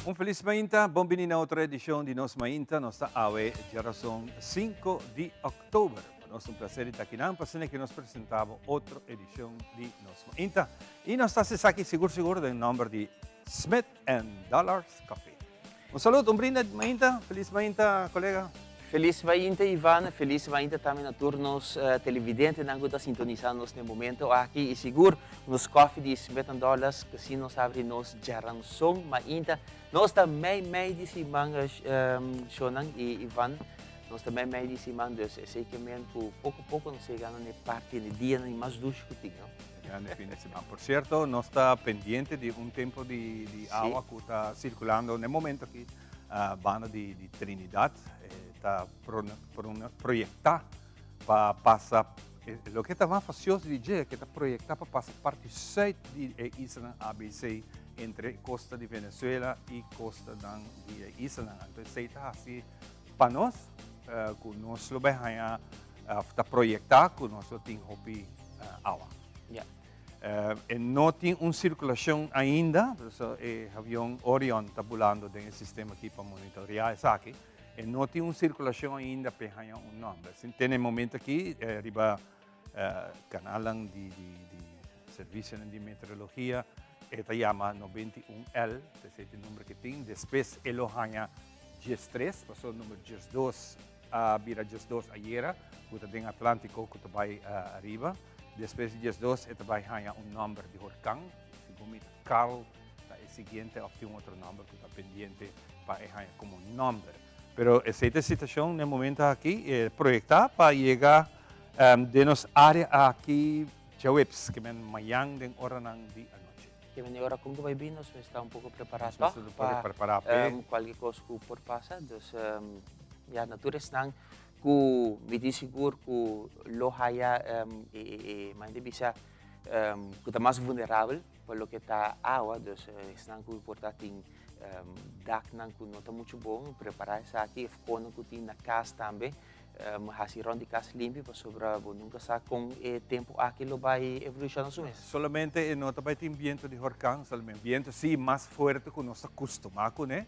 Un felis mainta, bon bini na otro edicion di Nos Mainta. Nos ta awe djarason 5 di oktober. Pa nos ta un placer di ta akinan pa asina ke nos presenta bo otro edicion di Nos Mainta. Y nos ta haci esaki sigur sigur den nomber di Smith and Dollars Coffee. Un salud, un brinda di mainta. Felis mainta, colega. Felis mainta, Ivan. Felis mainta tambe na tur nos televidentenan cu ta sintonisa nos n'e momento aki. Y sigur nos koffie di Smith and Dollars cu si nos habri nos djaranson mainta. Nos ta mei mei di siman, shownan y Ivan. Nos ta mei mei di siman, dus esey ke men cu poco poco nos ta yegando n'e parti, n'e dianan di mas dushi cu tin, no? Grande fin de siman. Por cierto, nos ta pendiente di un tempo di, di awa cu ta circulando n'e momento aki uh, banda di, di Trinidad. Eh, ta pro, pro, proyecta pa pasa, eh, loke ta mas facioso di dje, que ta proyecta pa pasa parti zuid di e islanan ABC entre costa di Venezuela y costanan di e islanan. Anto esey ta haci pa nos, uh, cu nos lo bay haya ta proyecta cu nos lo tin hopi awa. E no tin un circulacion ainda, so e avion Orion ta bulando den e sistema aki pa monitorea esaki. E no tin un circulacion ainda p'e haña un nomber. Sin te na e momento aki riba canalnan di servicionan di meteorologia e ta yama 91L, esei ta e nomber cu tin. Despues e lo haña 13, pasobra number 12 a bira 12 ayera ku ta den Atlantiko ku ta bai ariba. Despues di 12 e ta bai haña un nòmber di horkan, segun mi ta Carl ta e siguiente òf tin un otro nòmber ku ta pendiente pa e haña komo nòmber. Pero esei ta e situashon na e momento aki, e proyektá pa yega den nos área aki djaweps, ke men mayan den oranan di anochi. Ke men e ora kon ku bai bin nos mester ta un poko prepará tòg pa kualke kos ku por pasa. Dus ya na tur esnan ku mi tin sigur ku lo haya e manera di bisa ku ta mas vulnerabel pa loke ta awa, dus esnan ku por ta tin daknan ku no ta muchu bon, prepará esaki, of konan ku tin na kas tambe. Hasi rond di kas limpi pasobra bo nunka sa kon e tempu aki lo bai evolushona su mes. Solamente e no ta bai tin bientu di horkan, solamente bientu si mas fuerte ku nos ta kustumá kuné.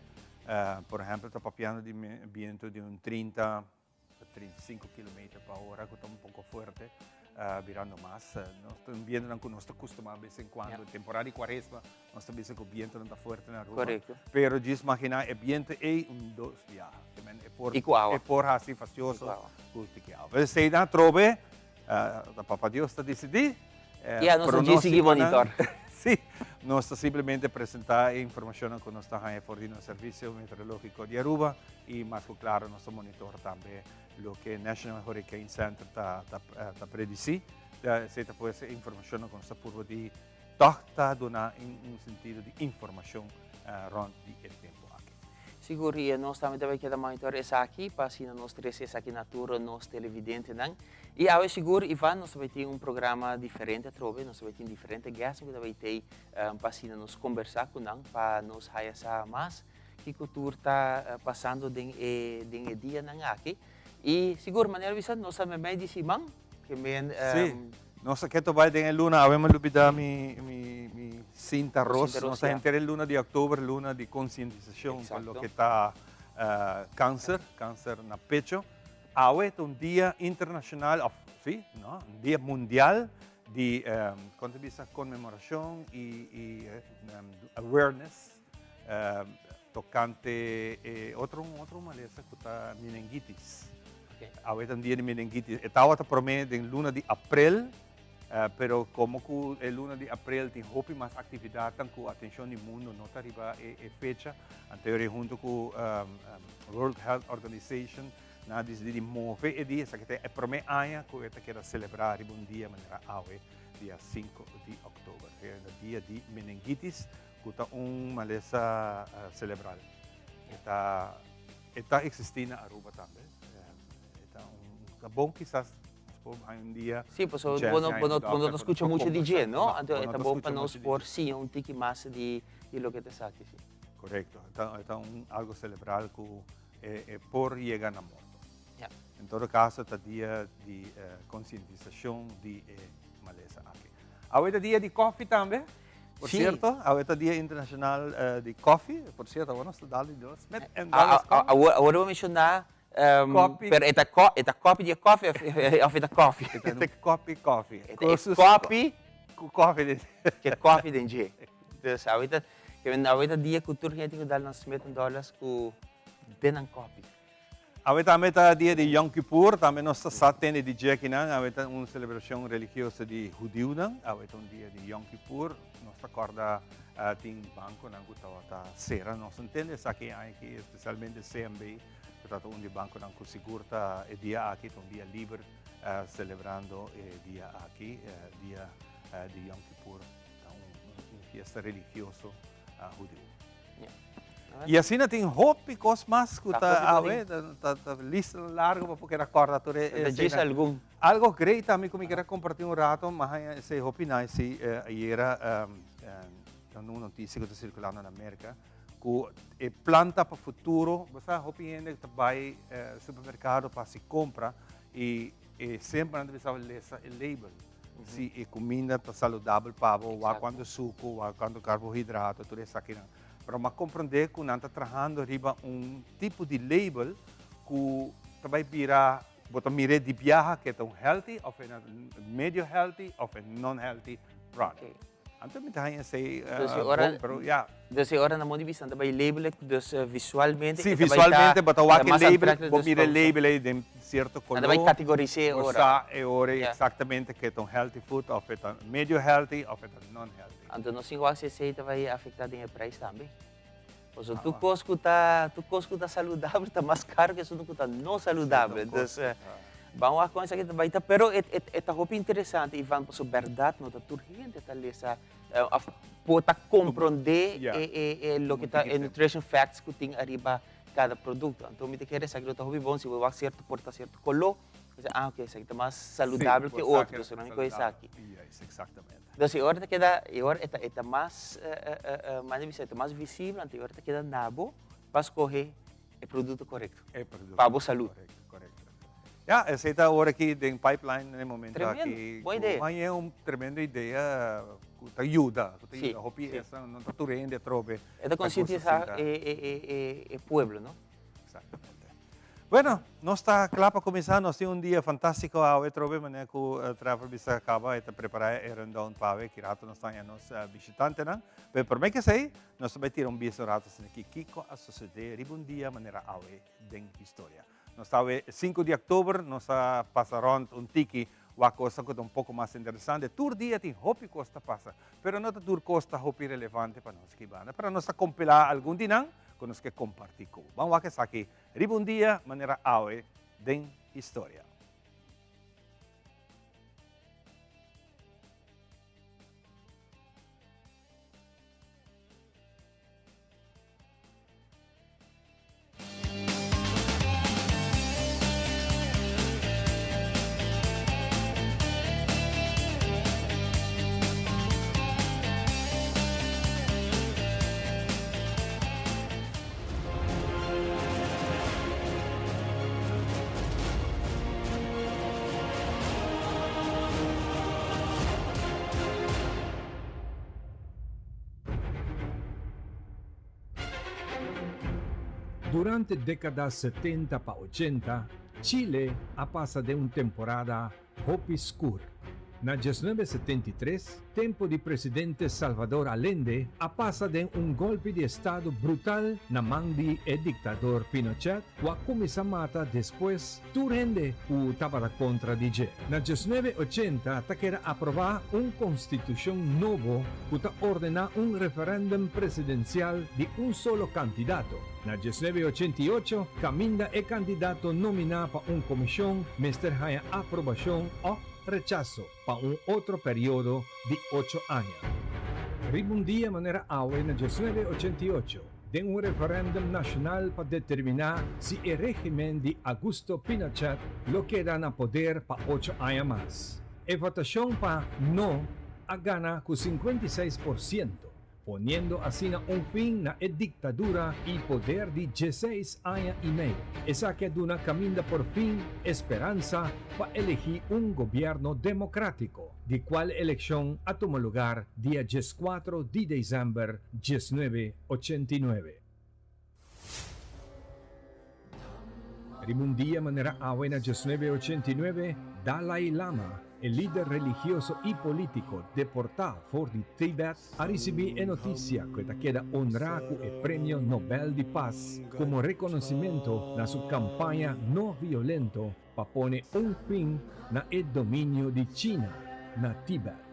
Por ehèmpel ta papiando di bientu di un 30 pa 35 kilometer pa ora ku ta un poko fuerte. Birando mas. Nos ta un bientonan ku nos ta kustumá bes en kuando. Temporada di kuaresma nos ta bisa ku bientonan ta fuerte na Aruba. Pero djis maginá e biento ei un dos biaha. Te men e por I ku awa. E por hasi fastioso I ku awa. ku tiki awa. Pero esei nan atrobe ta Papa Dios ta disidí. Ya, nos ta djis sigui monitor. Sí, nos ta simplemente presentá e informashonnan ku nos ta haña for di nos Servisio Meteorológiko di Aruba i mas ku klaro nos ta monitor tambe Loke National Hurricane Center ta ta predisí, esei ta pues e informashonnan ku nos ta purba di tòg ta duna un sentido di informashon rònt di e tempu aki. Sigur, i nos tambe ta bai keda monitor esaki pa asina nos trese esaki na tur nos televidentenan. I awe sigur, Ivan, nos ta bai tin un programa diferente atrobe, nos ta bai tin diferente guests ku ta bai tei pa asina nos kombersá ku nan pa nos haya sa mas Kiko tur ta pasando den e den e dianan aki. I sigur manera bisa nos ta meimei di siman ke men. Sí, nos ta keto bai den e luna, awe mi lubida mi mi mi sinta ros, nos ta henter e luna di oktober, luna di konsientisashon pa loke ta kanser, kanser na pecho. Awe ta un dia internashonal òf sí, no, un dia mundial di kon ta bisa konmemorashon i i awareness. Tocante e otro otro malesa cu ta meningitis. Awe ta un dia di meningitis. E tabata prome den luna di april, pero como cu e luna di april tin hopi mas actividadnan cu atencion di mundo no ta riba e fecha, anto e hunto cu World Health Organization nan a dicidi di move e dia, esaki ta e prome aña cu e ta keda celebra riba un dia manera awe, dia 5 di october, dia di meningitis. Ku ta un malesa selebral. E ta e ta eksistí na Aruba tambe. E ta un ta bon kisas nos por haña un dia. Sí, pasobra bo no bo no bo no ta skucha muchu di dje, no? Anto e ta bon pa nos por siña un tiki mas di di loke ta esaki, sí. Korekto. E ta e ta un algo selebral ku e e por yega na morto. Ya. En todo kaso ta dia di konsientisashon di e malesa aki. Awe ta dia di kòfi tambe. Por cierto, awe ta Dia Internacional di Koffie. Por cierto, awor nos ta dal di dos met en dollars koffie. Awor, awor bo menciona, Koffie. pero e ta ko, e ta koffie di e koffie of e ta koffie? E ta koffie koffie. E ta e koffie. Cu koffie den dje. Cu koffie den dje. Dus awe ta, awe ta dia cu tur hende tin cu dal nan Smith en Dollars cu den nan koffie. Awe tambe ta dia di Yom Kippur, tambe nos ta sa tende di dje akinan. Awe ta un selebrashon religioso di hudiunan. Awe ta un dia di Yom Kippur. Nos ta kòrda tin bankonan ku tabata sera. Nos no tende esaki e aña aki, espesialmente CMB, ku tabata un di e bankonan ku sigur ta e dia aki ta un dia liber selebrando e dia aki, dia di Yom Kippur. Ta un fiesta religioso hudiu. Y asina tin hopi cos mas cu ta awe, ta lista largo pa por keda corda tur e Ta djis algun. Algo great tambe cu mi keda comparti un rato, mi a haña esey hopi nice si ayera ta un noticia cu ta circulando na Merca cu e plan ta pa futuro, bo sa hopi hende ta bay supermercado pa haci compra y semper nan ta bisa lesa e label. Si e kuminda ta saludabel pa bo, wak kuantu suku, wak kuantu karbohidrato, tur esakinan. Pero mi a komprondé ku nan ta trahando riba un tipo di label ku ta bai bira, bo ta mir'é di biaha ku e ta un healthy òf e medio healthy òf e non-healthy product. Anto mi ta haña esei bon, pero ya. Dus e ora na modo di bista nan ta bai label e, dus visualmente e ta bai ta. Si, visualmente bo ta wak e label, bo mira e label ei den sierto koló. Nan ta bai kategoris'é e ora. Bo sa e ora ei eksaktamente ke ta un healthy food òf e ta medio healthy òf e ta non-healthy. Anto nos tin wak si esei ta bai afektá den e prijs tambe. Pasobra tur kos ku ta, tur kos ku ta saludabel ta mas karo ke esun ku ta no saludabel. Dus ban wak kon esaki ta bai ta, pero e e ta hopi interesante Ivan pasobra bèrdat no ta tur hende ta lesa òf por ta komprondé e e e loke ta e nutrition facts ku tin ariba kada produkto. Anto mi ta kere esaki lo ta hopi bon si bo wak sierto por ta sierto koló, bo bisa ah oke esaki ta mas saludabel ke otro, dus mi kohe esaki. Dus e ora ta keda, e ora e ta e ta mas manda bisa e ta mas visibel, anto e ora ta keda na bo pa skohe e produkto korekto. E produkto Pa bo salud. Korekto, korekto. Ya, esei ta ora aki den pipeline na e momento Tremendo, aki. bon idea. Ku haña un tremendo idea ku ta yuda, ku ta Si, yuda hopi si. esnan no ta tur hende atrobe E ta ta gusta konsientisá sinta. e e e e e pueblo, no? Exactamente. Bueno, nos ta kla pa kuminsá. Nos tin un dia fantástiko awe trobe, manera ku Trevor bisa a kaba, e ta prepará e rundown pa awe. Ki rato nos ta haña nos bishitantenan. Pero promé ke esei, nos ta bai tira un bista un rato asina ki kiko a sosodé riba un dia manera awe den historia. Nos ta awe sinku di òktober, nos a pasa rònt un tiki wak kosnan ku ta un poko mas interesante. Tur dia tin hopi kos ta pasa, pero no ta tur kos ta hopi relevante pa nos aki banda. Pero nos ta kompilá algun di nan ku nos ke kompartí ku bo. Ban wak esaki riba un dia manera awe den historia. Durante dékada setenta pa ochenta, Chile a pasa den un temporada hopi skur. Na diesnuebe setenta i tres, tempu di presidente Salvador Allende a pasa den un golpi di estado brutal na man di e diktador Pinochet ku a kuminsá mata despues tur hende ku tabata kontra di dje. Na diesnuebe ochenta ta keda aprobá un konstitushon nobo ku ta ordená un referèndum presidensial di un solo kandidato. Na diesnuebe ochenta i ocho kaminda e kandidato nominá pa un komishon mester haña aprobashon òf rechaso pa un otro periodo di ocho aña. Riba un dia manera awe na diesnuebe ochenta i ocho, den un referèndum nashonal pa determiná si e régimen di Augusto Pinochet lo keda na poder pa ocho aña mas. E votashon pa no a gana ku 56%. poniendo asina un fin na e diktadura i poder di dieseis aña i mei. Esaki a duna kaminda por fin e speransa pa elegí un gobièrnu demokrátiko, di kual elekshon a tuma lugar dia dieskuatro di desèmber 1989. Riba un dia manera awe na 1989, Dalai Lama, e lider religioso i polítiko deportá for di Tibet, a risibí e notisia ku e ta keda honrá ku e Premio Nobel di Pas komo rekonosimento na su kampaña no violento pa pone un fin na e dominio di China na Tibet.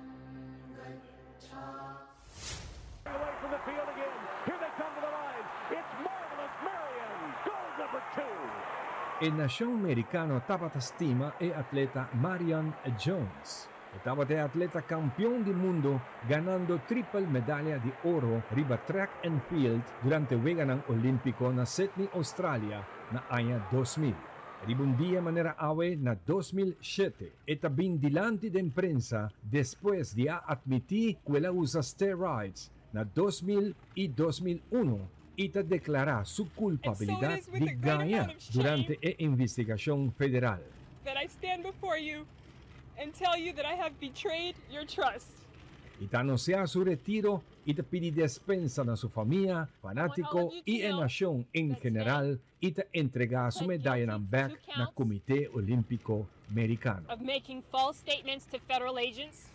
E nashon merikano tabata stima e atleta Marion Jones. E tabata e atleta kampion di mundu ganando tripel medaya di oro riba track and field durante Weganan Olímpiko na Sydney, Australia na aña 2000. Riba un dia manera awe na 2007, e ta bin dilanti den prensa despues di a atmití ku el a usa steroids na 2000 i 2001 i ta deklará su kulpabilidat di gaña durante e investigashon federal. That I stand before you and tell you that I have betrayed your trust. E ta anunsiá su retiro i ta pidi despensa na su famia, fanátiko i e nashon en general i ta entregá su medayanan bèk na Komité Olímpiko Merikano. Of making false statements to federal agents.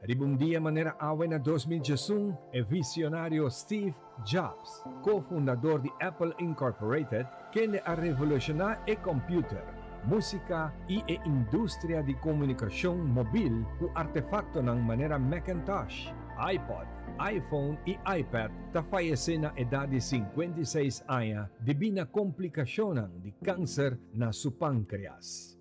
Riba un dia manera awe na 2011, e visionario Steve Jobs, kofundador di Apple Incorporated, kende a revolushoná e kòmpiuter, músika i e industria di komunikashon mobil ku artefaktonan manera Macintosh, iPod, iPhone i iPad, ta fayesé na edat di 56 aña debí na komplikashonnan di kanser na su pánkreas.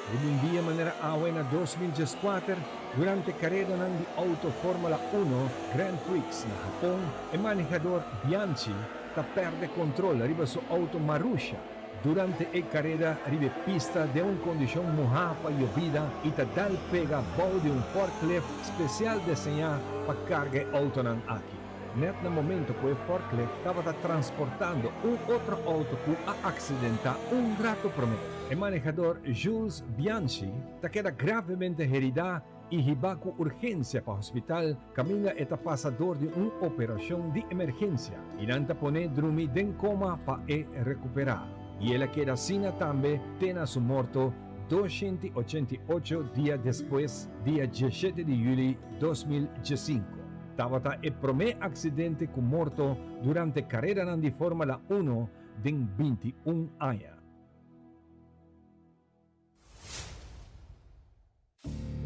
Riba un dia manera awe na 2014, durante karedanan di outo Formula Uno Grand Prix na Hapon, e manehador Bianchi ta pèrdè kontrol riba su outo Marussia durante e kareda riba e pista den un kondishon muhá pa yobida i ta dal pega bou di un forklift spesial deseñá pa karga e outonan aki. Nèt na momento ku e forklift tabata transportando un otro outo ku a aksidentá un ratu promé. E manehador Jules Bianchi ta keda gravemente heridá i hibá ku urgensia pa hospital kaminda e ta pasa dor di un operashon di emergensia i nan ta pon'é drumi den koma pa e rekuperá. I el a keda asina tambe te na su morto 288 dia despues, dia 17 di yüli 2015. Tabata e promé aksidente ku morto durante karedanan di Formula Uno den 21 aña.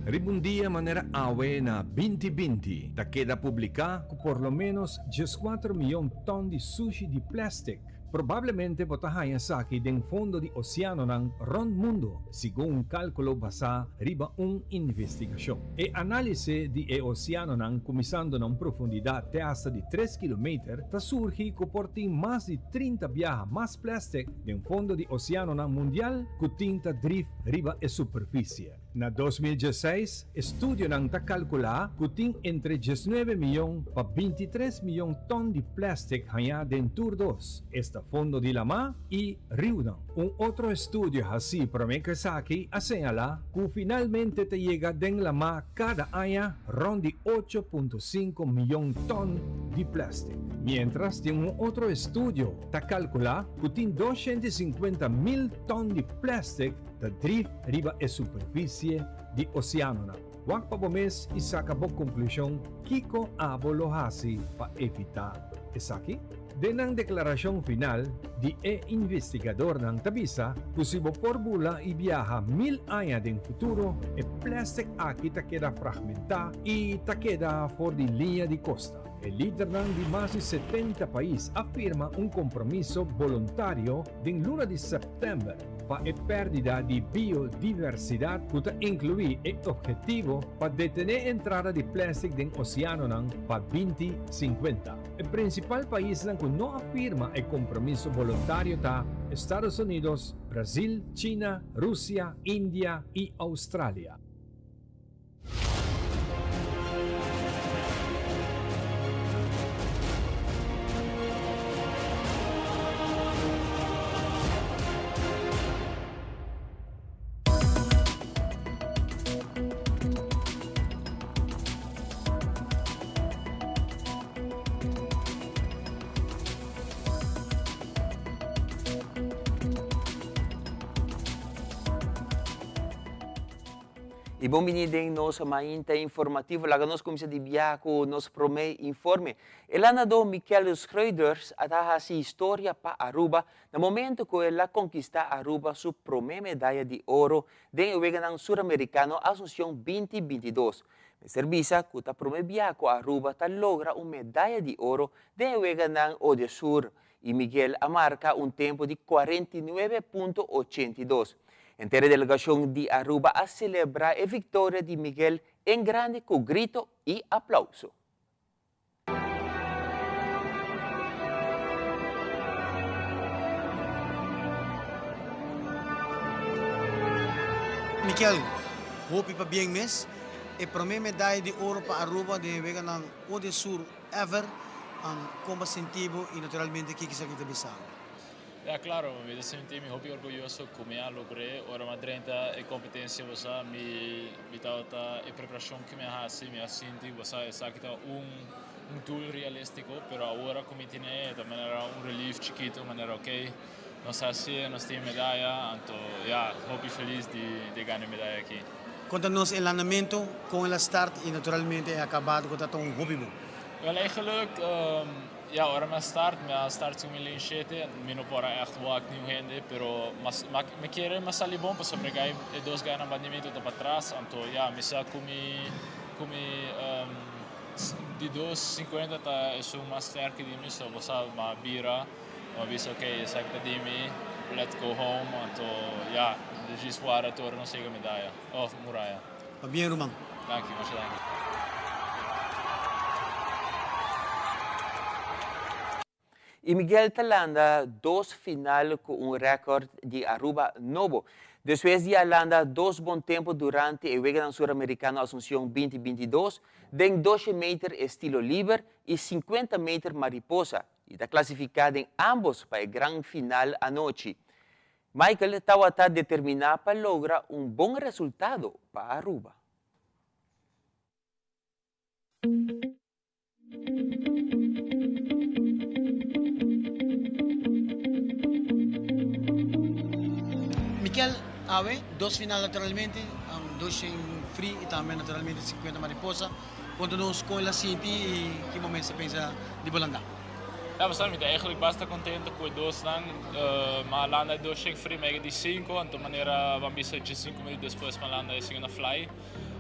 Riba un dia manera awe na 2020 ta keda publiká ku por lo ménos 14 mion tòn di sushi di plèstik probablemente bo ta haña esaki den fondo di oseanonan rònt mundu, segun un kálkulo basá riba un investigashon. E análisis di e oseanonan kuminsando na un profundidat te hasta di 3 kilometer ta surgi ku por tin mas di 30 biaha mas plèstik den fondo di oseanonan mundial ku tin ta drif riba e superfisie. Na 2016, estudionan ta kalkulá ku tin entre 19 mion pa 23 mion tòn di plèstik hañá den tur dos, esta fondo di laman i riunan. Un otro estudio hasí promé ku esaki a señalá ku finalmente ta yega den laman kada aña rònt di 8.5 mion tòn di plèstik. Mientras tin un otro estudio ta kalkulá ku tin 250 mil tòn di plèstik ta drif riba e superfisie di oseanonan. Wak pa bo mes i saka bo konklushon kiko abo lo hasi pa evitá esaki. Den nan deklarashon final di e investigadornan ta bisa ku si bo por bula i biaha 1000 aña den futuro, e plèstik aki ta keda fragmentá i ta keda for di liña di kosta. E lidernan di mas di 70 pais a firma un kompromiso boluntario den luna di sèptèmber pa e pèrdida di biodiversidat ku ta inkluí e ophetivo pa detené entrada di plèstik den oseanonan pa 2050. E prinsipal paisnan ku no a firma e kompromiso boluntario ta Estados Unidos, Brasil, China, Rusia, India i Australia. Y bon bini den nos mainta informativo. Laga nos cuminsa di bia cu nos prome informe. E landador Mikel Schreuders a ta haci historia pa Aruba na momento cu el a conquista Aruba su prome medaya di oro den e Weganan Suramericano Asuncion 2022. Mester bisa cu ta prome bia cu Aruba ta logra un medaya di oro den e Weganan Odesur y Miguel a marca un tempo di 49.82. Henter e delegacion di Aruba a celebra e victoria di Miguel en grande cu grito y aplauso. Mikel, hopi pabien mes. E prome medaya di oro pa Aruba den e weganan Odesur ever, con bo a sinti bo y naturalmente kiko esaki ta bisa bo? Ya claro, mi ta sinti mi hopi orguyoso cu mi a logr'é. Ora mi a drenta e competencia bo sa, mi mi tabata e preparacion cu mi a haci, mi a sinti bo sa esaki ta un un doel realistico, pero awor cu mi tine e ta manera un relief chikito, manera ok, nos a haci'e, nos tin e medaya, anto ya, hopi feliz di di gana e medaya aki. Conta nos e landamento, con el a start y naturalmente e acabado cu ta ta un hopi bon. Wel eigenlijk, ja, ora mi a start, mi a start segun mi lane shete, mi no por a echt wak niun hende, pero mi kere mi a sali bon pasobra e guy, e dos guynan banda di mi tabata patras, anto ja, mi sa cu mi, cu mi di dos cincuenta ta esun mas sterke di mi, so bo sa, mi a bira, mi a bisa ok, esaki ta di mi, let's go home, anto ja, djis wara tur nos yega medaya, of muraya. Pabien ruman. Danki, masha danki. Y Miguel ta landa dos final cu un record di Aruba nobo. Despues di a landa dos bon tempo durante e Weganan Suramericano Asuncion 2022 den doshe meter estilo liber y 50 meter mariposa y ta clasifica den ambos pa e gran final anochi. Michael tawata determina pa logra un bon resultado pa Aruba. Mikel, awe dos final naturalmente, dos shen free y tambe naturalmente 50 mariposa. Conta nos con el a sinti y ki momento sa pensa di bo landa. Ja, basta, mi ta eigenlijk basta contento cu e dosnan. Ma landa e dos shen free, mi a yega di cinco, anto manera ban bisa dje-cinco minuut despues mi a landa e segunda fly.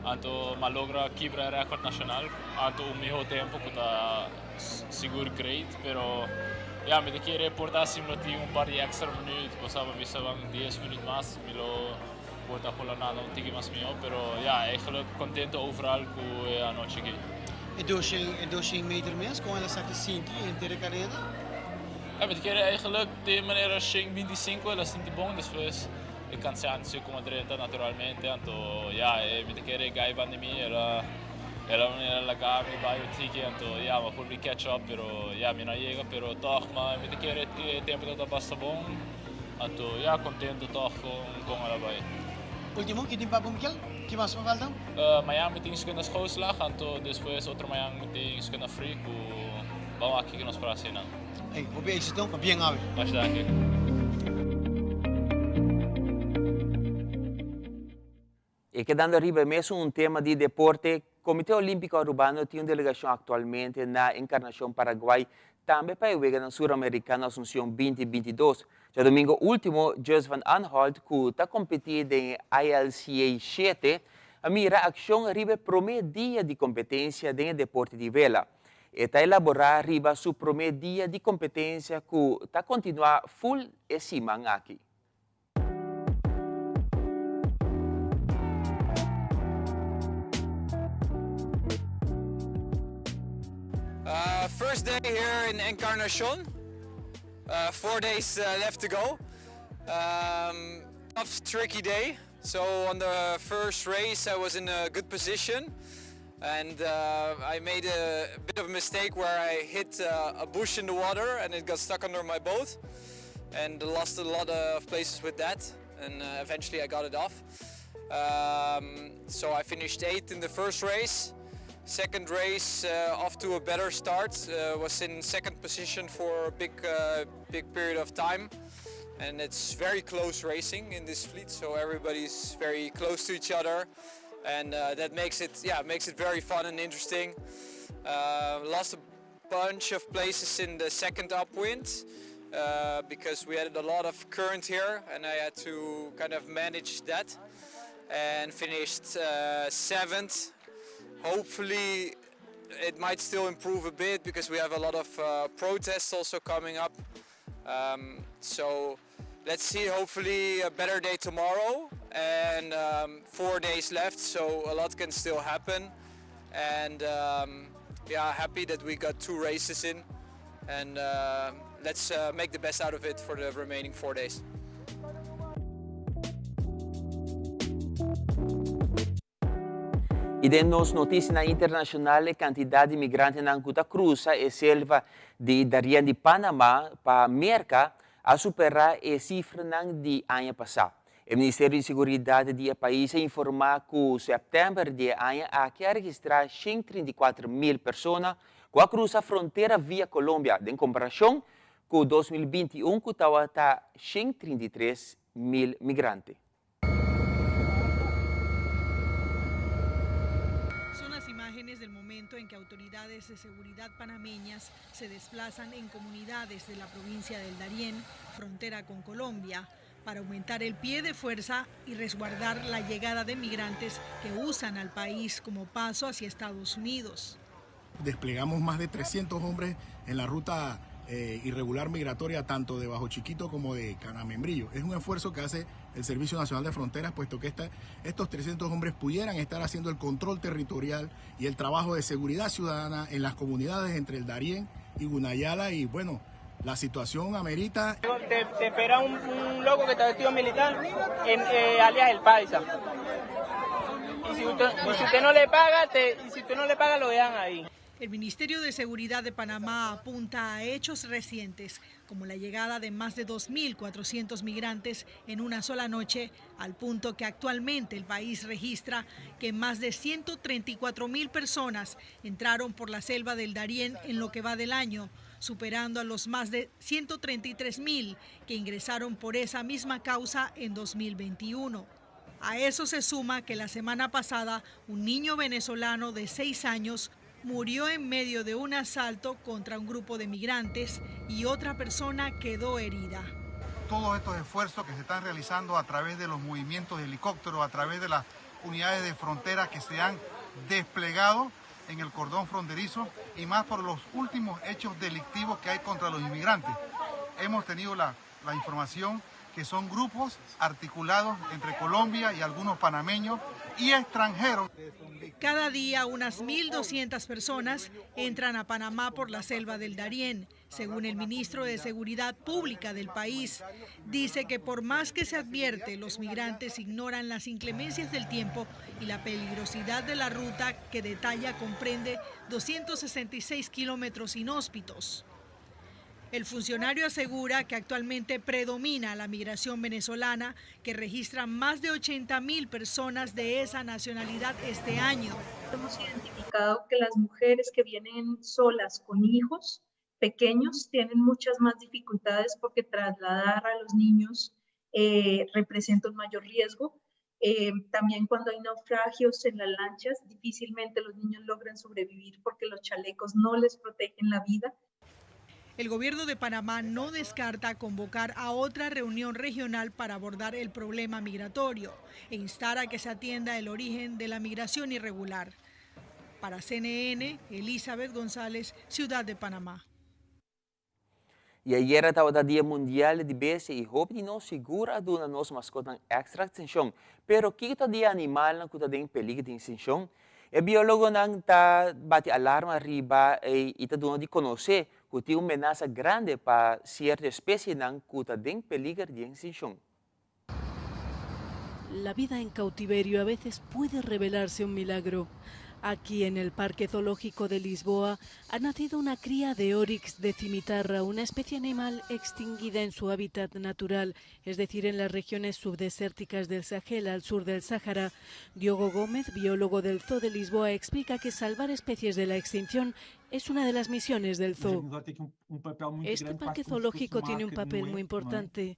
Anto m'a logra kibra e record nacional, anto un miho tempo cu ta sigur great, pero ya mi ta kere por ta si mi lo tin un par di extra minuut, bo sa, bisa ban dies minuut mas, mi lo por ta por nada un tiki mas miho, pero ya eigenlijk contento overal cu e anochi aki. E doshen, e doshen meter mes, con el a sa ki sinti henter e careda? Ya mi ta kere eigenlijk den manera shen 25 el a sinti bon, despues E cansancio cu a drenta naturalmente, anto ya, e mi ta kere e guy banda di mi, el a el a manera laga mi bai un tiki, anto ya, mi a purbi catch up, pero ya, mi no a yega, pero tog mi ta kere e tempo tabata basta bon, anto ya, contento tog con con el a bai. Ultimo, ki tin pa bo Mikel? Ki mas pa falta? Mañan mi tin segunda schoolslag, anto despues otro mañan mi tin segunda free cu ban wak kiko nos por haci nan. Ey, hopi éxito, pabien awe. Masha danki. E kedando riba e mesun tema di deporte, Comité Olimpico Arubano tin un delegacion actualmente na Encarnacion, Paraguay, tambe pa e Weganan Suramericano Asuncion 2022. Djadomingo ultimo, Just van Anholt, cu ta competi den e ILCA shete, a mira accion riba e prome dia di competencia den e deporte di vela. E ta elaborá riba su promé dia di kompetensia ku ta kontinuá ful e siman aki. First day here in Encarnacion, four days left to go. Tough, tricky day. So on the first race I was in a good position and I made a bit of a mistake where I hit a bush in the water and it got stuck under my boat and lost a lot of places with that and eventually I got it off. So I finished 8th in the first race. Second race off to a better start, was in second position for a big, big period of time. And it's very close racing in this fleet, so everybody's very close to each other. And that makes it, yeah, makes it very fun and interesting. Lost a bunch of places in the second upwind because we had a lot of current here and I had to kind of manage that and finished seventh. Hopefully it might still improve a bit because we have a lot of protests also coming up. So let's see, hopefully a better day tomorrow and 4 days left, so a lot can still happen. And yeah, happy that we got two races in and let's make the best out of it for the remaining 4 days. I den nos notisia internashonal, e kantidat di migrantenan ku ta krusa e selva di Darien di Panama pa Merka a superá e sifranan di aña pasá. E Ministerio di Seguridat di e pais a informá ku sèptèmber di e aña aki a registrá 134 mil persona ku a krusa frontera via Colombia, den komparashon ku 2021, ku tabata 133 mil migrante. Son las imágenes del momento en que autoridades de seguridad panameñas se desplazan en comunidades de la provincia del Darién, frontera con Colombia, para aumentar el pie de fuerza y resguardar la llegada de migrantes que usan al país como paso hacia Estados Unidos. Desplegamos más de 300 hombres en la ruta irregular migratoria tanto de Bajo Chiquito como de Canamembrillo. Es un esfuerzo que hace el Servicio Nacional de Fronteras, puesto que estos 300 hombres pudieran estar haciendo el control territorial y el trabajo de seguridad ciudadana en las comunidades entre el Darién y Gunayala y, bueno, la situación amerita. Te espera un loco que está vestido militar, alias el Paisa. Y si usted no le paga, y si usted no le paga, lo dejan ahí. El Ministerio de Seguridad de Panamá apunta a hechos recientes, como la llegada de más de 2.400 migrantes en una sola noche, al punto que actualmente el país registra que más de 134.000 personas entraron por la selva del Darién en lo que va del año, superando a los más de 133.000 que ingresaron por esa misma causa en 2021. A eso se suma que la semana pasada un niño venezolano de 6 años murió en medio de un asalto contra un grupo de migrantes y otra persona quedó herida. Todos estos esfuerzos que se están realizando a través de los movimientos de helicópteros, a través de las unidades de frontera que se han desplegado en el cordón fronterizo y más por los últimos hechos delictivos que hay contra los inmigrantes. Hemos tenido la información que son grupos articulados entre Colombia y algunos panameños y extranjeros. Cada día unas 1.200 personas entran a Panamá por la selva del Darién, según el ministro de Seguridad Pública del país. Dice que por más que se advierte, los migrantes ignoran las inclemencias del tiempo y la peligrosidad de la ruta que, detalla, comprende 266 kilómetros inhóspitos. El funcionario asegura que actualmente predomina la migración venezolana, que registra más de 80 mil personas de esa nacionalidad este año. Hemos identificado que las mujeres que vienen solas con hijos pequeños tienen muchas más dificultades porque trasladar a los niños representa un mayor riesgo. También cuando hay naufragios en las lanchas, difícilmente los niños logran sobrevivir porque los chalecos no les protegen la vida. El gobierno de Panamá no descarta convocar a otra reunión regional para abordar el problema migratorio e instar a que se atienda el origen de la migración irregular. Para CNN, Elizabeth González, Ciudad de Panamá. I ayera tabata Dia Mundial di Bestia i hopi di nos sigur a duna nos maskota èkstra atenshon. Pero kiko ta di animalnan ku ta den peliger di ekstinshon? E biólogonan ta bati alarma riba i ta duna di konosé ku tin un menasa grandi pa sierto espesienan ku ta den peliger di ekstinshon. La vida en cautiverio a veces puede revelarse un milagro. Aquí en el Parque Zoológico de Lisboa ha nacido una cría de oryx de cimitarra, una especie animal extinguida en su hábitat natural, es decir, en las regiones subdesérticas del Sahel, al sur del Sáhara. Diogo Gómez, biólogo del Zoo de Lisboa, explica que salvar especies de la extinción Es una de las misiones del zoo. Este parque zoológico tiene un papel muy importante,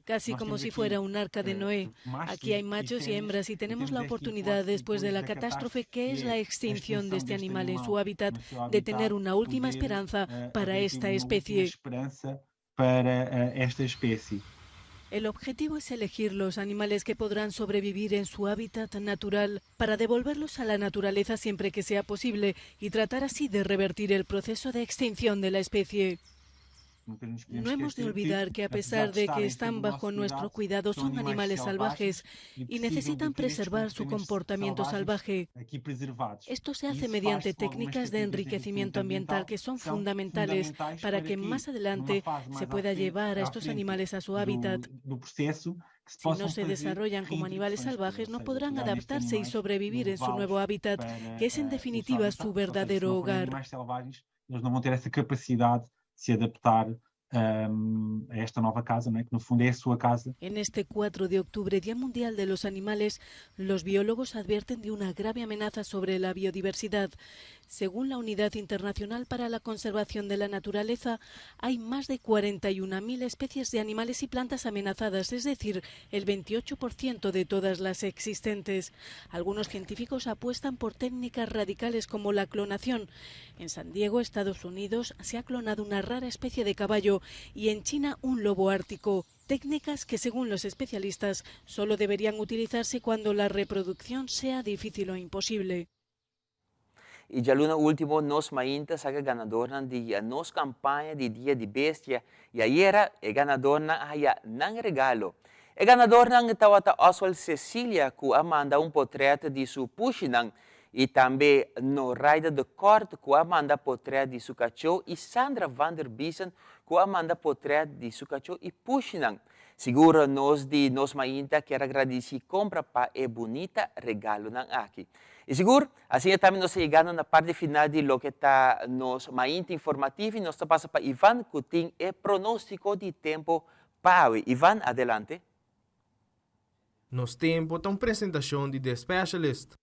casi como si fuera un arca de Noé. Aquí hay machos y hembras y tenemos la oportunidad, después de la catástrofe que es la extinción de este animal en su hábitat, de tener una última esperanza para esta especie. El objetivo es elegir los animales que podrán sobrevivir en su hábitat natural para devolverlos a la naturaleza siempre que sea posible y tratar así de revertir el proceso de extinción de la especie. No hemos de olvidar que a pesar de que están bajo nuestro cuidado, son animales salvajes y necesitan preservar su comportamiento salvaje. Esto se hace mediante técnicas de enriquecimiento ambiental que son fundamentales para que más adelante se pueda llevar a estos animales a su hábitat. Si no se desarrollan como animales salvajes, no podrán adaptarse y sobrevivir en su nuevo hábitat, que es en definitiva su verdadero hogar. Se adaptar a esta nova casa, não é? Que no fundo é a sua casa. En este 4 de octubre, Día Mundial de los Animales, los biólogos advierten de una grave amenaza sobre la biodiversidad. Según la Unidad Internacional para la Conservación de la Naturaleza, hay más de 41.000 especies de animales y plantas amenazadas, es decir, el 28% de todas las existentes. Algunos científicos apuestan por técnicas radicales como la clonación. En San Diego, Estados Unidos, se ha clonado una rara especie de caballo y en China un lobo ártico. Técnicas que, según los especialistas, solo deberían utilizarse cuando la reproducción sea difícil o imposible. Y dialuna ultimo Nos Mainta a saca ganadornan di nos campaña di Dia di Bestia y ayera e ganadornan a haya nan regalo. E ganadornan tawata Oswald Cecilia cu a manda un potret di su pushinan y tambe Noraida de Kort cu a manda potret di su cacho y Sandra van der Biesen cu a manda potret di su cacho y pushinan. Sigur nos di Nos Mainta kier a gradici Compra pa e bunita regalonan aki. Y sigur, asina tambe nos ta yegando na parti final di loke ta nos Mainta Informativo y nos ta pasa pa Ivan cu tin e pronostico di tempo pa awe. Ivan, adelante. Nos Tempo ta un presentacion di The Specialist.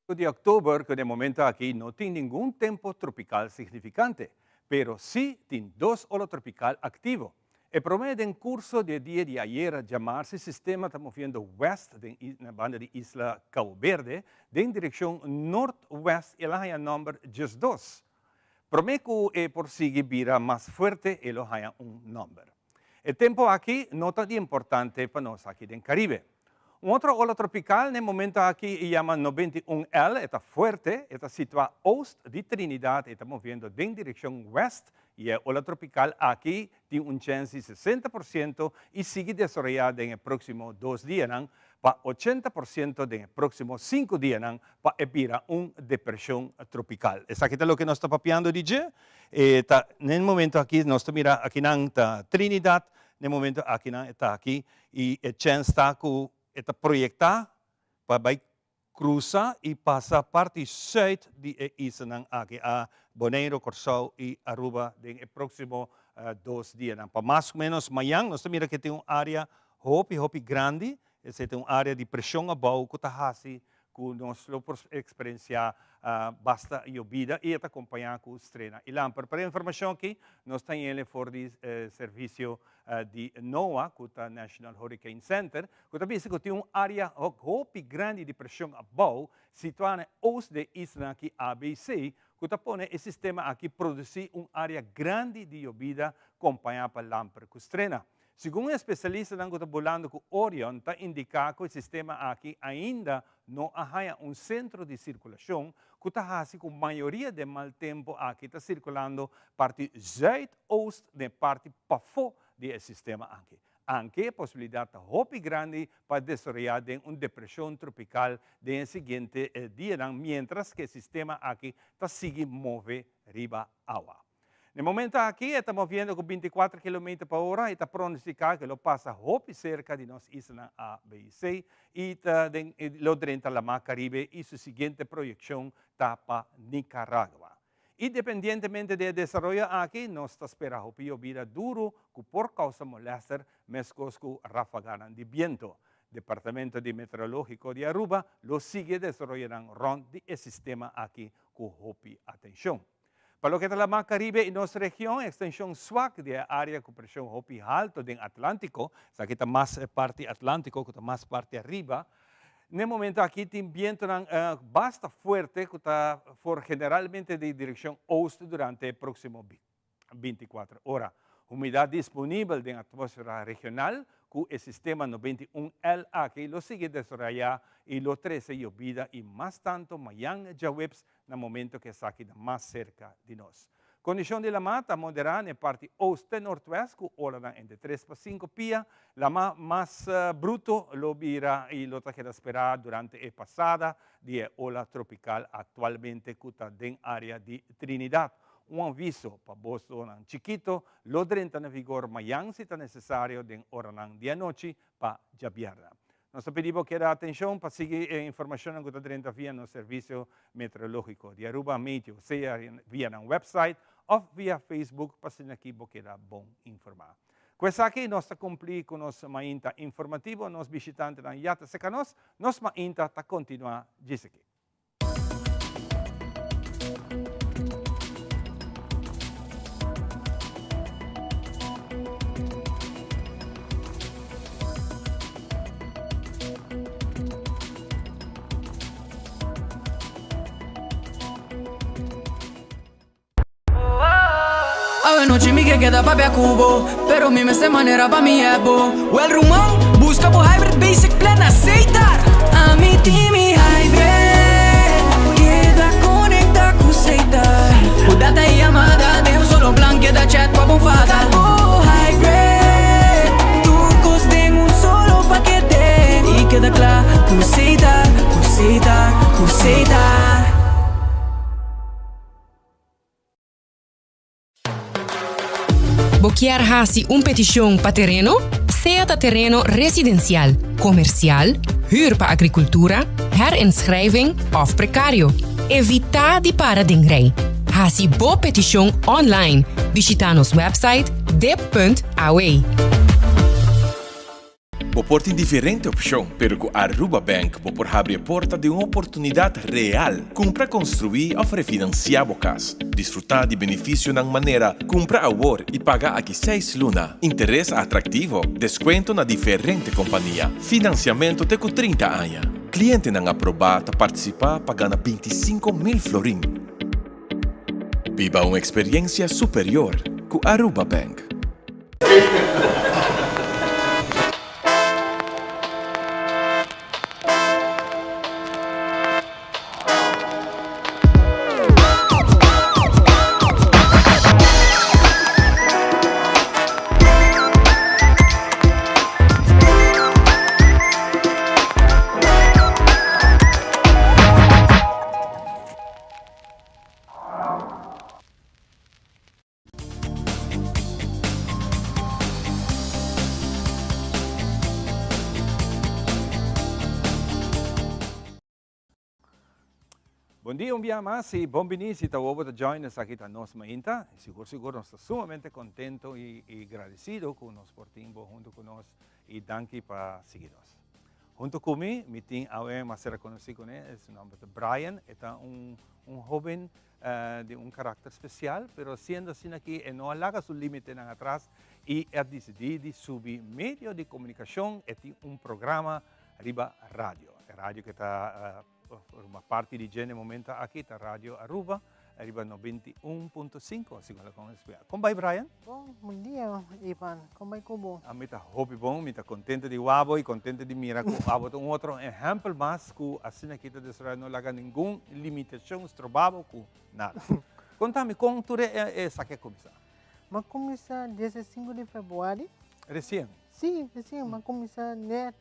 Di october cu den momento aki no tin ningun tempo tropical significante, pero si tin dos ola tropical activo. E prome den curso di e dia di ayera djamarsi sistema ta moviendo west den na banda di isla Cabo Verde den direccion noordwest y el a haya nomber 12. Prome cu e por sigui bira mas fuerte e lo haya un nomber. E tempo aki no ta di importante pa nos aki den Caribe. Un otro ola tropical n'e momento aki e yama 91 L, e ta fuerte, e ta situa oost di Trinidad, e ta moviendo den direccion west y e ola tropical aki tin un chens di 60% y sigui desaroya den e proximo dos dianan pa 80% den e proximo sinku dianan pa e bira un depresion tropical. Esaki ta loke nos ta papiando di dje. E ta n'e momento aki nos ta mira akinan ta Trinidad, n'e momento akinan e ta aki I e chèns ta ku e ta proyektá pa bai krusa i pasa parti sùit di e islanan aki, a Boneiru, Kòrsou i Aruba den e próksimo dos dianan. Pa mas o ménos mañan nos ta mira ke tin un área hopi hopi grandi, esei ta un área di preshon abou ku ta hasi ku nos lo por eksperensiá basta yobida i e ta kompañá ku strena i lamper. Pa e informashon aki nos ta yele for di servisio di NOAA ku ta National Hurricane Center ku ta bisa ku tin un área hopi grandi di preshon abou situá na oost di e islanan aki ABC ku ta pone e sistema aki produsí un área grandi di yobida kompañá pa lamper ku strena. Segun e spesialistanan ku ta bulando ku Orion ta indiká ku e sistema aki ainda no a haña un sentro di sirkulashon ku ta hasi ku mayoria den mal tempu aki ta sirkulando parti zuidoost den parti pafó di e sistema aki. Anke e posibilidat ta hopi grandi pa desaroyá den un depreshon tropikal den e siguiente dianan miéntras ku e sistema aki ta sigui move riba awa. Na e momento aki e ta moviendo ku 24 kilometer pa ora i ta pronostika ku lo pasa hopi serka di nos islanan A, B i C i ta den lo drenta Lamá Karibe i su siguiente proyekshon ta pa Nicaragua. Independientemente di e desaroyo aki, nos ta spera hopi yobida duru ku por kousa molèster meskos ku rafaganan di biento. Departamento di Meteorológiko di Aruba lo sigui e desaroyonan rònt di e sistema aki ku hopi atenshon. Pa loke ta Lamá Karibe i nos region, ekstenshon swak di e área ku preshon hopi haltu den Atlántiko, esaki ta mas e parti Atlántiko ku ta mas parti ariba, n'e momento aki tin bientonan basta fuerte ku ta for generalmente di direkshon oost durante e próksimo 24 ora. Humidat disponibel den atmósfera regional ku e sistema 91L aki lo sigui desaroyá i lo trese yobida i mas tantu mayan djaweps na momento ku esaki ta mas serka di nos. Kondishon di lamá ta moderá na e parti oost te nortwest ku olanan entre tres pa sinku pia. Lamá mas bruto lo bira i lo ta keda sperá durante e pasada di e ola tropikal aktualmente ku ta den área di Trinidad. Un aviso pa bosonan chikito lo drenta na vigor mayan si ta nesesario den oranan di anochi pa djabièrnè. Nos ta pidi bo keda atenshon pa sigui e informashonnan ku ta drenta via nos Servisio Meteorológiko di Aruba, Meteo, sea via nan wèpsait òf via Facebook pa asina ki bo keda bon informá. Ku esaki nos ta kumpli ku nos mainta informativo. Nos bishitantenan ya ta seka nos. Nos mainta ta kontinuá djis aki. Awe nochi mi ke keda papia ku bo Pero mi mester manera pa mi hep bo Wel ruman, buska bo hybrid basic plan na Setar Ami tin mi hybrid Keda konekta ku Setar Ku data i yamada den un solo plan Keda chat pa bo fada Buska bo hybrid Tur kos den un solo pakete I keda kla ku Setar, ku Setar, ku Setar. Bo kier hasi un petishon pa tereno? Sea ta tereno residensial, komersial, hür pa agrikultura, herinschrijving òf prekario. Evitá di para den rei. Hasi bo petishon online. Bishitá nos wèpsait dip.aw. Bo por tin diferente opcion, pero cu Aruba Bank bo por habri e porta di un oportunidad real. Cumpra construi of refinancia bo cas. Disfruta di beneficionan manera cumpra awor y paga aki seis luna, interes atractivo, descuento na diferente compania, financiamento te cu 30 aña. Clientenan aproba ta participa pa gana 25,000 florin. Biba un experiencia superior cu Aruba Bank. Bon dia un bia mas y bon bini si ta wobo ta join nos aki ta Nos Mainta. Sigur sigur nos ta sumamente contento y y gradecido cu nos por tin bo hunto cu nos y danki pa sigui nos. Hunto cu mi, mi tin awe mas ser conoci cune, su nomber ta Brian, e ta un un hoben di un karakter spesial, pero siendo asina aki e no a laga su limitenan atras i a disidí di subi medio di komunikashon, e tin un programa riba radio. E radio ke ta forma parti di dje na e momento aki ta Radio Aruba riba 91.5, segun loke mi a splika. Kon bai Brian? Bon, bon dia Ivan, kon bai ku bo? Ami ta hopi bon, mi ta kontento di wak bo i kontento di mira ku abo ta un otro ehèmpel mas ku asina aki ta desaroyá, no laga ningun limitashon stroba bo ku nada. Konta mi kon tur esaki a kuminsá? Mi a kuminsá desde sinku di februari. Resien? Si, resien, mi a kuminsá nèt,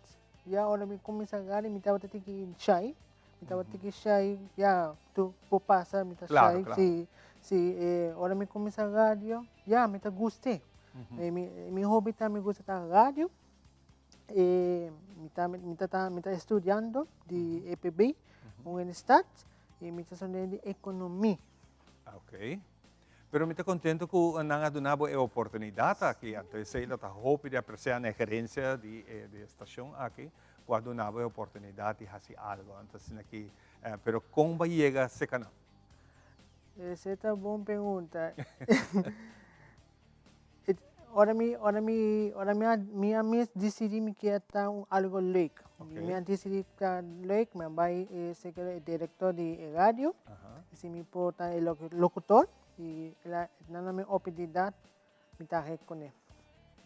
ya ora mi kuminsá gari mi tabata tiki shai, Mi tabata tiki shai, ya, tu por pasa, mi ta Claro, shai, claro. si, si, eh, ora mi cuminsa radio, ya, mi ta guste. Eh, mi, mi hobby ta, mi gusta ta radio, eh, mi ta, mi ta, ta, mi ta estudiando di EPB, un in de stad, y mi ta estudiando di economie. Ok. Ok. Pero mi ta contento cu nan a duna bo e oportunidad aki. Anto esey lo ta hopi di aprecia na e gerencia di e di e stacion aki cu a duna bo e oportunidad di haci algo. Anto asina ki, pero con bo a yega seca nan? Esey ta bon pregunta. Ora mi, ora mi, ora mi a, mi a mes disidí mi kier ta un algo leuk. Mi a disidí ta leuk, mi a bai e sekere e direktor di e radio, si mi por ta e lokutor, i el a duna mi oportunidat, mi ta hek kuné.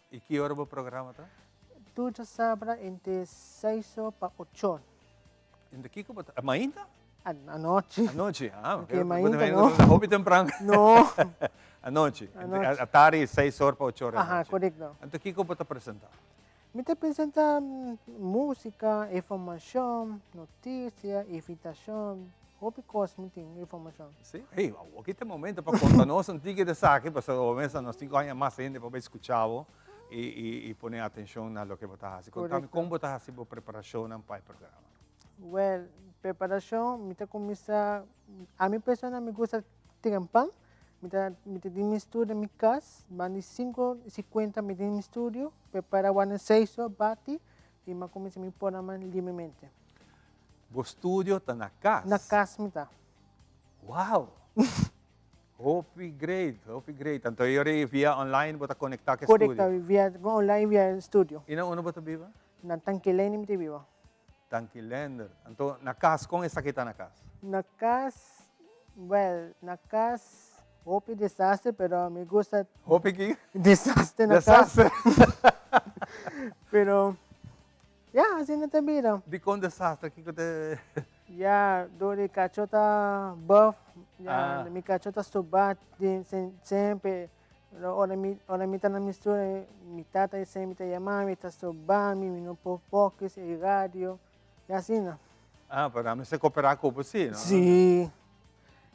I ki ora bo programa ta? Tur djasabra entre seis or pa ocho or. Entre kiko bo ta? Mainta? Anochi. Anochi, ah. Ok, mainta no. Hopi tempran. No. Anochi. Anochi. Atari seis or pa ocho or anochi. Aha, korekto. Anto kiko bo ta presenta? Mi ta presenta musika, informashon, notisia, invitashon, hopi kos mi tin informashon. Si? Hey, awor ta e momento pa konta nos un tiki di esaki, pasobra awor mester nos tin ku haña mas hende pa bai skucha bo i i pone atenshon na loke bo ta hasi. Kontami kon bo ta hasi bo preparashonnan pa e programa. Well, preparashon mi ta kuminsá, ami persona mi gusta trempan, mi ta mi ta den mi studio mi kas, banda di sinku i sikuenta mi den mi studio, prepara wak seis or bati i mi a kuminsá mi programa libremente. Bo studio ta na kas? Na kas mi ta. Wow! Hopi great, hopi great. Anto e ora ei via online bo ta konektá ku e studio? Korekto, via online via studio. I na unda bo ta biba? Na Tankeleni mi ta biba. Danki Lender. Anto na kas, kon esaki ta na kas? Na kas, well, na kas hopi desaster, pero mi gusta. Hopi ki? Desaster na kas. Desaster. Pero, ya, asina ta bira. Dikon desaster? Kiko ta. Ya, dor di kacho ta buff, ya, mi kacho ta stuba semper. Ora mi, ora mi ta na mistura, mi tata semper ta yama mi, ta stroba mi, mi no por focus e radio, y asina. Ah, pero nan mester coopera cu bo si, no? Si.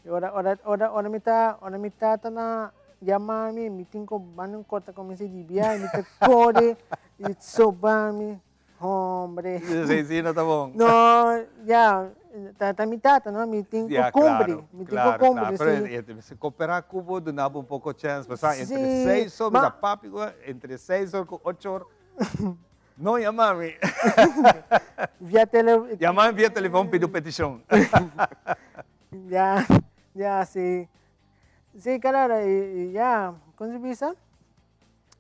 Y ora, ora, ora, ora mi ta, ora mi tata na yama mi, mi tin cu manda un corta cu mi si di bia, mi ta core y stroba mi. Hombre. Sí, sí, no ta bon. No, ya, ta, ta mi tata, no? Mi tin Ya, ku kumpli. claro, Mi tin ku claro, kumpli, claro. Pero sí. e te mester cooperá ku bo, duna bo un poko chèns. Pasá entre Sí, seis or, ma bisa papi ku entre seis or ku ocho or, no yama mi. Via tele. Yama mi via telefòn pidi un petishon. Ya, ya, sí. Sí, claro, i, i ya, kon se bisa?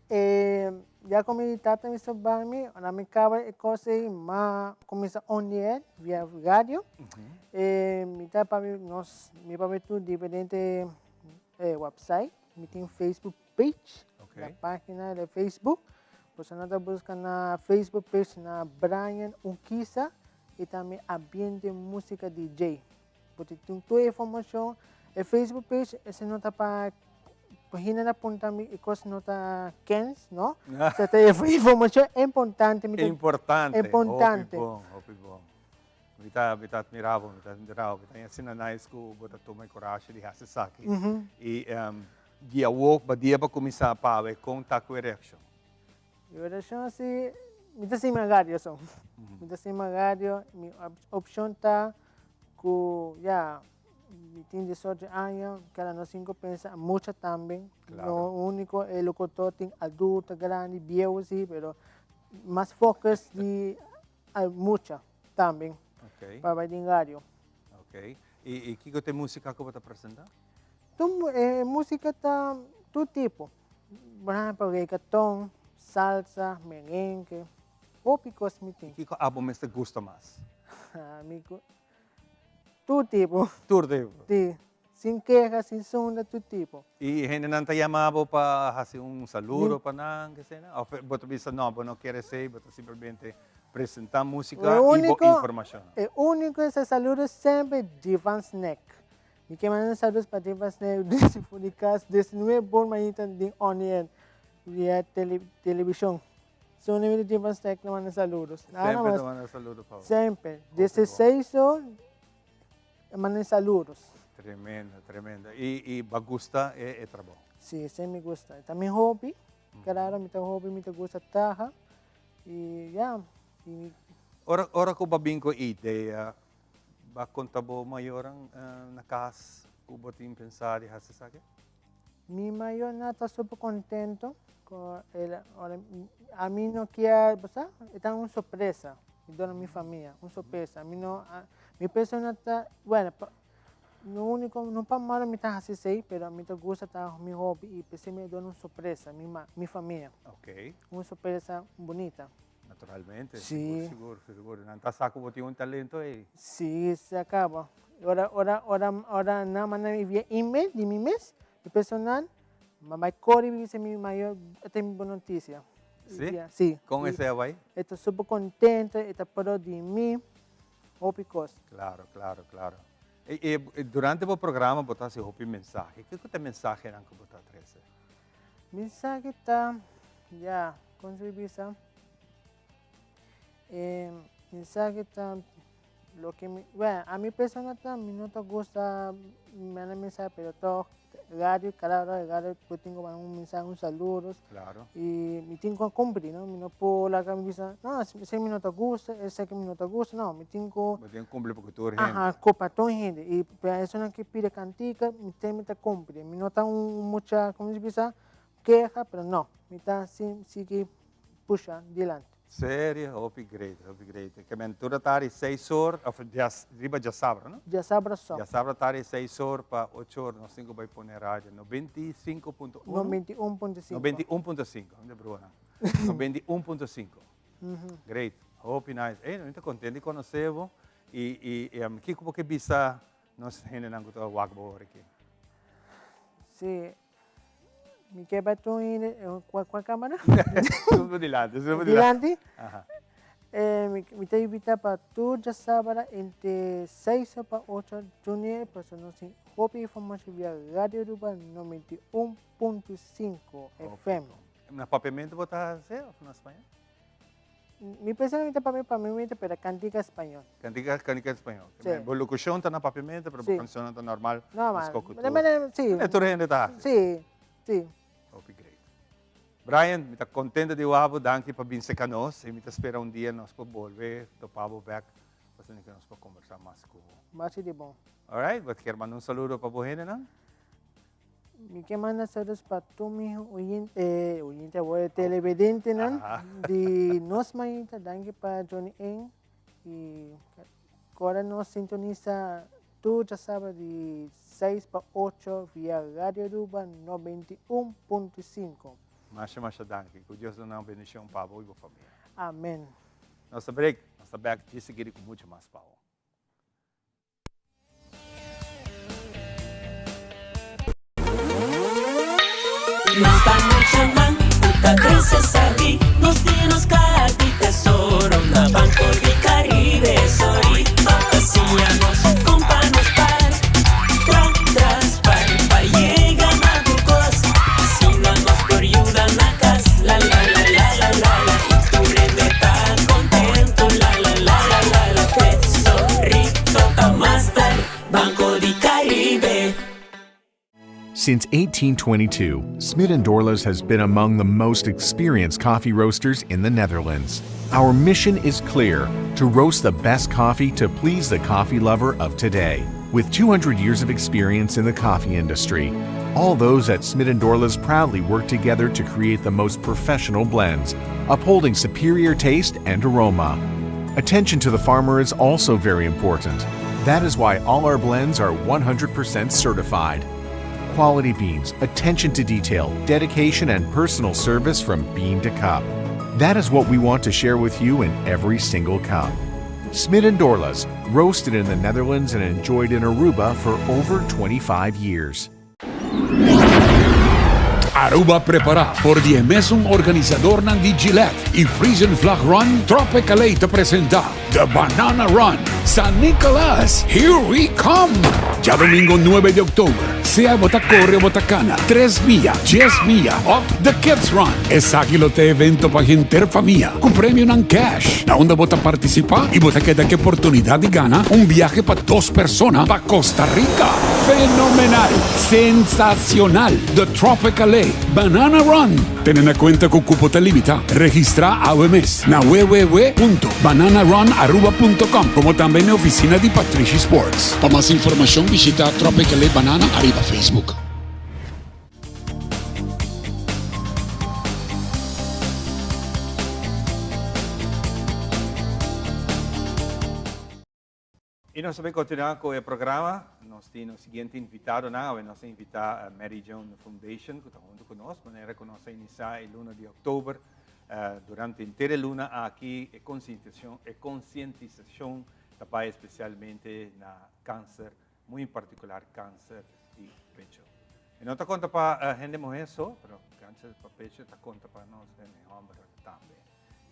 E ya ku mi tata mi stop mi, ora mi kaba e kos ei, m'a kuminsá on the air via radio. E mi ta papia nos, mi papia tur diferente website. Mi tin Facebook page, na página di Facebook. Boso no ta buska na Facebook page na Brian Urquiza i tambe Ambiente Música DJ. Bo tin tur e informashon. E Facebook page esei no ta pa hende na punta mi e kos no ta kens, no. Esei ta informashon importante. Mi ta Importante. Importante. Hopi bon, hopi bon. Mi ta, mi ta admira bo, mi ta admira bo. Mi ta asina nice ku bo ta tuma e kurashi di hasi esaki. I di awor pa dia bo kuminsá pawe kon ta ku e reakshon? E reakshon si, mi ta stima radio so. Mi ta stima radio, mi opshon ta Cu ya mi tin diesocho aña, keda nos tin cu pensa mucha tambe. No unico e locutor tin adulto, grandi, bieu si, pero mas focus di mucha tambe pa bay den radio. Ok. Y kico ta e musica cu bo ta presenta? Tur e musica ta tur tipo. Por ehempel reggaeton, salsa, merengue. Hopi kos mi tin. I kiko abo mester gusta mas? Mi tur tipo. Tur tipo? Si. Sin keha, sin sunda, tur tipo. I hendenan ta yama bo pa hasi un saludo pa nan, kesena? Of bo ta bisa no, bo no kier esei, bo ta simplemente presenta musika i bo informashon? E uniko e sa saludo semper Divan Snack. Mi ke manda saludos pa Divan Snack desde for di kas, desde nuebe bor mainta den on air via televishon. Su nome di Divan Snack ta manda saludos. Nada Semper mas. ta manda saludo pa bo. Semper. Desde seis or ta manda saludos. Tremendo, tremendo. I, i bo gusta e, e trabou? Si, si mi gusta. Ta mi hobby. Claro, mi ta hobby, mi ta gusta traha. I ya. I Ora, ora ku bo a bin ku e idea, bo a konta bo mayornan na kas? ku bo tin pensá di hasi esaki? Mi mayornan ta super contento cu el ora ami no kier bo sa e ta un sorpresa mi duna mi famia un sorpresa mi no mi persona ta bueno lo unico no pa malo mi ta haci esey pero mi ta gusta ta mi hobby y p'esey mi a duna un sorpresa mi mi famia un sorpresa bunita. Naturalmente, sigur, sigur, sigur. Nan ta sa ku bo tin un talento ei. Sí, se acaba. Ora, ora, ora, ora nan manda mi via email di mi mes, mi personal, ma bai kore i bisa mi mayor e ta mi bon notisia. Sí? Sí. Kon esei a bai? E ta super kontento, e ta proud di mi, hopi kos. Klaro, klaro, klaro. I, i durante bo programa bo ta hasi hopi mensahe. Kiko ta e mensahenan ku bo ta trese? Mensahe ta, ya, kon su bisa? E mensahe ta loke mi, bueno, a mi persona ta mi no ta gusta manda mensahe, pero tog radio, cada ora radio bo tin ku manda un mensahe, un saludos. Claro. Y mi tin ku cumpli, no? Mi no por laga mi bisa, no, esei mi no ta gusta, esaki mi no ta gusta, no, mi tin ku. Bo tin ku cumpli pa ku tur hende. Aha, ku pa tur hende. Y pa esunnan ke pidi kantika, mi tin mi ta cumpli. Mi no ta un mucha, como se bisa, keha, pero no, mi ta sigui pusha dilanti. Serio? Hopi great, hopi great. Ke men tur atari seis or, of riba djasabra, no? Djasabra so. Djasabra atari seis or pa ocho or nos tin ku bai pone radio 95.1? 91.5. 91.5, mi ta brua nan. 91.5. Great, hopi nice. Ey, mi ta kontent di konosé bo i i kiko bo ke bisa nos hendenan ku ta wak bo ora aki? Si, Mi ke bai tur hende, kua kua kamara? Super dilanti, super dilanti. Dilanti? Aha. Eh, mi ta invita pa tur djasabra entre seis pa ocho juni, pasobra nos tin hopi informashon via Radio Aruba 91.5 FM. Na papiamento bo ta hasi of na spañó? Mi pensa mi ta papia papiamento pero cantica español. Cantica cantica español. Sí. Bo locucion ta na papiamento pero bo Sí. cancionnan ta normal. Normal. Mesco cu De tur. manera, sí. E tur hende ta haci. Sí, sí. Hopi great. Brian, mi ta contento di wak bo, danki pa bin seca nos y mi ta spera un dia nos por bolbe topa bo bek pasobra nos por conversa mas cu bo. Masha di bon. Alright, bo kier manda un saludo pa bo hendenan? Mi ke manda saludos pa tur mi oyente, oyente awor televidentenan di Nos Mainta. Danki pa Johnny Eng y kora nos sintonisa tur djasabra di seis pa ocho via Radio Aruba 91.5. Masha masha danki. Ku Dios duna un bendicion pa bo y bo famia. Amen. Nos ta break, nos ta back djis sigui ku mucho mas pa bo. Nos ta muchanan ku ta krese sabí, nos tin nos kaha di tesoro na Banco di Caribe. Sorry, pa siña nos kon pa nos par, tra tras par pa yega na tur kos. Asina nos por yuda na kas, la la la la la la la, i tur hende ta kontento, la la la la la la. Tesorito ta master, Banco di Caribe. Since 1822, Smit & Dorlas has been among the most experienced coffee roasters in the Netherlands. Our mission is clear, to roast the best coffee to please the coffee lover of today. With 200 years of experience in the coffee industry, all those at Smit & Dorlas proudly work together to create the most professional blends, upholding superior taste and aroma. Attention to the farmer is also very important. That is why all our blends are 100% certified. Quality beans, attention to detail, dedication, and personal service from bean to cup. That is what we want to share with you in every single cup. Smit and Dorlas, roasted in the Netherlands and enjoyed in Aruba for over 25 years. Aruba prepara por di e mesun organisadornan di Gillette y Frisian Flag Run, Tropicale ta presenta The Banana Run San Nicolas, Here We Come! Djadomingo nuebe di october, sea bo ta core o bo ta cana, tres mia, dies mia of The Kids Run. Esaki lo ta e evento pa henter famia cu premionan cash, na unda bo ta participa y bo ta keda cu e oportunidad di gana un biahe pa dos persona pa Costa Rica! Fenomenal! Sensacional! The Tropicale Banana Run! Tene na cuenta cu cupo ta limita. Registra awe mes na www.bananarunaruba.com como tambe na e oficina di Patrishi Sports. Pa mas informacion bishita. bishita Tropicale Banana ariba Facebook. Y nos ta bay continua cu e programa. Nos tin nos siguiente invitadonan. Awe nos a invita Mary Joan Foundation cu ta hunto cu nos. Manera cu nos a inicia e luna di october, durante henter e luna aki e concientisacion, e concientisacion ta bay especialmente na cancer, muy en particular cancer di pecho. E no ta conta pa hende muher so, pero cancer pa pecho ta conta pa nos hende homber tambe.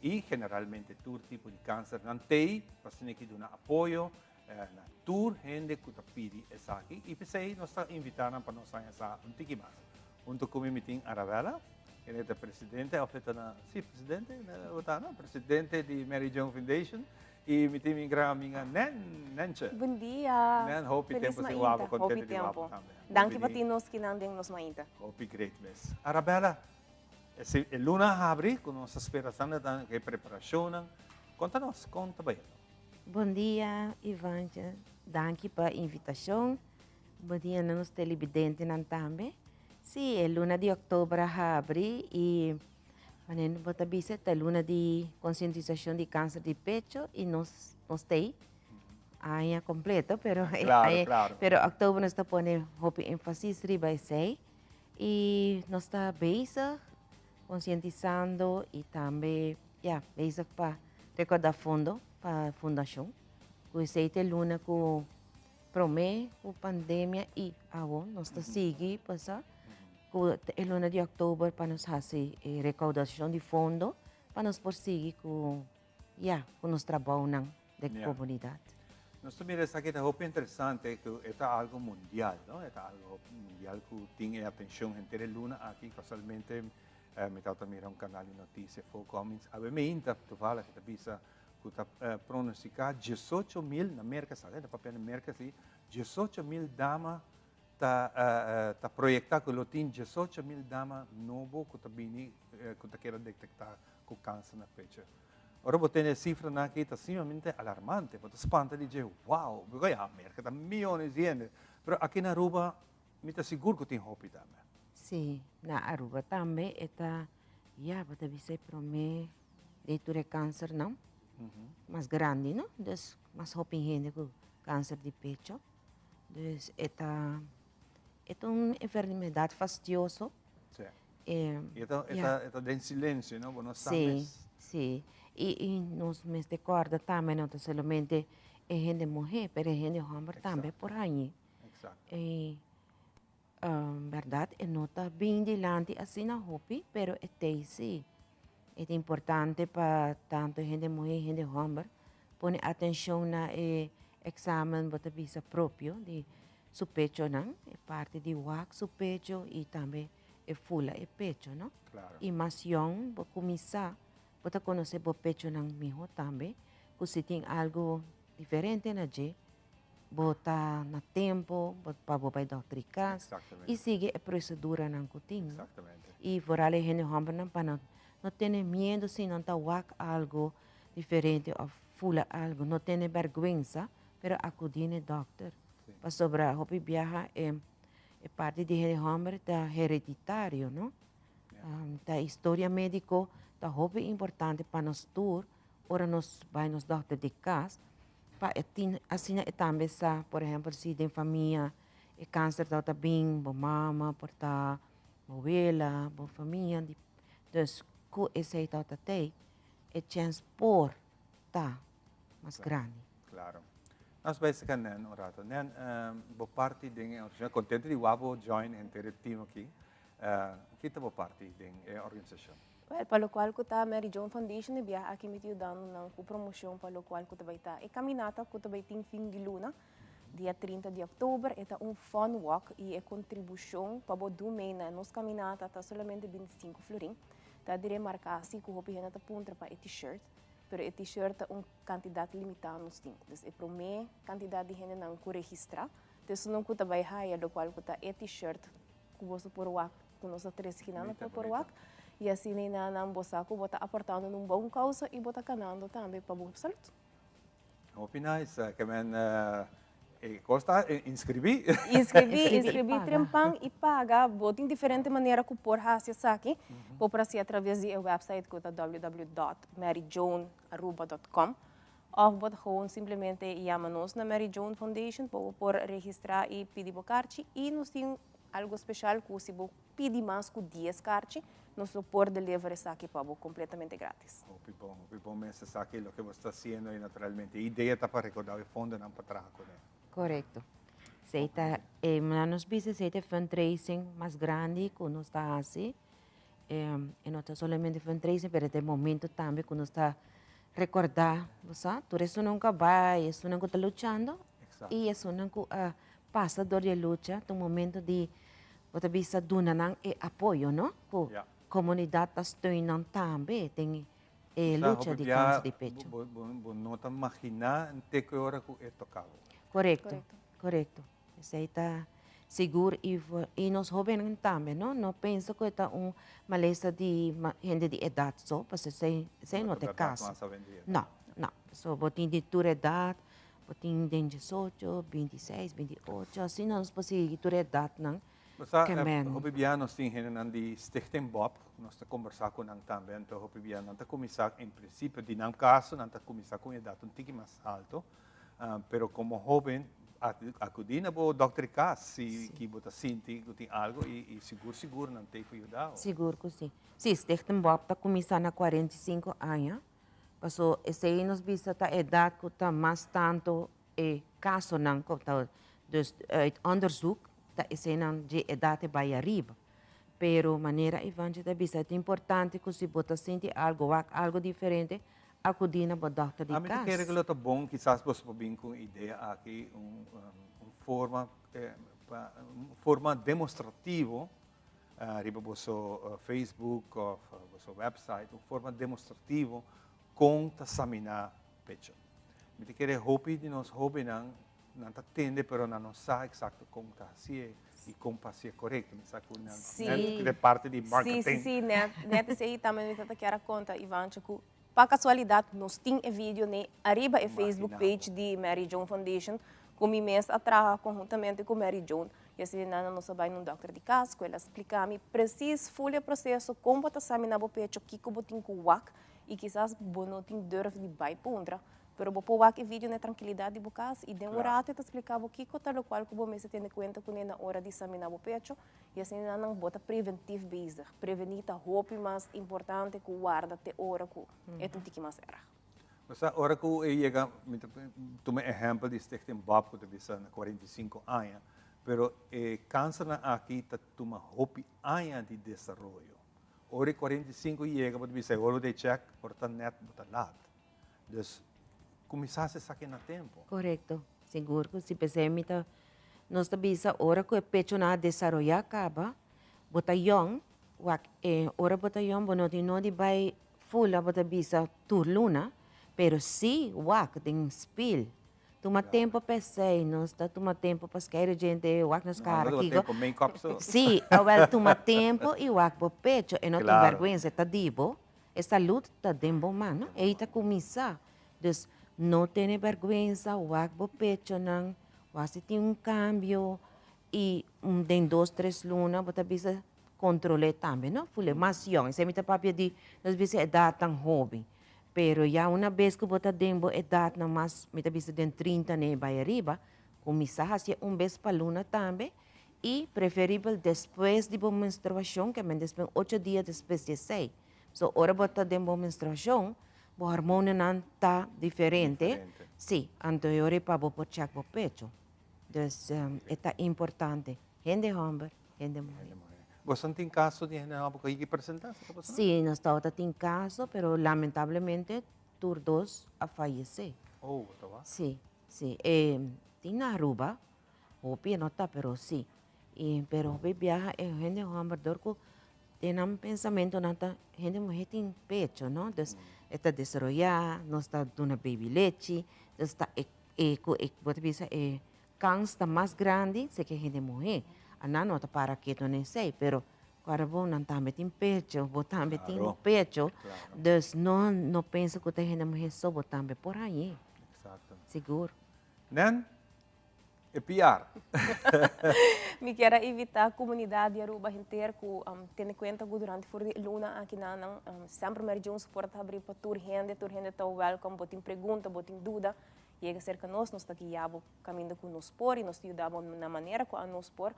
Y generalmente tur tipo di cancer nan tey pa asina ki duna apoyo na tur hende cu ta pidi esaki. Y p'esey nos ta invita nan pa nos haña sa un tiki mas. Hunto cu mi mi tin Arabella, kende ta presidente of e ta na, si presidente bo ta no? Presidente di Mary Joan Foundation. Y mi tin mi gran amiga Nen, Nenche. Bon dia. Nen, hopi Feliz tempo sin mainta. wak, contento Hopi di wak tempo. tambe. Danki pa tin nos kinan den nos mainta. Hopi great mes. Arabella, E e luna a habri ku nos ta spera asina ta e preparashonnan. Konta nos kon ta bai. Bon dia Ivantje, danki pa invitashon. Bon dia na nos televidentenan tambe. Sí, e luna di òktober a habri i manera bo ta bisa ta luna di konsientisashon di kanser di pecho i nos nos ta ei aña kompleto pero Klaro, klaro. pero òktober nos ta pone hopi énfasis riba esei. Y nos ta bezig concientisando y tambe ya bezig pa recorda fondo pa fundacion. Cu esey ta e luna cu prome cu pandemia y awo nos ta sigui pasa cu e luna di october pa nos haci e recaudacion di fondo pa nos por sigui cu ya cu nos trabounan. den comunidad. Nos ta mira esaki ta hopi interesante cu e ta algo mundial, no? E ta algo mundial cu tin e atencion henter e luna aki. Casualmente mi tabata mira un canal di noticia Voorkomings awe meinta toevallig ta bisa cu ta pronostica diesocho mil na Merca sa, ta papia na Merca si, diesocho mil dama ta ta proyecta cu lo tin 18.000 dama nobo cu ta bini cu ta keda detecta cu cancer na pecho. Ora bo tene e cifranan aki ta sumamente alarmante, bo ta spanta di dje, wow, porque ya Merca ta miyones di hende, pero aki na Aruba mi ta sigur cu tin hopi tambe. Si, na Aruba tambe e ta, ya, bo ta bisa e prome di tur e cancernan mas grandi, no? Dus mas hopi hende cu cancer di pecho. Dus e ta, e ta un enfermedad fastioso. Sí. Y e ta, e ta, e ta den silencio, no? Bo no sa mes. Sí, sí. Y, y nos mester corda tambe no ta solamente e hende muher, pero e hende homber tambe por hañi. Exacto. Y berdad e no ta bin dilanti asina hopi, pero e t'ey sí. E ta importante pa tanto hende muhé i hende hòmber pone atenshon na e eksamen bo ta bisa propio di su pechonan, e parti di wak su pecho i tambe e fula e pecho, no? I mas yòn bo kuminsá bo ta konosé bo pechonan mihó tambe ku si tin algu diferente na dje Bo ta na tempo pa bo bai dokter di kas i sigui e proseduranan ku tin. I foral e hende hòmbernan pa no no tene miedu si nan ta wak algu diferente òf fula algu. No tene bèrgwensa, pero akudí na e dòkter. Pasobra hopi biaha e e parti di hende hòmber ta hereditario, no? Ta historia médiko ta hopi importante pa nos tur ora nos bai nos dòkter di kas. Pa e tin asina e tambe sa, por ehempel si den famia e kanser tabata bin, bo mama por ta, bo wela, bo famia, dus ku esei tabata tei, e chèns por ta mas grandi. Klaro. Nos bai saka Nen un rato. Nen, bo parti den e organisashon, kontento di wak bo join henter e team aki. Ki ta bo parti den e organisashon? Wel, pa locual cu ta Mary Joan Foundation e biaha aki mi ta yudando nan cu promocion pa locual cu ta bay ta e caminata cu ta bay tin fin di luna, dia 30 di october. E ta un fun walk y e contribucion pa bo do mee na nos caminata ta solamente 25 florin. Ta di remarca si cu hopi hende ta puntra pa e t-shirt, pero e t-shirt ta un cantidad limita nos tin. Dus e prome cantidad di hendenan cu registra, ta esunnan cu ta bay haya locual cu ta e t-shirt ku boso por wak, ku nos a trese kinan bo por wak, i asina i nan bo sa ku bo ta aportando na un bon kousa i bo ta kanando tambe pa bo salud. Hopi nice, ke men E kos ta inskribí. Inskribí, inskribí trempan i paga. Bo tin diferente manera ku por hasi esaki. Bo por hasi atraves di e website ku ta www dot maryjoanaruba dot com òf bo ta gewoon simplemente yama nos na Mary Joan Foundation pa bo por registrá i pidi bo karchi. I nos tin algo speshal ku si bo pidi mas ku dies karchi, nos lo por deliver esaki pa bo kompletamente gratis. Hopi bon, hopi bon mes esaki loke bo sta hasiendo i naturalmente e idea ta pa rekordá e fondonan pa traha kuné. Korekto. Esei ta e na nos bisa esei ta e fundraising mas grandi ku nos ta hasi. E no ta solamente fundraising pero ta e momento tambe ku nos ta rekordá bo sa tur esunnan ku a bai, esunnan ku ta luchando i esunnan ku a pasa dor di e lucha ta un momento di bo ta bisa duna nan e apoyo no ku komunidat ta steun nan tambe den e lucha di kanser di pecho. Bo no ta maginá te ku e ora ku e toka bo. Korekto, korekto. Esei ta sigur i i nos hóbennan tambe no, no pensa ku e ta un malesa di hende di edat so, pasobra esei esei no ta e kaso. No, no. So bo tin di tur edat, Bo tin den diesocho, bintiseis, bintiocho, asina nos por sigui tur e edatnan. Bo sa, hopi bia nos tin hendenan di Stichting Bob, nos ta kombersá ku nan tambe, anto hopi bia nan ta kuminsá, en prinsipio di nan kaso nan ta kuminsá ku un edat un tiki mas alto, pero komo hóben akudí na bo dòkter di kas si ki bo ta sinti ku tin algu i sigur sigur nan t'ei pa yuda bo. Sigur ku si. Si, Stichting Bob ta kuminsá na 45 aña. Paso esei nos bisa ta edad cu ta mas tanto e casonan cu ta, dus uit onderzoek ta eseinan dje edad e bay ariba. Pero manera Ivantje ta bisa e ta importante cu si bo ta sinti algo, wak algo diferente, acudi na bo dokter di Ami ta cas. kere cu lo ta bon kisas boso por bin cu un idea aki, un forma, un forma demostrativo Riba boso Facebook of boso website un forma demostrativo con ta samina pecho. Mi ta kere hopi di nos hobennan nan ta tende pero nan no sa exacto con ta hacié y con pa hacié corecto. Mi sa cu nan net de parte di marketing. Si, si, si, net, net esey tambe mi ta kier a conta Ivancho cu pa casualidad nos tin e video ne ariba e Facebook page di Mary Joan Foundation cu mi mes a traha conhuntamente cu Mary Joan. I asina nan nos a bai na un dòkter di kas ku el a splika mi presis ful e proseso kon bo ta saminá bo pecho, kiko bo tin ku wak i kisas bo no tin durf di bai puntra, pero bo por wak e video na e trankilidat di bo kas i den un rato e ta splika bo kiko ta lokual ku bo mester tene kuenta kuné na ora di saminá bo pecho i asina nan bo ta preventif bezig. Prevení ta hopi mas importante ku warda te ora ku e ta un tiki mas erg. Bo sa, ora ku e yega, mi ta tuma e ehèmpel di Stichting Bob ku ta bisa na 45 aña, pero e kansernan aki ta tuma hopi aña di desaroyo. Ora e 45 yega bo ta bisa e ora bo ta e chèk por ta nèt bo ta lat. Dus kuminsá hasi esaki na tempu. Korekto, sigur ku si. P'esei mi ta, nos ta bisa ora ku e pechonan a desaroyá kaba, bo ta yòn, wak e ora bo ta yòn bo no tin nodi bai Fula bo ta bisa tur luna, pero si wak den spil. Tuma tempo pa esey, nos ta tuma tempo pa skeiru djente, wak nos kara kiko. Si, awel tuma tempo y wak bo pecho, e no tin bergwensa, e ta di bo, e salud ta den bo man, no? Ey ta cuminsa. Dus no tene bergwensa, wak bo pechonan, wak si tin un cambio y den dos tres luna bo ta bisa Control'é tambe, no? Ful'é mas yòn. Esei mi ta papia di nos bisa edatnan hóben. Pero ya una bes ku bo ta den bo edatnan mas, mi ta bisa den trinta ne bai ariba, kuminsá hasié un bes pa luna tambe i preferibel despues di bo menstruashon, ke men despues ocho dia despues di esei. So ora bo ta den bo menstruashon, bo hormonanan ta diferente. Sí, anto e ora ei pa bo por chèk bo pecho. Dus e ta importante. Hende hòmber. Hende muhé. Boso tin kaso di hende hòmber ku a yega presentá? Sí, nos tabata tin kaso, pero lamentablemente tur dos a fayesé. Oh, bo ta wak? Sí, sí. E tin na Aruba, hopi e no ta, pero sí. I pero hopi biaha e hende hòmber dor ku den nan pensamentu nan ta hende muhé tin pecho, no? Dus e ta desaroyá, nos ta duna baby lechi, dus ta e e ku e bo ta bisa e Kans ta mas grandi si ke hende muhé. A nan no ta para ketu na esei, pero kòrda bo nan tambe tin pecho, bo tambe tin bo pecho. Dus no no pensa ku ta hende muhé so, bo tambe por hañ'é. Exacto. Sigur. Nen? E PR. Mi kier a invita comunidad di Aruba henter cu tene cuenta cu durante for di e luna aki nan nan semper Mary Joan su porta ta habri pa tur hende, tur hende ta welcome, bo tin pregunta, bo tin duda, yega cerca nos, nos ta guia bo caminda cu nos por y nos ta yuda bo na manera cu anos por.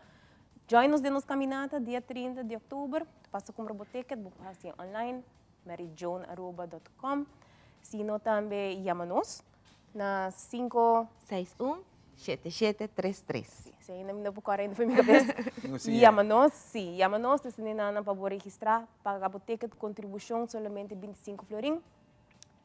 Join nos den nos caminata dia 30 di october, pasa cumpra bo ticket, bo por haci online, maryjoanaruba dot com, sino tambe yama nos. Na 5. 6 1 7 7 3 3. Si, si ainda mi no por kòrda ainda for mi kabes. Yama nos, si, yama nos, ta sende nan pa bo registrá, paga bo ticket, kontribushon solamente 25 florin.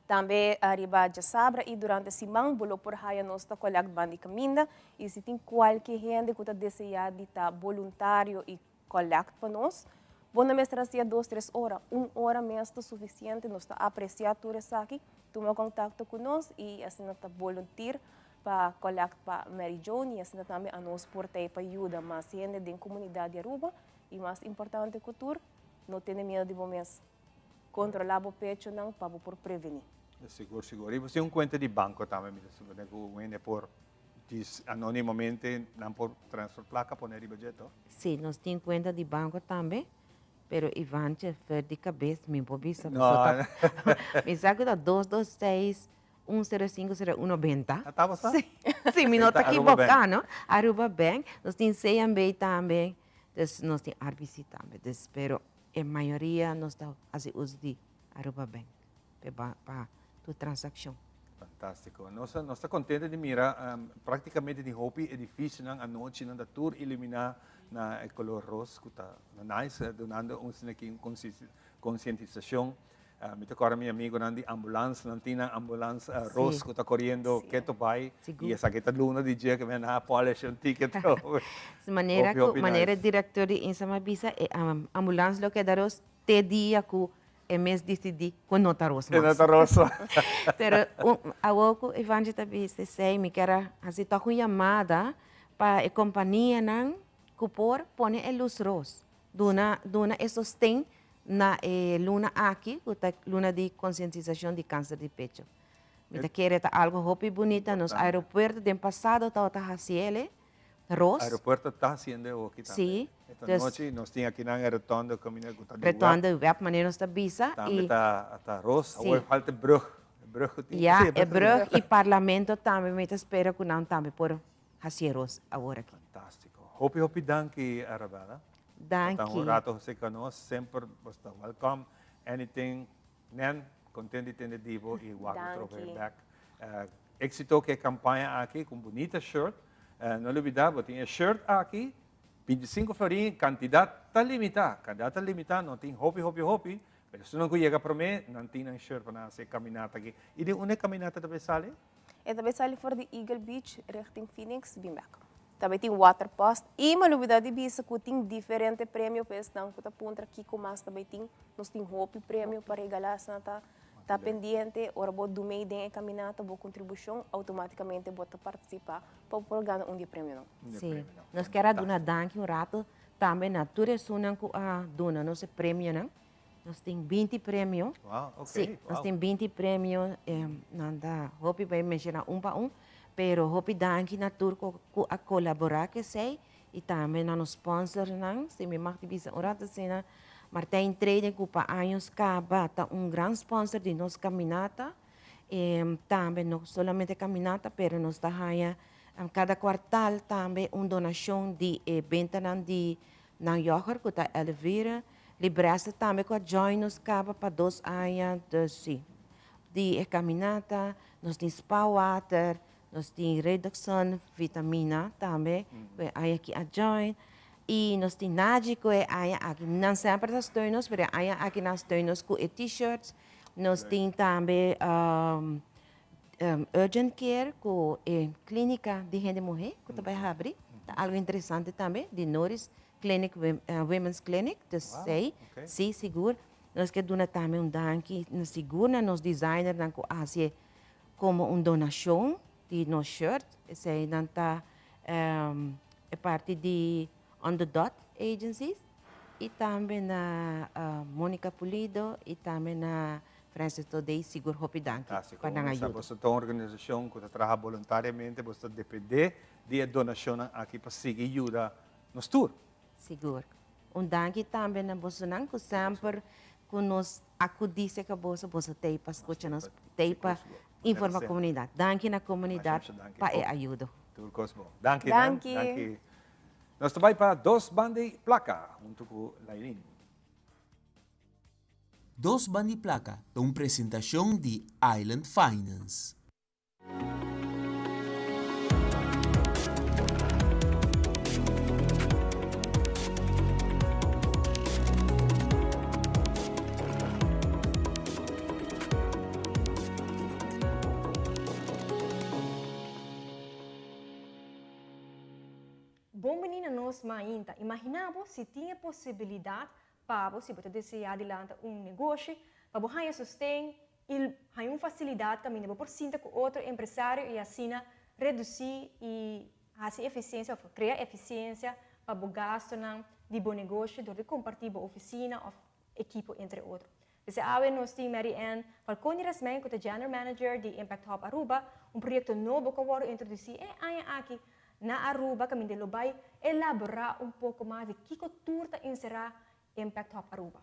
Tambe ariba djasabra i durante siman bo lo por haya nos ta kolèkt banda di kaminda i si tin kualke hende ku ta deseá di ta boluntario i Collect pa nos. Bo no mester hacia dos tres ora, un ora mes ta suficiente, nos ta aprecia tur esaki, tuma contacto cu nos y asina ta volunteer pa collect pa Mary Joan y asina tambe anos por ta pa yuda mas hende den comunidad di Aruba y mas importante cu tur, no tene miedo di bo mes, controla bo pechonan pa bo por preveni. Sigur, sigur. Y bo tin un cuenta di banco tambe, mi ta supone cu hende por Djis anonimamente nan por transfer placa pone riba dje to? Si, nos tin cuenta di banco tambe, pero Ivantje fer di cabes mi por bisa paso ta mi sa cu ta dos dos seis un sero cinco sero uno benta. A taba sa? Si, mi no ta equiboca no, Aruba Bank, nos tin CMB tambe, dus nos tin RBC tambe, dus pero e mayoria nos ta haci uso di Aruba Bank. pa tur transaccion. Fantastico. Nos nos ta contento di mira practicamente di hopi edificionan anochi nan ta tur ilumina na e color ros cu ta nice dunando un asina aki un concientisacion. Mi ta corda mi amigonan di ambulance nan tin nan ambulance ros cu ta coriendo keto bay y esaki ta luna di dje cu mi a polish un ticket. Manera cu manera director di INSAM a bisa e ambulance lo keda ros te dia cu E mes disidí ku no ta ros mas. E no ta ros mas. Pero awor ku Ivanji ta bisa esei, mi kier a hasi tòg un yamada pa e kompanianan ku por pone e lus ros, duna duna e sosten na e luna aki ku ta luna di konsientisashon di kanser di pecho. Mi ta kere ta algu hopi bunita, nos aeropuerto den pasado tabata hasi el. Ros. Aeropuerto ta haciendo e hoki tambe. Sí. Esta nochi nos tin aki nan e rotonde caminda cu ta di web. Rotonde web manera nos ta bisa. Tambe ta ta ros. Sí. Awor falta e brug. E brug cu tin. Ya, e brug y parlamento tambe mi ta spera cu nan tambe por haci e ros awor aki. Fantastico. Hopi hopi danki Arabella. Danki. Ta un rato Jose cu nos. Semper bo ta welcome. Anything Nen, content di tende di bo y wak bo trobe bek. Exito cu e campaña aki cu un bunita shirt. No lubida bo tin e shirt aki, 25 florin, cantidad ta limita. Cantidad ta limita, no tin hopi hopi hopi, pero esunnan cu yega prome, nan tin nan shirt pa nan haci e caminata aki. Y di unda e caminata ta bay sali? E ta bay sali for di Eagle Beach richting Phoenix bin bek. Ta bay tin water post y mi a lubida di bisa cu tin diferente premio pa esnan cu ta puntra kico mas ta bay tin. Nos tin hopi premio pa regala asina ta ta pendiente ora bo dumey den e caminata bo contribucion automaticamente bo ta participa pa bo por gana un di e premionan. Sí, nos kier a duna danki un rato tambe na tur esunnan cu a duna nos e premionan. Nos tin 20 premio. Wow, ok. Sí, nos tin 20 premio. Eh, nan ta hopi bai menciona un pa un, pero hopi danki na tur ku, ku a colabora ku esei y tambe na nos sponsornan, si mi mag di bisa un rato asina, Martijn Trading ku pa años kaba ta un gran sponsor di nos caminata. Eh, tambe no solamente caminata, pero nos ta haya cada kwartaal tambe un donacion di e bentanan di Nan yoghurt ku ta Elvira Libresse tambe ku a join nos kaba pa dos aña, dus si. Di e kaminata, nos tin Spa Water, nos tin Redoxon Vitamina tambe ku e aña aki a join. I nos tin Naji ku e aña aki, nan semper ta steun nos, pero e aña aki nan a steun nos ku e t-shirts. Nos tin tambe Urgent Care ku e klinika di hende muhé ku ta bai habri. Ta algu interesante tambe, di Noris Clinic, Women's Clinic, dus sei, si, sigur. Nos ke duna tambe un danki sigur na nos designernan ku a hasié komo un donashon di nos shirt. Eseinan ta e parti di On The Dot Agencies i tambe na Monica Pulido i tambe na. Francis Thodé sigur hopi danki pa nan ayudo. Boso ta un organisacion cu ta traha boluntariamente, boso ta depende di e donacionnan aki pa sigui yuda nos tur. Sigur. Un danki tambe na bosonan cu semper cu nos acudi cerca boso, boso t'ey pa scucha nos, t'ey pa informa comunidad. Danki na comunidad pa e ayudo. Tur cos bon. Danki nan. Danki. Nos ta bay pa Dos Band'i Placa hunto cu Lailin. Dos Band'i Placa ta un presentacion di Island Finance. Bon bini na nos mainta. Imagina bo si tin e posibilidad pa bo, si bo ta desea di lanta un negoshi, pa bo haña sosten i haña un facilidad caminda bo por sinta cu otro empresario i asina reduci i haci eficiencia of crea eficiencia pa bo gastonan di bo negoshi dor di comparti bo oficina of ekipo entre otro. P'esei awe nos tin Mary Ann Falconi Rasmijn ku ta General Manager di Impact Hub Aruba, un proyekto nobo ku a wòrdu introdusí e aña aki na Aruba kaminda lo bai elaborá un poko mas di kiko tur ta enserá Impact Hub Aruba.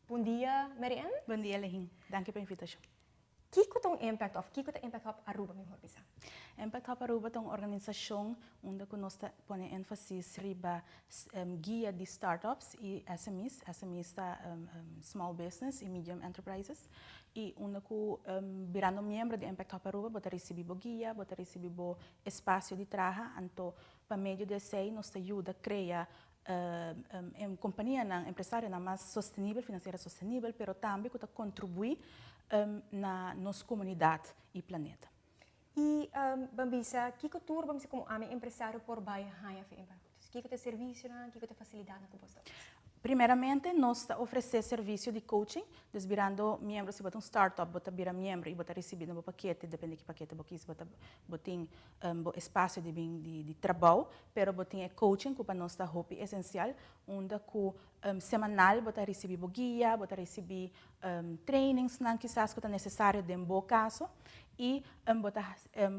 Bon dia Mary Ann. Bon dia Lehin, danki pa invitashon. Kiko ta un Impact of kiko ta Impact Hub Aruba mihor bisa? Impact Hub Aruba ta un organisashon unda ku nos ta pone énfasis riba guia di startups i SMEs, SMEs ta small business i medium enterprises, i unda ku birando miembro di Impact Hub Aruba bo ta risibí bo guia, bo ta risibí bo espasio di traha, anto pa medio di esei nos ta yuda krea kompanianan, empresarionan mas sostenibel, finansiero sostenibel, pero tambe ku ta kontribuí na nos komunidat i planeta. I ban bisa kiko tur ban bisa komo ami empresario por bai haña fe Impact Hub? Kiko ta e servisionan, kiko ta e fasilidatnan ku bos ta ofresé? Primeramente nos ta ofresé servisio di coaching, dus birando miembro si bo ta un startup bo ta bira miembro i bo ta risibí na bo pakete, depende ki pakete bo kis, bo ta bo tin bo espasio di bin di trabou, pero bo tin e coaching ku pa nos ta hopi esensial, unda ku semanal bo ta risibí bo guia, bo ta risibí trainingsnan kisas ku ta nesesario den bo kaso i bo ta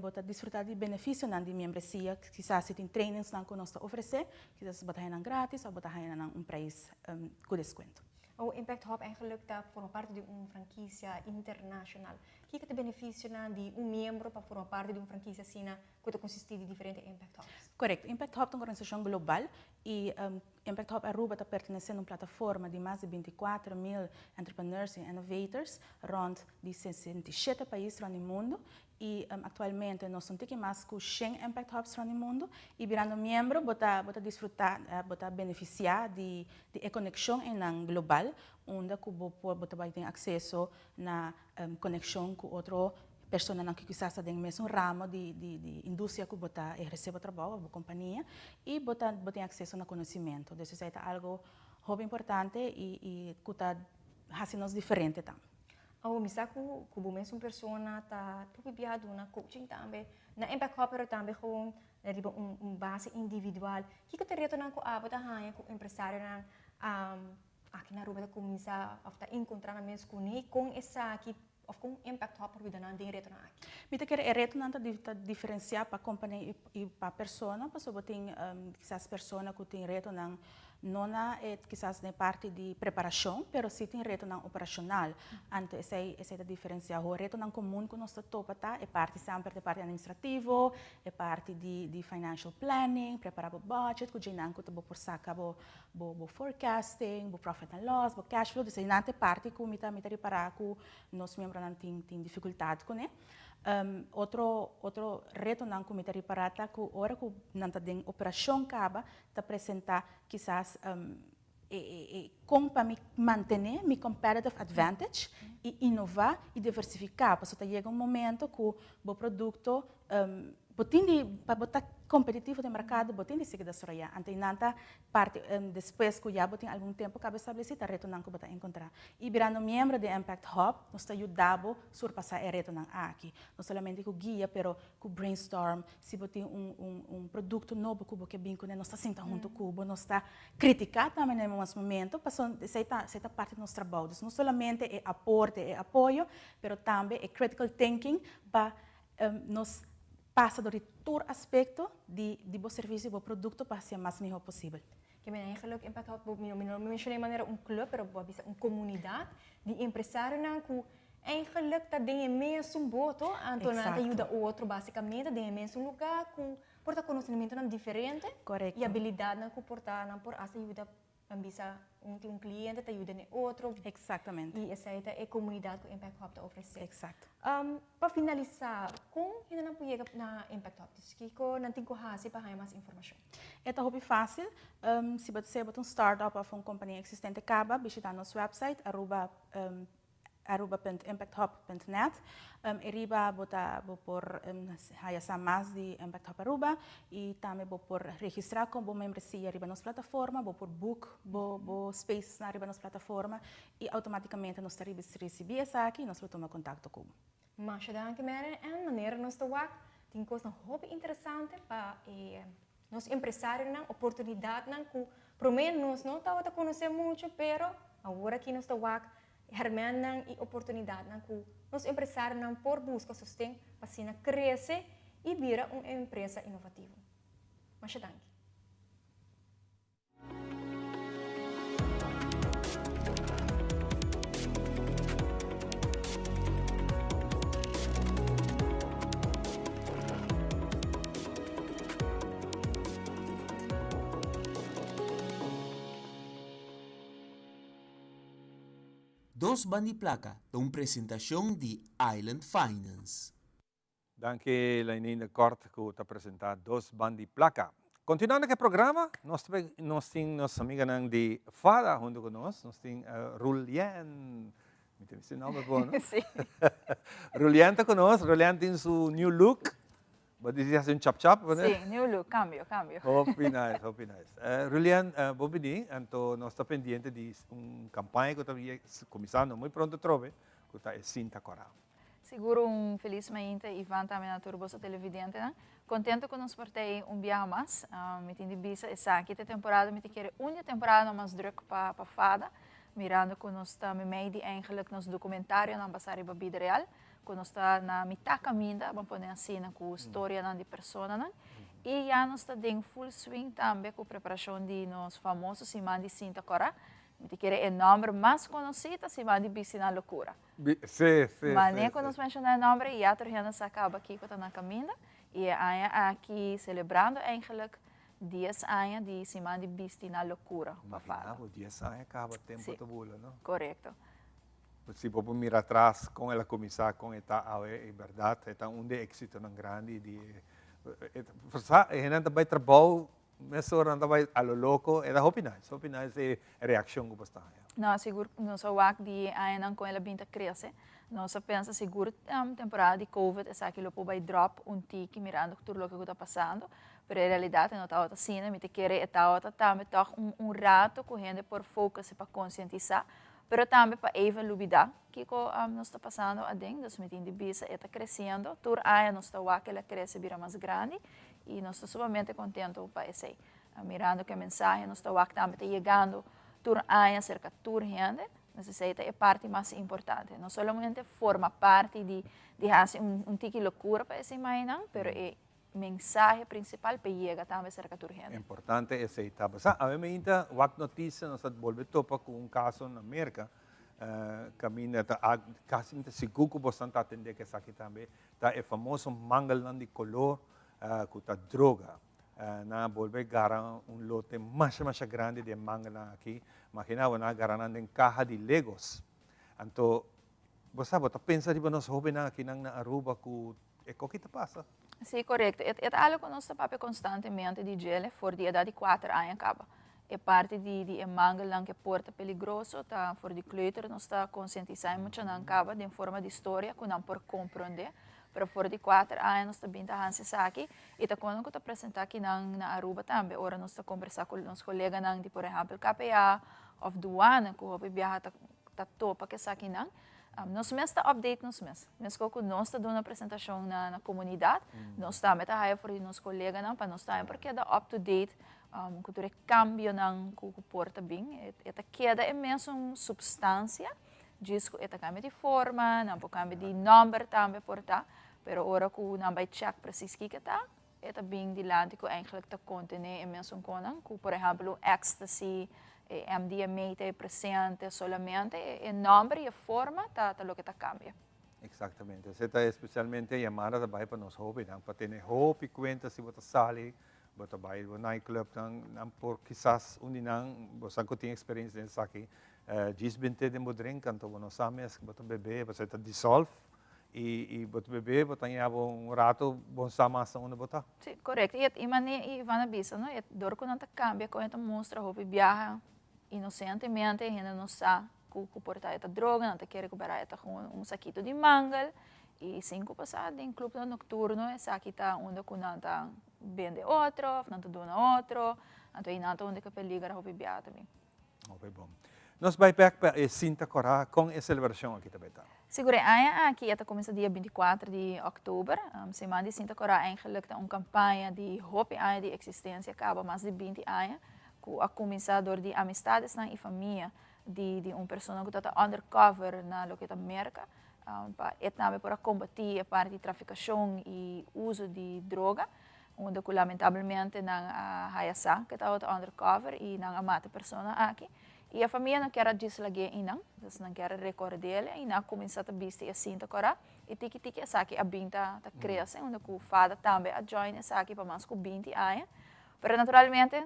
bo ta disfrutá di benefisionan di miembresia, kisas si tin trainingsnan ku nos ta ofresé, kisas bo ta haña nan gratis òf bo ta haña nan un preis ku deskuento. O Impact Hub eigenlijk ta forma parti di un frankisia internashonal. Kiko ta e benefisionan di un miembro pa forma parti di un frankisia asina ku ta konsistí di diferente Impact Hubs? Korekto. Impact Hub ta un organisashon global i Impact Hub Aruba ta pertenesé na un plataforma di mas di bintikuater mil entrepreneurs i innovators rònt di 67 pais rònt di mundu i aktualmente nos un tiki mas ku shen Impact Hubs rònt di mundu i birando miembro bo ta bo ta disfrutá bo ta benefisiá di di e konekshon einan global unda ku bo por bo ta bai tin akseso na konekshon ku otro personanan ku kisas ta den mesun ramo di di di industria ku bo ta ehersé bo trabou òf bo kompania i bo ta bo tin akseso na konosimentu. Dus esei ta algu hopi importante i i ku ta hasi nos diferente tambe. Awor mi sa ku ku bo mesun persona ta hopi bia duna coaching tambe na Impact Hub pero tambe gewoon riba un un base individual. Kiko ta e retonan ku abo ta haña ku empresarionan aki na Aruba ta kuminsá òf ta enkontrá nan mes kuné kon esaki òf kon Impact Hub por yuda nan den e retonan aki? Mi ta kere e retonan ta ta diferensiá pa kompania i pa persona pasobra bo tin kisas persona ku tin retonan no na e kisas na e parti di preparashon pero si tin retonan operashonal anto esei esei ta diferensiá. Ho retonan komun ku nos ta topa ta e parti semper ta e parti administrativo, e parti di di financial planning, prepará bo budget ku dje nan ku ta bo por saka bo bo bo forecasting, bo profit and loss, bo cash flow, dus einan ta e parti ku mi ta mi ta ripará ku nos miembronan tin tin difikultat kuné. Otro otro retonan ku mi ta ripará ta ku ora ku nan ta den operashon kaba ta presentá kisas e e e kon pa mi mantené mi competitive advantage i inová i diversifiká pasobra ta yega un momento ku bo produkto. Bo tin di, pa bo ta kompetitivo den merkado, bo tin di sigui desaroyá. Anto i nan ta parti, despues ku ya bo tin algun tempu kaba establesí, ta retonan ku bo ta enkontrá. I birando miembro di Impact Hub, nos ta yuda bo surpasá e retonan aki. No solamente ku guia, pero ku brainstorm. Si bo tin un un un produkto nobo ku bo ke bin kuné, nos ta sinta huntu ku bo, nos ta kritiká tambe na e mes momento, pasobra esei ta esei ta parti di nos trabou. Dus no solamente e aporte, e apoyo, pero tambe e critical thinking pa Nos pasa dor di tur aspekto di di bo servisio, bo produkto pa hasié mas mihó posibel. Ke men eigenlijk Impact Hub, bo mi no menshoná e manera un club, pero bo a bisa un komunidat di empresarionan ku eigenlijk ta den e mesun boto, anto nan ta yuda otro basikamente den e mesun lugá ku por ta konosementonan diferente i abilidatnan ku por ta nan por asta yuda Nan bisa un tin un cliente ta yuda n'e otro. Exactamente. Y esey ta e comunidad cu Impact Hub ta ofrece. Exacto. Pa finalisa, con hendenan por yega na Impact Hub? Dus kico nan tin cu haci pa haya mas informacion? E ta hopi facil. Si bo ta sea bo ta un start-up of un compania existente caba, bishita nos website aruba aruba.impacthub.net. E riba bo ta bo por haya sa mas di Impact Hub Aruba y tambe bo por registra con bo membresia riba nos plataforma, bo por book bo bo spacesnan riba nos plataforma y automaticamente nos ta ricibi esaki y nos lo tuma contacto cu bo. Masha danki Mary en manera nos ta wak tin cosnan hopi interesante pa e nos empresarionan, oportunidadnan cu prome nos no tabata conoce mucho pero awor aki nos ta wak hermennan y oportunidadnan cu nos empresarionan por busca sosten pa asina crece y bira un empresa inovativo. Masha danki. Dos Band'i Plaka ta un presentashon di Island Finance. Danki Lainey de Kort ku ta presenta Dos Band'i Plaka. Kontinuando ku e programa, nos ta nos tin nos amiganan di Fada huntu ku nos. Nos tin Rulien, mi ta bisa e nomber bon no? Si. Rulien ta ku nos, Rulien tin su new look. Bo disi hasi un chap chap? Si, new look, cambio, cambio. Hopi nice, hopi nice. Rulien, bo bini, anto nos ta pendiente di un campaña ku ta kuminsando muy pronto atrobe, ku ta e Sinta Kòrá. Sigur un felis mainta Ivan tambe na tur boso televidentenan. Contento cu nos por ta ey un biaha mas. Mi tin di bisa esaki ta e temporada mi ta kere un di e temporadanan mas druk pa pa fada, mirando cu nos ta memey di eigenlijk nos documentarionan basa riba bida real, cu nos ta na mitad caminda, ban pone asina, cu storianan di personanan. Y ya nos ta den full swing tambe cu preparacion di nos famoso siman di Sinta Cora. Mi ta kere e nomber mas conoci ta siman di Bisti na Locura. Sí, sí, Mane sí, ku sí. nos menshoná e nòmber ei, ya tur hende sa kaba kiko ta na kaminda. I e aña aki selebrando eigenlijk dies aña di Siman di Bisti na Lokura pa Imagina Fada. bo, dies aña kaba, tempu Sí, ta bula, no? korekto. Si bo por mira atras kon el a kuminsá, kon e ta awe, e bèrdat e ta un di e éksitonan grandi di e, e, e hendenan ta bai trabou Mesora nan ta bai a lo loco, e ta hopi nice, hopi nice e reaccion cu bo sta haña. No, sigur nos a wak di e añanan con el a bin ta crece. Nos a pensa sigur temporada di covid esaki lo por bai drop un tiki mirando tur loke cu ta pasando, pero e realidad e no tabata asina. Mi ta kere e tabata tambe tog un un rato cu hende por focus pa concientisa, pero tambe pa even lubida kico nos ta pasando aden. Dus mi tin di bisa e ta creciendo, tur aña nos ta wak el a crece bira mas grandi I nos ta sumamente kontentu pa esei. Mirando ku e mensahe nos ta wak tambe ta yegando tur aña serka tur hende, nos esei ta e parti mas importante. No solamente forma parti di di hasi un un tiki lokura pa esei mainan, pero e mensahe prinsipal pa yega tambe serka tur hende. Importante esei ta. Sa, awe mainta wak notisia nos ta bolbe topa ku un kaso na Merka, kaminda ta kasi mi ta sigur ku boso ta atende ku esaki tambe, Ta e famoso mangelnan di color cu ta droga. Nan a bolbe gara un lote masha masha grandi di e mangelnan aki. Imagina bo, nan a gara nan den caha di Legos. Anto, bo sa, bo ta pensa riba nos hobennan akinan na Aruba cu e coki ta pasa. Sí, corecto. E ta algo cu nos ta papia constantemente di djele for di edad di cuater aña caba. E parti di di e mangelnan cu e por ta peligroso ta for di kleuter nos ta concientisa e muchanan caba den forma di storia cu nan por comprende. Pero for di kuater aña nos ta bin ta hansi esaki y ta kono ku ta presenta akinan na Aruba tambe ora nos ta kombersa ku nos koleganan di por ehempel KPA of Douane ku hopi biaha ta ta topa ku esakinan. Nos mes ta update nos mes. Meskos ku nos ta duna presentashon na na komunidat, nos tambe ta haya for di nos koleganan pa nos tambe por keda up to date ku tur e kambionan ku ku por ta bin. E ta keda e mesun supstansia. Djis ku e ta kambia di forma, nan por kambia di nòmber tambe por ta, pero ora ku nan bai chèk presis kiko ta, e ta bin dilanti ku eigentlik ta kontené e mesun konan, ku por ehèmpel un ecstasy, e MDMA ta e presente, solamente e nòmber i e forma ta ta loke ta kambia. Eksaktamente. Esei ta espesialmente e yamada ta bai pa nos hóbennan, pa tene hopi kuenta si bo ta sali, bo ta bai bo nightclubnan, nan por kisas un di nan, bo sa ku tin eksperensia den esaki, Djis binte den bo drink anto bo no sa mes bo ta bebe pasobra e ta dissolve y y bo ta bebe bo ta ña bo un rato bo no sa mas na unda bo ta. Si, correcto. Y e mane Ivan a bisa no, e dor cu nan ta cambia con e ta mustra hopi biaha inocentemente e hende no sa cu cu por ta e ta droga, nan ta kere cu bera e ta gewoon un sakito di mangel y sin cu pasa den clubnan nocturno esaki ta unda cu nan ta bende otro of nan ta duna otro, anto eynan ta unda cu e peliger hopi biaha ta bin. Hopi bon. Nos bai bek pa e Sinta Kòrá, kon e selebrashon aki ta bai ta? Sigur e aña aki e ta kuminsá dia 24 di òktober. Siman di Sinta Kòrá eigenlik ta un kampaña di hopi aña di eksistensia kaba, mas di 20 aña, ku a kuminsá dor di amistadesnan i famia di di un persona ku tabata undercover na loke ta Merka, pa e tambe por a kombatí e parti di trafikashon i uso di droga. Unda cu lamentablemente nan a haya sa cu e tabata undercover y nan a mata e persona aki. Y e famia no kier a djis lag'é eynan, dus nan kier a record'el y nan a cuminsa ta bisti e cinta cora y tiki tiki esaki a bin ta ta crece unda cu fada tambe a join esaki pa mas cu 20 aña. Pero naturalmente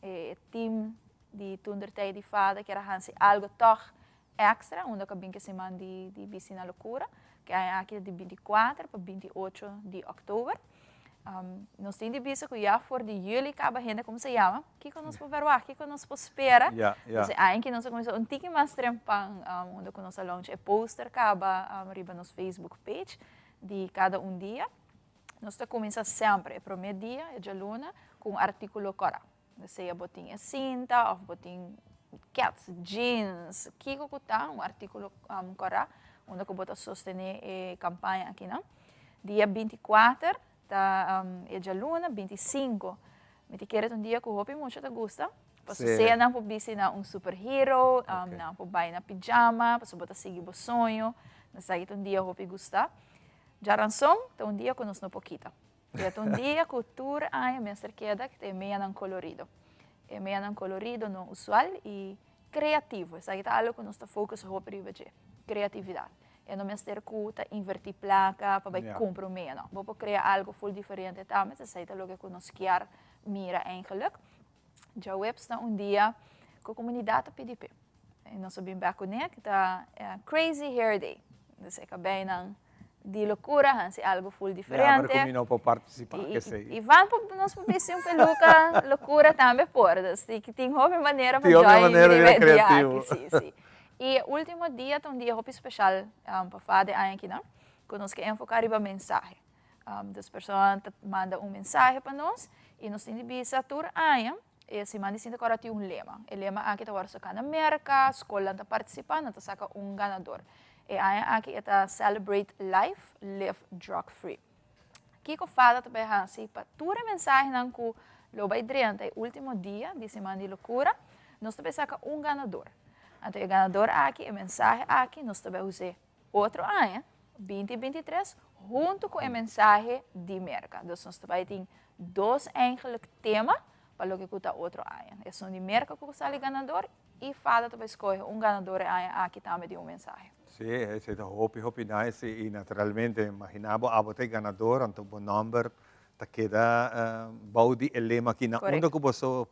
E team di Toendertijd di Fada kier a hansi algo tog extra, unda ku a bin ku e siman di di Bisti na Lokura, ku e aña aki ta di 24 pa 28 di òktober. Nos tin di bisa ku ya for di yüli kaba hende kuminsá yama, kiko nos por verwagt, kiko nos por spera? Dus e aña aki nos a kuminsá un tiki mas trempan, unda ku nos a launcha e poster kaba riba nos Facebook page di kada un dia. Nos ta kuminsá semper e promé dia, e djaluna, ku un artíkulo kòrá. Sea bo tin e sinta òf bo tin kèts, jeans, kiko ku ta, un artíkulo kòrá unda ku bo ta sostené e kampaña akinan. Dia 24 ta e djaluna, 25 mi ta kere ta un dia ku hopi mucha ta gusta, pasobra sea nan por bisti na un superhero, nan por bai na pijama, pasobra bo ta sigui bo soño, esaki ta un dia hopi gustá. Djaranson ta un dia ku nos no por kita. E ta un dia ku tur aña mester keda ku ta e meanan kolorido. E meanan kolorido no usual i kreativo. Esaki ta algu ku nos ta focus hopi riba dje, kreatividat. E no mester ku ta invertí plaka pa bai kumpra un mea, no. Bo por krea algu ful diferente tambe, esei ta loke ku nos kier mira eigenlik. Djaweps ta un dia ku komunidat ta pidi p'e. I nos a bin bek kuné ku ta Crazy Hair Day. Dus e kabeinan di lokura hansi algu ful diferente. Ya, pero ku mi no por partisipá kesei. I van por nos por bisti un peluka lokura tambe por. Dus tin hopi manera pa join riba e dia aki. Si, si. I e ultimo dia ta un dia hopi speshal pa fada e aña akinan ku nos ke enfoká riba mensahe. Dus persona ta manda un mensahe pa nos y nos tin di bisa tur aña e siman di Sinta Cora tin un lema. E lema aki ta wòrdu saká na Merka, skolnan ta partisipá, nan ta saka un ganador. E aña aki e ta Celebrate Life, Live Drug Free. Kiko fada ta bai hasi pa tur e mensahenan ku lo bai drenta e último dia di siman di lokura, nos ta bai saka un ganador. Anto e ganador aki, e mensahe aki, nos ta bai us'é Otro aña, 2023, huntu ku e mensahe di Merka. Dus nos ta bai tin dos eigenlijk tema pa loke ku ta otro aña. Esun di Merka ku sali ganador i fada ta bai skohe un ganador e aña aki tambe di un mensahe. Sí, esei ta hopi hopi nice i naturalmente imagina bo abo ta e ganador anto bo nomber ta keda bou di e lema aki na unda ku boso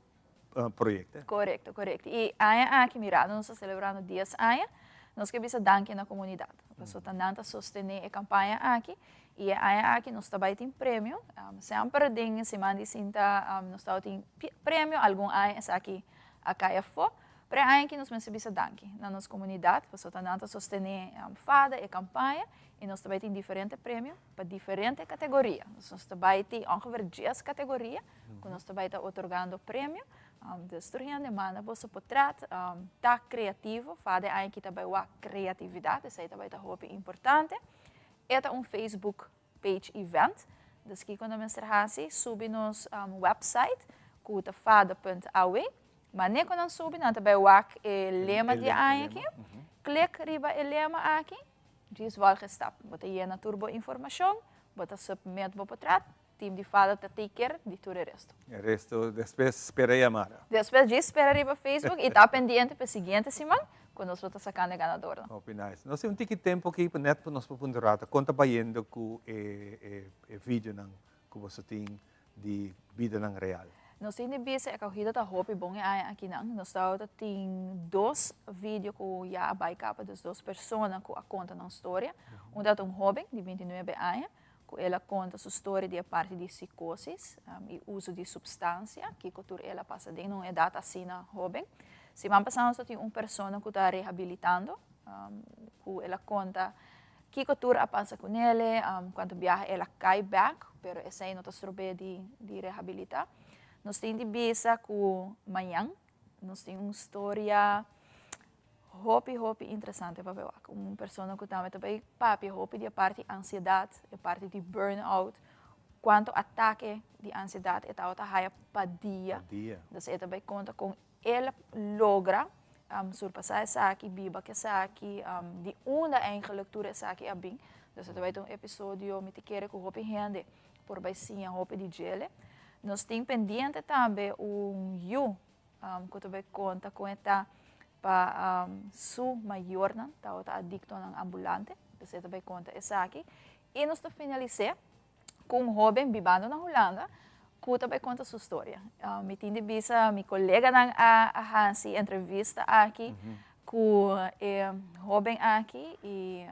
proyecto. Correcto, correcto. Y aña aki mirando nos ta celebrando 10 aña, nos ke bisa danki na comunidad. Pasobra ta nan ta sostene e campaña aki y e aña aki nos ta bay tin premio. Semper den siman di sinta nos tabata tin premio, algun aña esaki a cay afo. Pero e aña aki nos mester bisa danki na nos comunidad pasobra ta nan ta sostene fada e campaña y nos ta bay tin diferente premio pa diferente categoria. Nos ta bay tin ongeveer dies categoria cu nos ta bay ta otorgando premio. Dus tur hende manda boso potret, ta creativo, fada e aña aki ta bay wak creatividad, esey ta bay ta hopi importante. E ta un Facebook page event, dus kico no mester haci? Subi nos website cu ta fada punt aw, mane cu nan subi nan ta bay wak e lema di e aña aki, click riba e lema aki, djis volg stap, bo ta yena tur bo informacion, bo ta submit bo potret, Team di fada ta take care di tur e resto. E resto despues spera yamada. Despues djis spera riba Facebook y ta pendiente pa e siguiente siman cu nos lo ta sacando e ganadornan. Hopi nice. Nos tin un tiki tempo aki pa net pa nos por puntra rato con ta bayendo cu e e videonan cu boso tin di bidanan real. Nos tin di bisa e acogida ta hopi bon e aña akinan. Nos tabata tin dos video cu ya a bay caba, dus dos persona cu a conta nan storia. Un tabata un hoben di bintinuebe aña Ku el a konta su storia di e parti di sikosis i uso di supstansia, kiko tur el a pasa den un edat asina hoben. Siman pasá nos ta tin un persona ku ta rehabilitando, ku el a konta kiko tur a pasa ku nele, kuantu biaha el a kai bèk, pero esei no ta strob'é di rehabilitá. Nos tin di bisa ku mañan nos tin un storia Hopi hopi interesante pa wak. Un persona ku tambe ta bay papia hopi di e parti ansiedat, e parti di burn out, kuantu atake di ansiedat e tabata haya pa dia. Pa dia. Dus e ta bay konta kon el a logra surpasá esaki, biba ku esaki, di unda eigenlijk tur esaki a bin. Dus e ta bay ta un episodio mi ta kere ku hopi hende por bay siña hopi di djele. Nos tin pendiente tambe un yu Ku ta bai konta kon e ta pa su mayornan tabata adiktonan ambulante, pues e ta bai konta esaki. I nos ta finalis'é ku un hóben bibando na Hulanda ku ta bai konta su storia. Mi tin di bisa mi koleganan a hasi entrevista aki ku e hóben aki i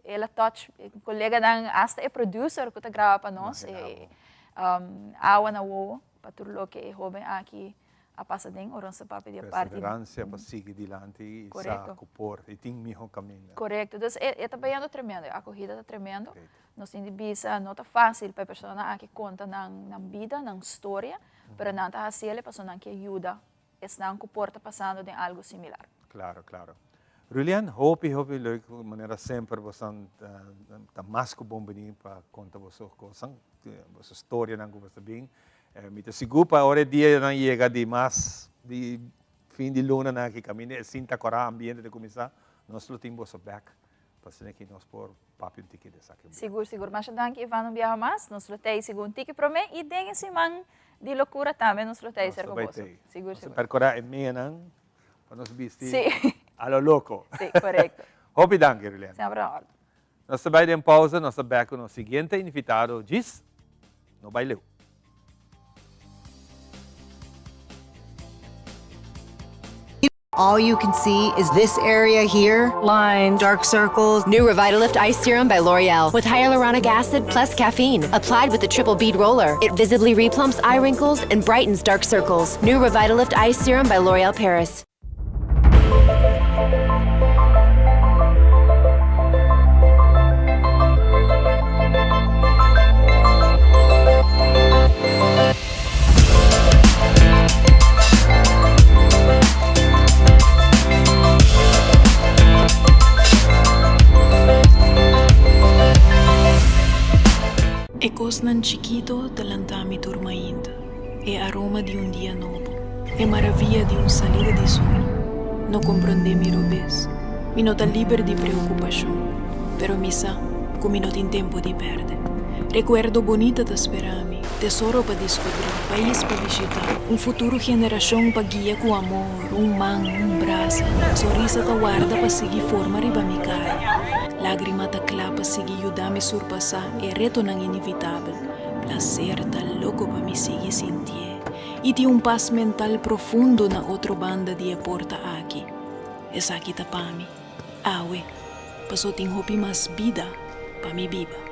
el a touch e koleganan, asta e producer ku ta graba pa nos, e awa na wowo pa tur loke e hoben aki a pasa den ora nos ta papia di e parti. Perseverancia pa sigui dilanti y sa cu por y tin miho caminda. Corecto. Dus e ta bayendo tremendo, e acogida ta tremendo. Nos tin di bisa no ta facil pa e personanan aki conta nan bida, nan storia, pero nan ta haciele pasobra nan kier yuda esnan cu por ta pasando den algo similar. Claro, claro. Rulian, hopi, hopi leuk, manera semper bosan ta mas cu bon bini pa conta boso cosan, boso storianan cu boso ta bin. Mi ta sigur pa ora e dianan yega di mas di fin di lunanan aki caminda e sinta cora ambiente ta cuminsa, nos lo tin boso bek pa asina ki nos por papia un tiki di esaki. Sigur, sigur. Masha danki Ivan un biaha mas. Nos lo tei sigur un tiki prome y den e siman di locura tambe nos lo tei serka boso. Sigur, sigur. Nos a percura e meanan pa nos bisti a lo loco. Si, corecto. Hopi danki, Rulian. Semper na orde. Nos ta bai den pausa, nos ta bek cu nos siguiente invitado djis. No bai leu. All you can see is this area here. Lines, dark circles. New Revitalift Ice Serum by L'Oreal with hyaluronic acid plus caffeine. Applied with the triple bead roller. It visibly replumps eye wrinkles and brightens dark circles. New Revitalift Ice Serum by L'Oreal Paris. E kosnan chikito ta lanta mi tur mainta, e aroma di un dia nobo, e maravia di un salida di sol. No komprondé mi robes, mi no ta liber di preokupashon, pero mi sa ku mi no tin tempu di pèrdè. Rekuerdo bonita ta spera mi. Tesoro pa diskubrí, pais pa bishitá, un futuro generashon pa guia ku amor, un man, un brasa, sonrisa ta warda pa sigui forma riba mi kara, lágrima ta kla pa sigui yuda mi surpasá e retonan inevitabel, plaser ta loko pa mi sigui sintié i tin un pas mental profundo na otro banda di e porta aki. Esaki ta pa mi, awe, paso tin hopi mas bida pa mi biba.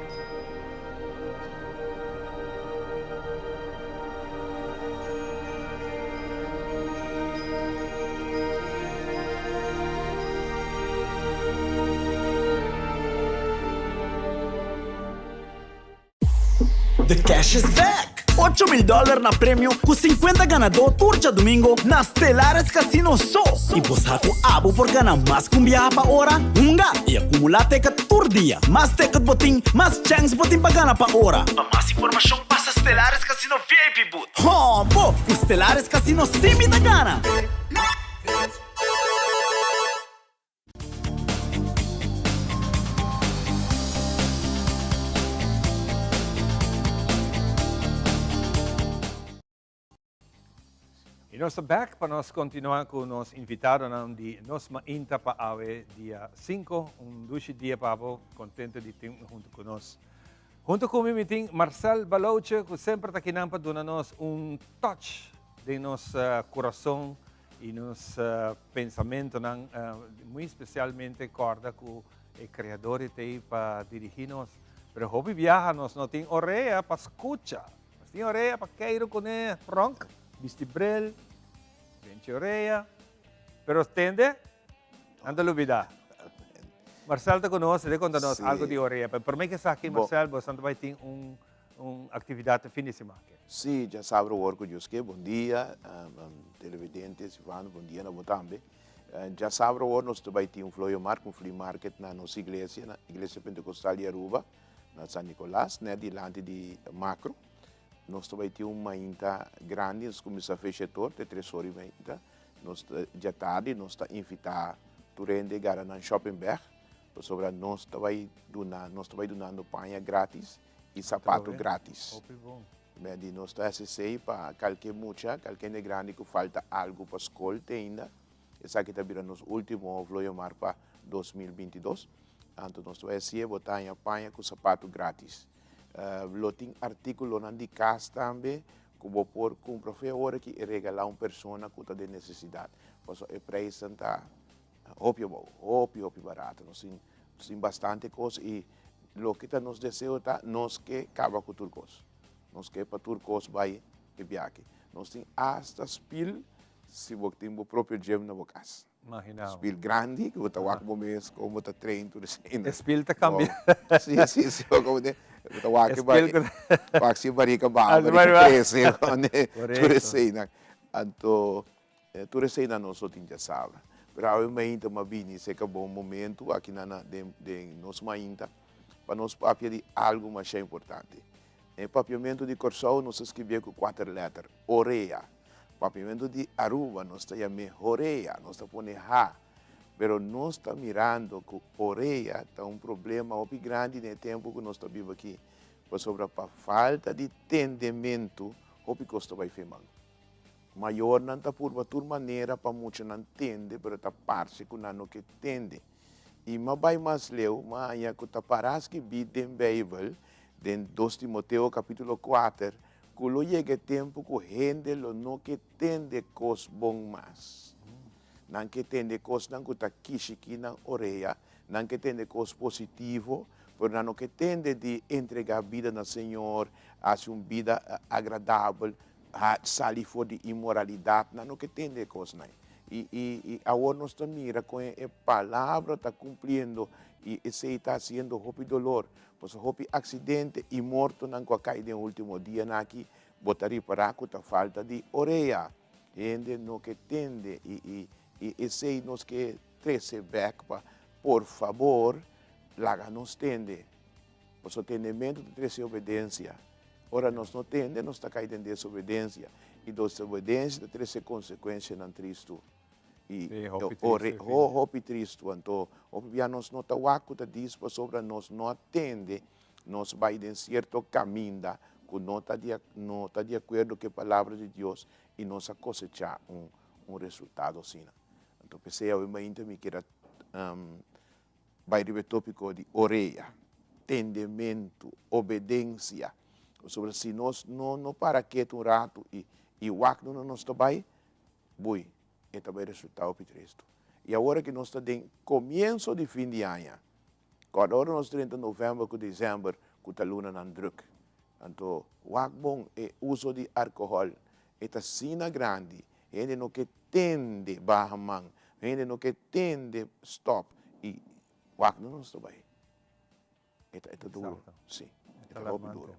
The cash is back! 8000 dollar na premio ku 50 ganadó tur djadumingo na Stellaris Casino so! I bo sa ku abo por gana mas ku un biaha pa ora? Hunga i akumulá teket tur dia! Mas teket bo tin, mas chèns bo tin pa gana pa ora! Pa mas informashon pasa Stellaris Casino VIP booth. Hò bo! Ku Stellaris Casino sí mi ta gana! Y nos ta back pa nos continua cu nos invitadonan di Nos Mainta pa awe dia 5. Un dushi dia pa bo, contento di tin hunto cu nos. Hunto cu mi mi tin Marcel Balouche cu semper ta kinan pa duna nos un touch den nos curason Y nos pensamentonan, muy especialmente corda cu e Creador e t'ey pa dirigi nos. Pero hopi biaha nos no tin orea pa scucha. Nos tin orea pa keiro cune pronk, bisti bril, benchi orea. Pero tende, nan ta lubida. Marcel ta cu nos, e ta conta nos algo di orea. Pero prome ke esaki, Marcel, bo esnan ta bay tin un Un actividad e fin di siman ke. Sí, djasabra awor ku Dios ke. Bon dia, televidentes, Ivano, bon dia na bo tambe. Djasabra awor nos ta bai tin un vlooienmarkt, un flea market na nos iglesia, na Iglesia Pentecostal di Aruba, na San Nicolas, net dilanti di Macro. Nos ta bai tin un mainta grandi, nos kuminsá fecha e tor, te tres ora i mainta. Nos ta, djatardi nos ta invitá tur hende gara nan shopping bag, pasobra nos ta bai duna, nos ta bai dunando paña gratis. i sapato gratis. Me di nos ta hasi esei pa kalke mucha, kalke hende grandi ku falta algu pa skol te ainda. Esaki ta bira nos ultimo vlooienmarkt pa 2022. Anto nos ta bai hasié, bo ta haña paña ku sapato gratis. Lo tin artíkulonan di kas tambe ku bo por kumpra for e ora aki i regalá un persona ku ta den nesesidat. Pasobra e preisnan ta Hopi abou, hopi hopi barato. Nos tin nos tin bastante kos i loke ta nos deseo ta nos ke kaba ku tur kos. Nos ke pa tur kos bai e biahe. Nos tin asta spil si bo tin bo propio gym na bo kas. Imagina bo. Spil grandi ku bo ta wak bo mes kon bo ta train tur esei. E spil ta kambia. Si si si bo ta wak e wak si e barika baha barika krese tur eseinan. Anto Tur eseinan nos lo tin djasabra. Pero awe mainta m'a bini seka bon momento aki na na den den nos mainta pa nos papia di algu masha importante. E papiamentu di Kòrsou nos ta skribié ku kuater lèter, orea. Papiamentu di Aruba nos ta yam'é horea, nos ta pone ha. Pero nos ta mirando ku orea ta un problema hopi grandi den e tempu ku nos ta biba aki, pasobra pa falta di tendementu hopi kos ta bai fe man. Mayornan ta purba tur manera pa muchanan tende, pero ta parse ku nan no ke tende. I m'a bai mas leu, m'a haña ku ta pará skibí den Beibel, den Dos Timoteo kapítulo kuater, ku lo yega e tempu ku hende lo no ke tende kos bon mas. Nan ke tende kosnan ku ta kishikí nan orea, nan ke tende kos positivo, pero nan no ke tende di entregá bida na Señor, hasi un bida agradabel. A sali for di inmoralidad, nan no ke tende e kosnan. I, i, i awor nos ta mira kon e palabra ta kumpliendo i esei ta hasiendo hopi dolor. Pasobra hopi aksidente i mortonan ku a kai den ultimo dianan aki, bo ta ripará ku ta falta di orea. Hende no ke tende i, i, i esei nos ke trese bèk pa por fabor laga nos tende. Pasobra tendementu ta trese obedensia. Ora nos no tende, nos ta kai den desobedensia. I desobedensia ta trese konsekuensianan tristu. I Sí, hopi tristu, ho, hopi tristu. Anto, hopi bia nos no ta wak ku ta dis pasobra nos no a tende, nos bai den sierto kaminda ku no ta di no ta di akuerdo ku e Palabra di Dios i nos a kosechá un un resultado asina. Anto, p'esei awe mainta mi kier a Bai riba e tópiko di orea, tendementu, obedensia. Pasobra si nos no no para ketu un ratu i i wak nuna nos ta bai, bui, e ta bai resultá hopi tristu. I awor aki nos ta den komienso di fin di aña. Kòrda ora nos drenta novèmber ku desèmber ku ta lunanan drùk. Anto wak bon e uso di alkohòl e ta asina grandi Hende no ke tende baha man, hende no ke tende stop i wak no nos ta bai. E ta e ta duro, si, e ta hopi duro.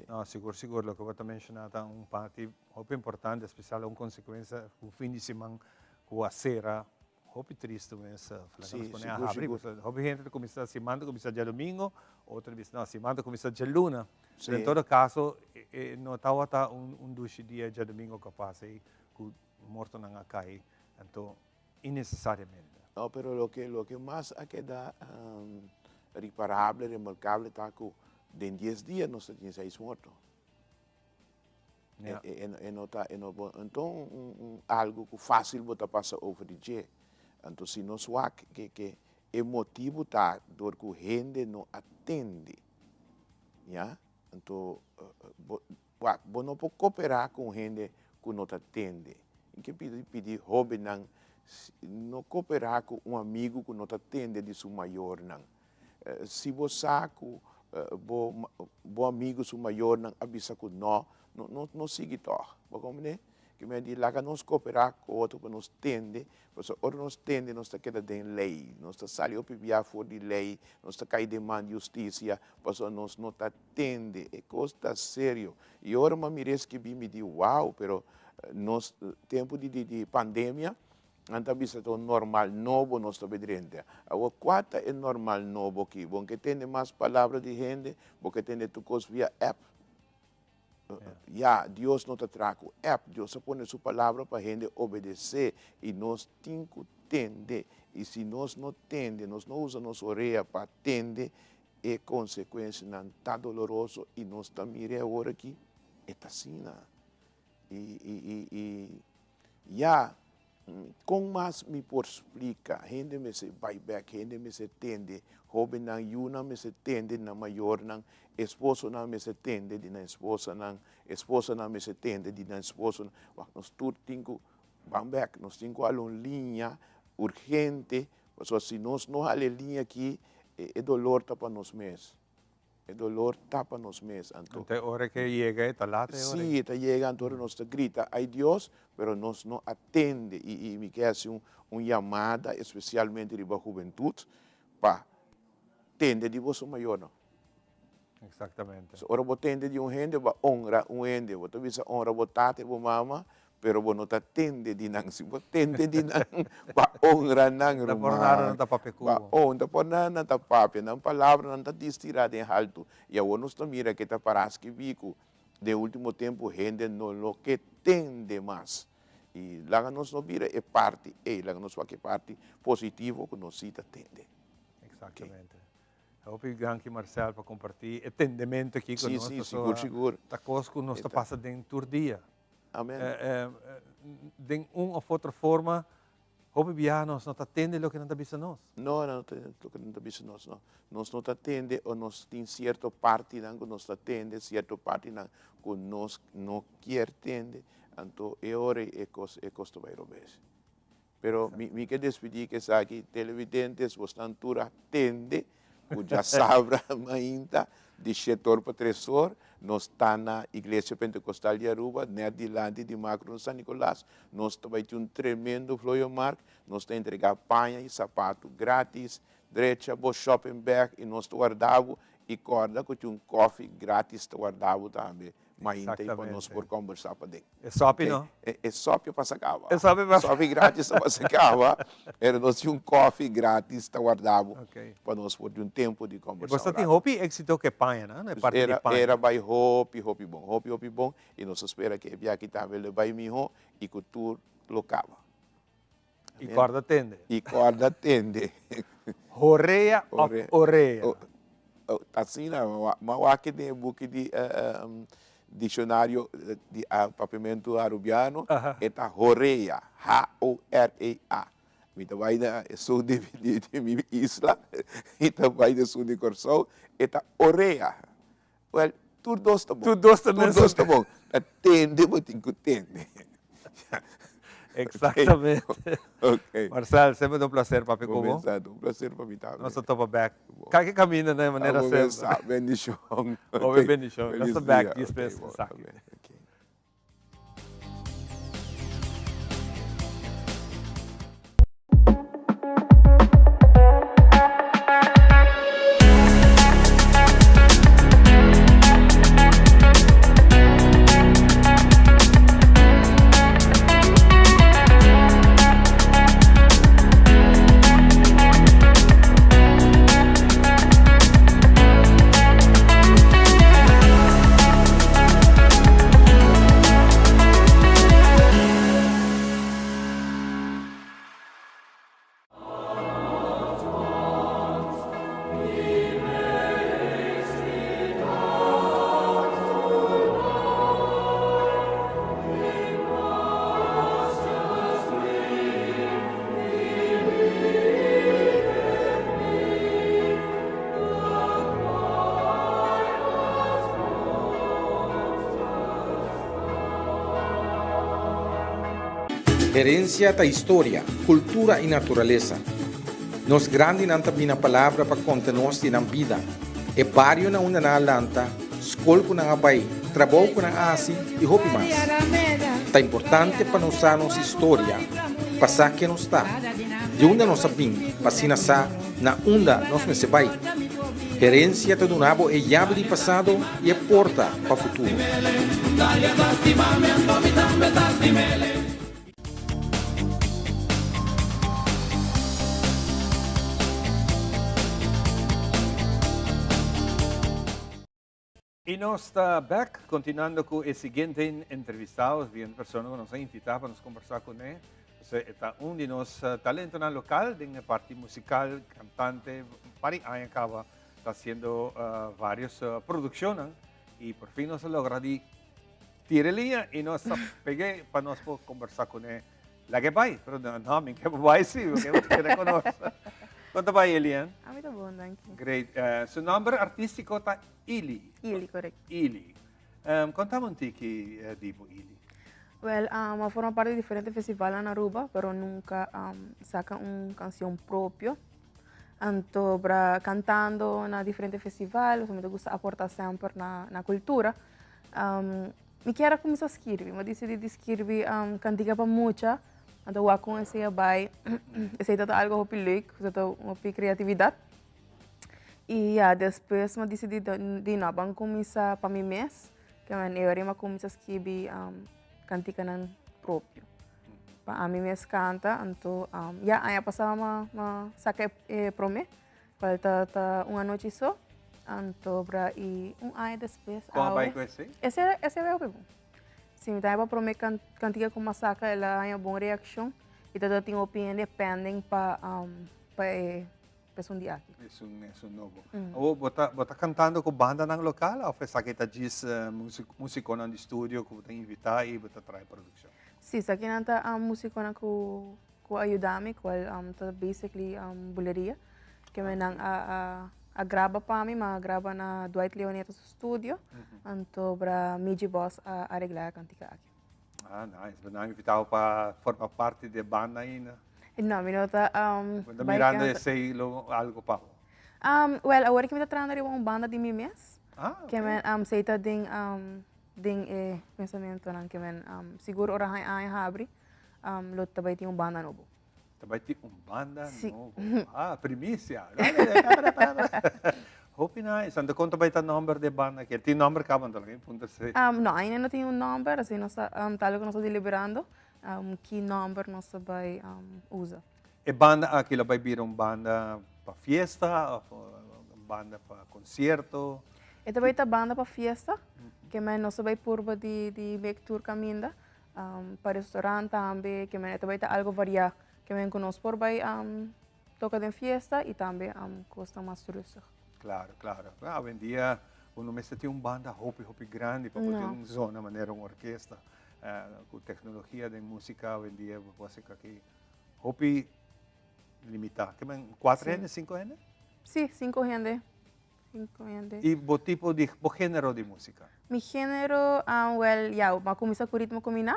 No, sigur sigur loke bo ta menciona ta un parti hopi importante, especial un consecuencia cu fin di siman cu a cera hopi tristo mes, laga nos pone a habri, pasobra hopi hende ta cuminsa siman ta cuminsa diadomingo, otro ta bisa no siman ta cuminsa djaluna, pero en todo caso e no tabata un dushi dia djadomingo cu a pasa ey cu mortonan a cay, anto innecesariamente. No, pero loke loke mas a keda riparable, remarkable ta ku den dies dia nos ta tin seis morto. E, e, e no ta, e no bo, enton un, un algu ku fásil bo ta pasa over di dje. Anto si nos wak ke ke e motibu ta dor ku hende no a tende, ya, anto bo Wak, bo no por koperá ku un hende ku no ta tende. Mi ke pidi pidi hóbennan no koperá ku un amigu ku no ta tende di su mayornan. Si bo sa ku bo bo amigu su mayornan a bisa ku nò, no no sigui tòg. Bo komprendé? Ke men di laga nos koperá ku otro pa nos tende, pasobra ora nos tende nos ta keda den lei, nos ta sali hopi bia for di lei, nos ta kai den man di hustisia, pasobra nos no ta tende. E kos ta serio. I ora mi a mira e skibí mi di wow, pero nos tempu di di pandemia nan ta bisa ta un normal nobo nos ta bedrente. Awor kua ta e normal nobo aki? Bo ke tende mas palabra di hende? Bo ke tende tur kos via app? Ya, Dios no ta traha ku app, Dios a pone su palabra pa hende obedesé i nos tin ku tende. I si nos no tende, nos no usa nos orea pa tende, e konsekuensianan ta doloroso i nos ta mira awor aki, e ta asina. I, i, i, i ya, Kon mas mi por splika? Hende mester bai bek, hende mester tende, hóbennan, yunan mester tende di nan mayornan, esposonan mester tende di nan esposanan, esposanan mester tende di nan esposonan. Wak, nos tur tin ku ban bek, nos tin ku hala un liña urgente, pasobra si nos no hala e liña aki, e dolor ta pa nos mes. E dolor ta pa nos mes, anto. Anto e ora ke yega e ta lata e ora ei. Sí, e ta yega, anto ora nos ta grita, Ai Dios, pero nos no a tende. I i mi ke hasi un un yamada espesialmente riba hubentut pa tende di boso mayornan. Exactamente. So ora bo tende di un hende, bo a honra un hende. Bo ta bisa honra bo tata i bo mama, Pero bo no ta tende di nan. Si bo tende di nan, bo a honra nan, Ta por nada ruman. nan ta papia ku Bo a bo. hon, ta por nada nan ta papia. Nan palabranan ta distirá den haltu. I awor nos ta mira ke ta pará skibí ku den último tempu hende no lo ke tende mas. I laga nos no bira e parti ei, laga nos wak e parti positivo ku nos sí ta tende. Exactamente. Hopi danki Marcel pa comparti e tendemento aki ku Sí, nos. sí, Pasobra sigur, sigur. ta kos ku nos E ta ta. pasa den tur dia. Amen. Den un of otro forma, hopi biaha nos no ta tende loke nan ta bisa nos. No, nan no ta tende loke nan ta bisa nos, no. Nos no ta tende o nos tin sierto partinan ku nos ta tende, sierto partinan ku nos no kier tende, anto e ora ei e kos e kos ta bai robes. Pero mi mi ke despidí ku esaki, televidentes, bosnan tur a tende ku djasabra mainta di shete or pa tres or nos ta na Iglesia Pentecostal di Aruba, nèt dilanti di Macro na San Nicolas. Nos ta bai tin un tremendo vlooienmarkt, nos ta entregá paña i sapatu gratis. Drecha bo shopping bag i nos ta warda bo i kòrda ku tin un kòfi gratis ta warda bo tambe. Mainta y pa nos por combersa paden. E sopi no? E sopi a pasa caba. E sopi pasa. Sopi gratis a pasa caba, pero nos tin un koffie gratis ta warda bo pa nos por tin un tempo di combersa. E boso tin hopi exito cu e paña no? E parti di paña. Era bay hopi hopi bon, hopi hopi bon y nos ta spera cu e biaha aki tambe lo bay miho y cu tur lo caba. Y corda tende. Y corda tende. Horea of orea? Asina, m'a wak den e buki di diccionario di Papiamento Arubiano, e ta horea, H-O-R-E-A. Mi ta bai na esun di mi isla, mi ta bai na esun di Kòrsou, e ta orea. Well, tur dos ta bon. Tur dos ta Tur dos ta bon. Ta tende bo tin ku tende. Exactamente. Ok. Marcel, semper ta un placer papia ku bo. Ta un placer pa mi tambe. Nos ta topa bek. Kake kaminda na e manera semper. Bendishon. Hopi bendishon. Nos ta bek despues esaki. Herencia ta historia, cultura y naturalesa. Nos grandinan ta bina palabra pa conta nos di nan bida, e bario na unda nan a lanta, scol cu nan a bay, trabou cu nan a haci y hopi mas. Ta importante pa nos sa nos historia, pa sa ken nos ta, di unda nos a bin, pa asina sa na unda nos mester bay. Herencia ta duna bo e yabi di pasado y e porta pa futuro. Y nos ta bek, continuando cu e siguiente entrevistado, siguiente persona cu nos a invita pa nos conversa cu ne. E ta un di nos talentonan local den e parti musical, cantante, par di aña caba ta haciendo varios produccionnan y por fin nos a logra di tira e liña y nos a peg'e pa nos por conversa cu ne. Laga e bai, pero no, mi ke bo bai si, mi ke bo keda ku nos. Kon ta bai, Elian? Ami ta bon, danki. Great. Su nomber artístiko ta Ili. Ili, korekto. Ili. Konta mi un tiki di bo, Ili. Wel, a forma parti di diferente festivalnan na Aruba, pero nunka saka un kansion propio. Anto bra kantando na diferente festival, mi ta gusta aporta semper na kultura. Mi kier a kuminsá skirbi, mi a disidí di skirbi kantika pa mucha, anto wak kon esei a bai, esei ta algu hopi leuk, esei ta hopi kreatividat. I ya, despues mi a disidí di no, ban kuminsá pa mi mes, ke men e ora mi a kuminsá skirbi kantikanan propio, pa ami mes kanta, anto ya aña pasá mi a saka e promé. Cual ta ta un anochi so, anto bra y un aña despues Con a bai cu esey? Ese ese bai hopi bon. Si mi ta pa prome can cantica cu mi a saca el a haña bon reaccion y ta ta tin hopi hende pending pa pa e pa esun di aki. Esun esun nobo. Awor bo ta bo ta cantando cu bandanan local of esaki ta djis musiconan di studio cu bo ta invita y bo ta trae produccion? Si, esakinan ta musiconan cu Cu a yuda mi cual ta basically buleria que me nan a a graba pa mi, ma a graba na Dwight Leoneta su studio, anto bra Miji Boss a aregla e cantica aki. Ah, nice. Bo nan invitabo pa forma parti di e banda ainda? No, mi no ta Bo ta mirando esey lo algo pa bo? Well, awor ki mi ta trahando riba un banda di mi mes. Ah, ok. Ke men esey ta den den e pensamentonan ke men sigur ora aña habri. Lo ta bai tin un banda nobo. Ta bai tin un banda Sí. nobo. Ah, primicia. Hopi nice. Anto kon ta bai ta nomber di e banda aki? Tin nomber kaba anto? Laga mi puntra esei. No, ainda no tin un nomber, asina nos ta, ta algo ku nos ta deliberando, ki nomber nos ta bai usa. E banda aki lo bai bira un banda pa fiesta of un banda pa concierto? E ta bai ta banda pa fiesta, ke men nos ta bai purba di di make tur kaminda. Pa restaurant tambe, ke men e ta bai ta algo variá, ke men ku nos por bai toka den fiesta i tambe kosnan mas rustig. Klaro, klaro. Awendia bo no mester tin un banda hopi hopi grandi pa por tin un zona manera un orkesta. Ku teknologia den musika awendia bo por hasi kaki hopi limitá. Ke men kuater hende, sinku hende? Sí, sinku hende. Sinku hende. I bo tipo di, bo género di músika? Mi género, wèl, ya, mi a kuminsá ku ritmo kombiná.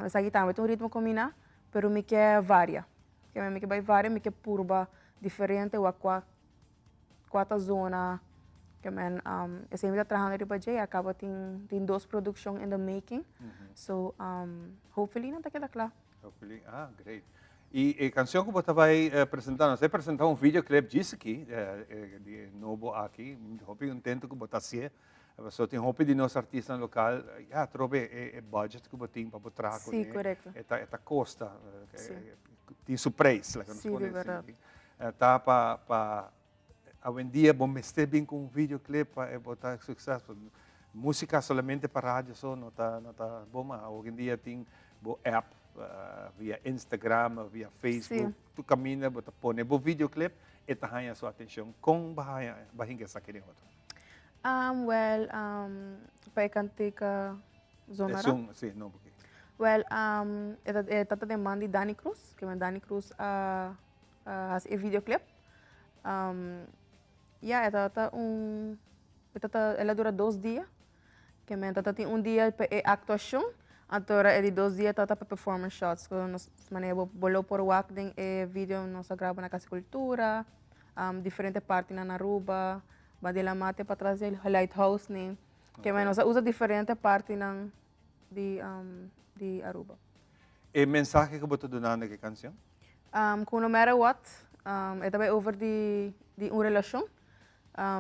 Esaki tambe ta un ritmo kombiná, pero mi ke varia. Ke mi ke bai varia, mi ke purba diferente wak kua kua ta zona. Ke men esei mi ta trahando riba dje i a kaba tin tin dos produkshon in the making. So, hopefully nan ta keda kla. Hopefully, ah, great. I e kanshon ku bo ta bai presentá nos, e presentá un videoclip djis aki, di e nobo aki, mi ta hopi kontento ku bo ta hasié, pasobra tin hopi di nos artistanan lokal, ya, atrobe e budget ku bo tin pa bo traha kuné, Sí, korekto. e ta e ta kosta, tin su preis, laga nos Sí, pone di bèrdat. asina. Ta pa pa awendia bo mester bin ku un videoclip pa e bo ta successful. Músika solamente pa radio so no ta no ta bon mas. Awendia tin bo app via Instagram, via Facebook, tur kaminda bo ta pone bo videoclip e ta haña su atenshon. Kon bo haña bo a hinka esaki den otro? Wèl, pa e kantika Zonara. Esun, si, no bo ke. Wèl, e ta den man di Dani Cruz, ke men Dani Cruz a hasi e videoclip. Ya, e tabata un, e tabata, el a dura dos dia, ke men tabata tin un dia pa e aktuashon. Anto ora e di dos dia tabata pa performance shots ku nos manera bo bo lo por wak den e video nos a graba na Casa Cultura, diferente partinan na Aruba, Bandela Mate patras di Lighthouse ni. Ke men nos a usa diferente partinan di di Aruba. E mensahe ku bo ta dunando ku e kanshon? Ku no matter what, e ta bai over di di un relashon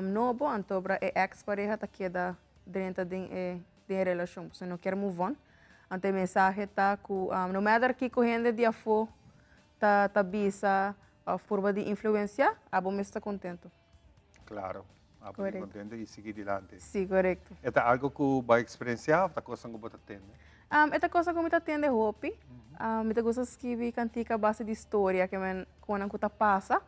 nobo, anto ora e ex pareha ta keda drenta den e den e relashon, pasobra no kier move on. Anto e mensahe ta ku no matter kiko hende di afó ta ta bisa òf purba di influensiá, abo mes ta kontento. Claro, abo ta kontento i sigui dilanti. Sí, korekto. E ta algo ku bo a eksperensiá òf ta kosnan ku bo ta tende? E ta kosnan ku mi ta tende hopi. Mi ta gusta skibi kantika a base di storia ke men konan ku ta pasa.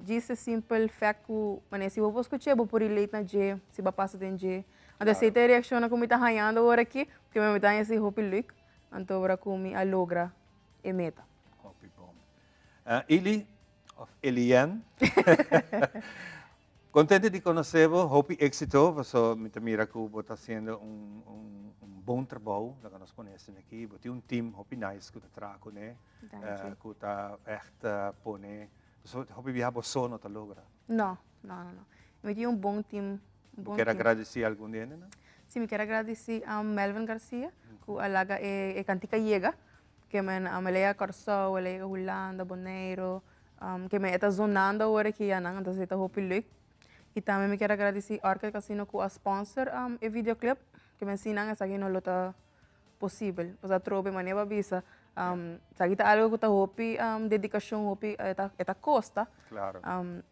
Djis e simpel fact ku manera si bo por skuch'é bo por relate na dje, si bo a pasa den dje. Anto esei ta e reakshonnan ku mi ta hañando ora aki, ke mi ta haña esei hopi leuk. Anto ora ku mi a logra e meta. Hopi bon. Ili of Elian. Contento di conoce bo, hopi éxito, paso mi ta mira cu bo ta haciendo un, un, un bon trabou, laga nos pone asina aki. Bo tin un team hopi nice cu ta traha cune, Danki. cu ta echt pone, paso hopi biaha bo so no ta logra. No, no, no, no. Mi tin un bon team, un Bo bon kier team. agradeci algun di hendenan? Si, mi kier agradeci Melvin Garcia, cu a laga e, e cantica yega. Ke men a llega Kòrsou, a llega Hulanda, Boneiru, ke men e ta zonando awor aki yanan, entonces e ta hopi leuk. I tambe mi kier a gradisí Orchid Casino ku a sponsor e videoclip, ke men sin nan esaki no lo ta posibel. Pasobra atrobe manera bo a bisa, esaki ta algu ku ta hopi dedikashon, hopi e ta e ta kosta.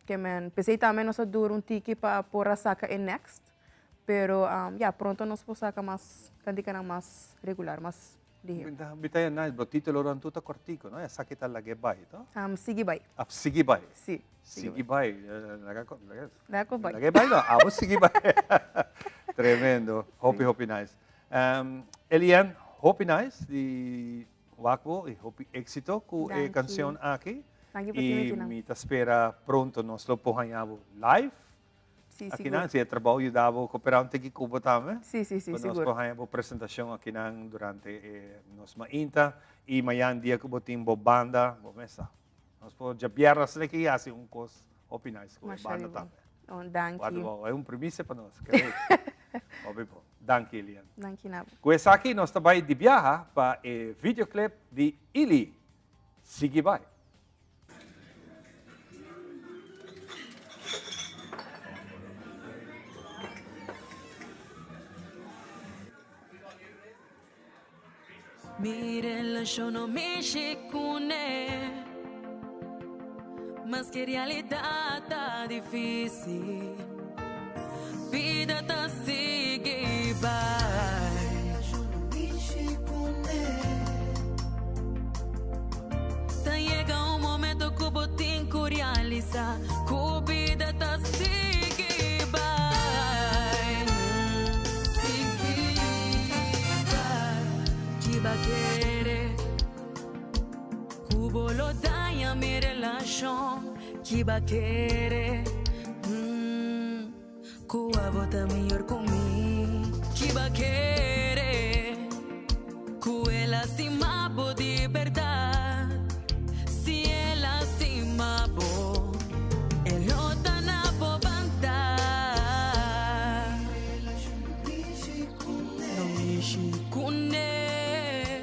Ke men p'esei tambe nos a dura un tiki pa por a saka e next, pero ya pronto nos por saka mas kantikanan mas regular, mas. Mi ta yanda bo titulo ron tur ta kortico, no? Esaki ta lag'é bai, to? Sigui bai. Ah, sigui bai. Si. Sigui bai. Laga Laga ko bai. Lag'é bai no, abo sigui bai. Tremendo. Hopi, hopi nice. Elian, hopi nice di wak bo y hopi éxito ku e cancion aki. Danki pa tin Y mi ta spera pronto nos lo por haña bo live. Sí, Akinan, sigur. si e trabou yuda bo cooperá un tiki cu bo tambe. Sí, sí, sí, Pa nos sigur. por haña bo presentacion akinan durante e nos mainta y mañan dia cu bo tin bo banda, bo mes sa. Nos por djabièrnè asina aki haci un cos hopi nice cu e Masha banda di bon. tambe. Oh, danki. Wak bo, e un premicia pa nos, kerei. Hopi bon. Danki, Elian. Danki na bo. Cu esaki nos ta bay di biaha pa e videoclip di Ili. Sigui bay. Mi relashon no mishi kuné Maske realidat ta difísil Bida ta sigui bai. Ta yega un momento ku bo tin ku realisa ku bida ta sigui bai. Sigui bai. Kiba kere ku bo lo daña mi relashon? Kiba kere ku abo ta miyor ku mi? Kiba kere ku e lastima bo di berdad? Si e lastima bo, e lo ta na bo banda. No mishi kuné.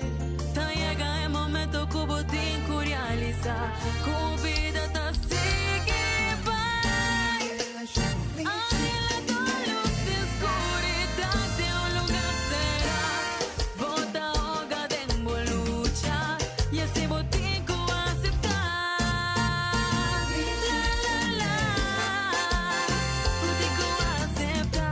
Ta yega e momento ku bo tin ku realisa ku bida ta sigui bai. Anhela lus den skuridat den un luga será. Bo ta hoga den bo lucha i así bo tin ku aseptá. La la la, bo tin ku aseptá.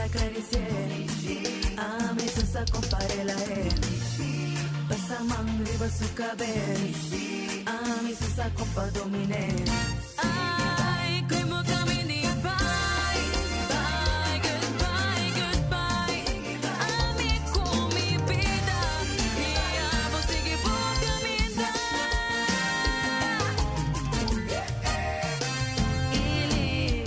acaricié. Ami so sa con pa relah'é. Pasa man riba su cabes. Ami so sa con pa domin'é. Ay, como camini bye, bye, goodbye, goodbye. Ami cu mi bida y abo sigui bo caminda. Ili.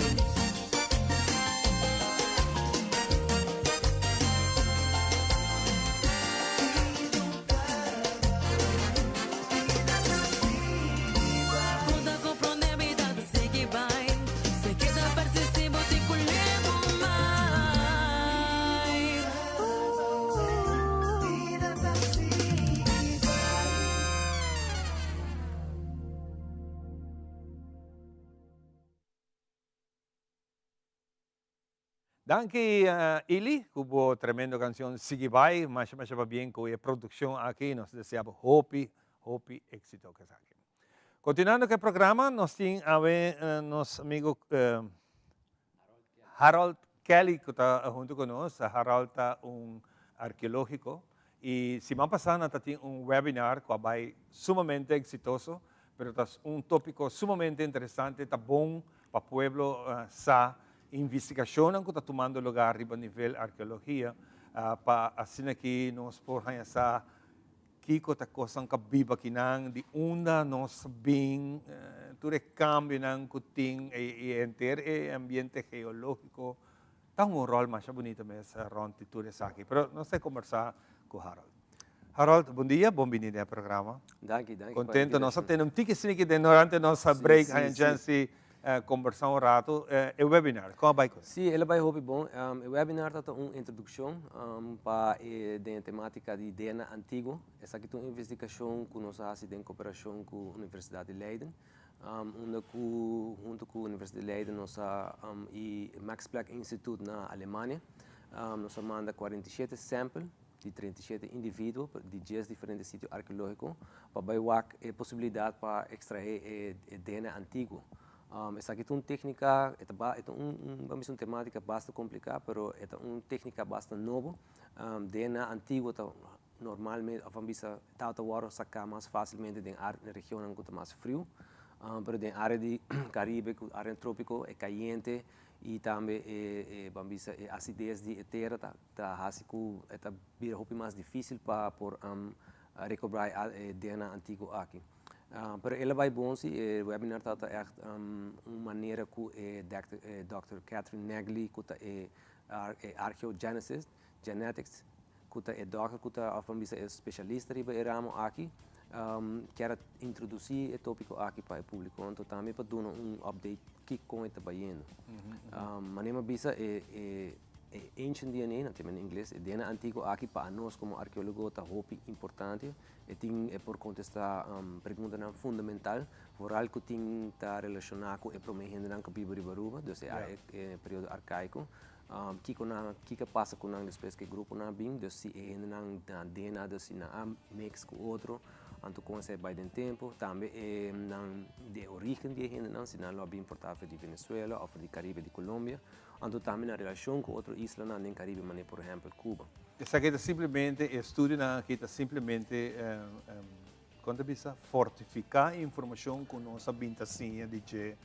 Danki Ili cu bo tremendo cancion Sigui Bai. Masha masha pabien cu e produccion aki. Nos ta desea bo hopi hopi exito cu esaki. Continuando cu e programa nos tin awe nos amigo Harold Kelly cu ta hunto cu nos. Harold ta un arqueologico y siman pasa nan ta tin un webinar cu a bay sumamente exitoso pero ta un topico sumamente interesante, ta bon pa pueblo sa investigacionnan cu ta tumando lugar riba nivel arqueologia pa asina ki nos por haña sa kico ta cosnan cu a biba akinan, di unda nos bin, tur e cambionan cu tin y henter e ambiente geologico ta hunga un rol masha bunita mes rond di tur esaki. Pero nos ta combersa cu Harold. Harold, bon dia, bon bini den e programa. Danki, danki. Contento, nos a tene un tiki sneaky den durante nos break, haña chance di combersa un rato. E webinar, con a bay cu? Si, el a bay hopi bon. E webinar ta un introduccion pa e den e tematica di DNA antiguo. Esaki ta un investigacion cu nos a haci den cooperacion cu Universidad di Leiden, unda cu hunto cu Universidad di Leiden nos a y Max Planck Institute na Alemania, nos a manda 47 sample di 37 individuo di dies diferente sitio arkeológiko pa bai wak e posibilidat pa ekstraé e DNA antiguo. Esaki ta un téknika, e ta ba, e ta un, un, ban bisa un temátika basta kompliká, pero e ta un téknika basta nobo. DNA antiguo ta normalmente, òf ban bisa tabata wòrdu saká mas fásilmente den ar, den regionnan ku ta mas friu, pero den área di Karibe ku área trópiko e kayente i tambe e, e ban bisa e asides di e tera ta ta hasi ku e ta bira hopi mas difísil pa por rekobrá e DNA antiguo aki. Pero el a bai bon si, e webinar tabata ègt un manera ku e dòkter Katherine Negley ku ta e archeogenesis, genetics, ku ta e dòkter ku ta òf ban bisa e spesialista riba e ramo aki, kier a introdusí e tópiko aki pa e públiko. Anto tambe pa duna un update kiko e ta bayendo. Manera mi a bisa e E ancient DNA, nan ta yama na ingles, e DNA antiguo aki pa anos komo arkeólogo ta hopi importante. E tin e por kontestá preguntanan fundamental, vooral ku tin ta relashoná ku e promé hendenan ku biba riba Aruba, dus e e periodo arkaiko. Kiko nan, kiko a pasa ku nan despues ku e gruponan a bin, dus si e hendenan nan DNA, dus si nan a mix ku otro, anto kon esei bai den tempu. Tambe e nan di e origen di e hendenan, si nan lo a bin por ta for di Venezuela òf for di Karibe di Colombia. Anto tambe na relashon ku otro islanan den Karibe manera por ehèmpel Cuba. Esaki ta simplemente, e estudionan aki ta simplemente, kon ta bisa, fortifiká e informashon ku nos a bin ta siña di dje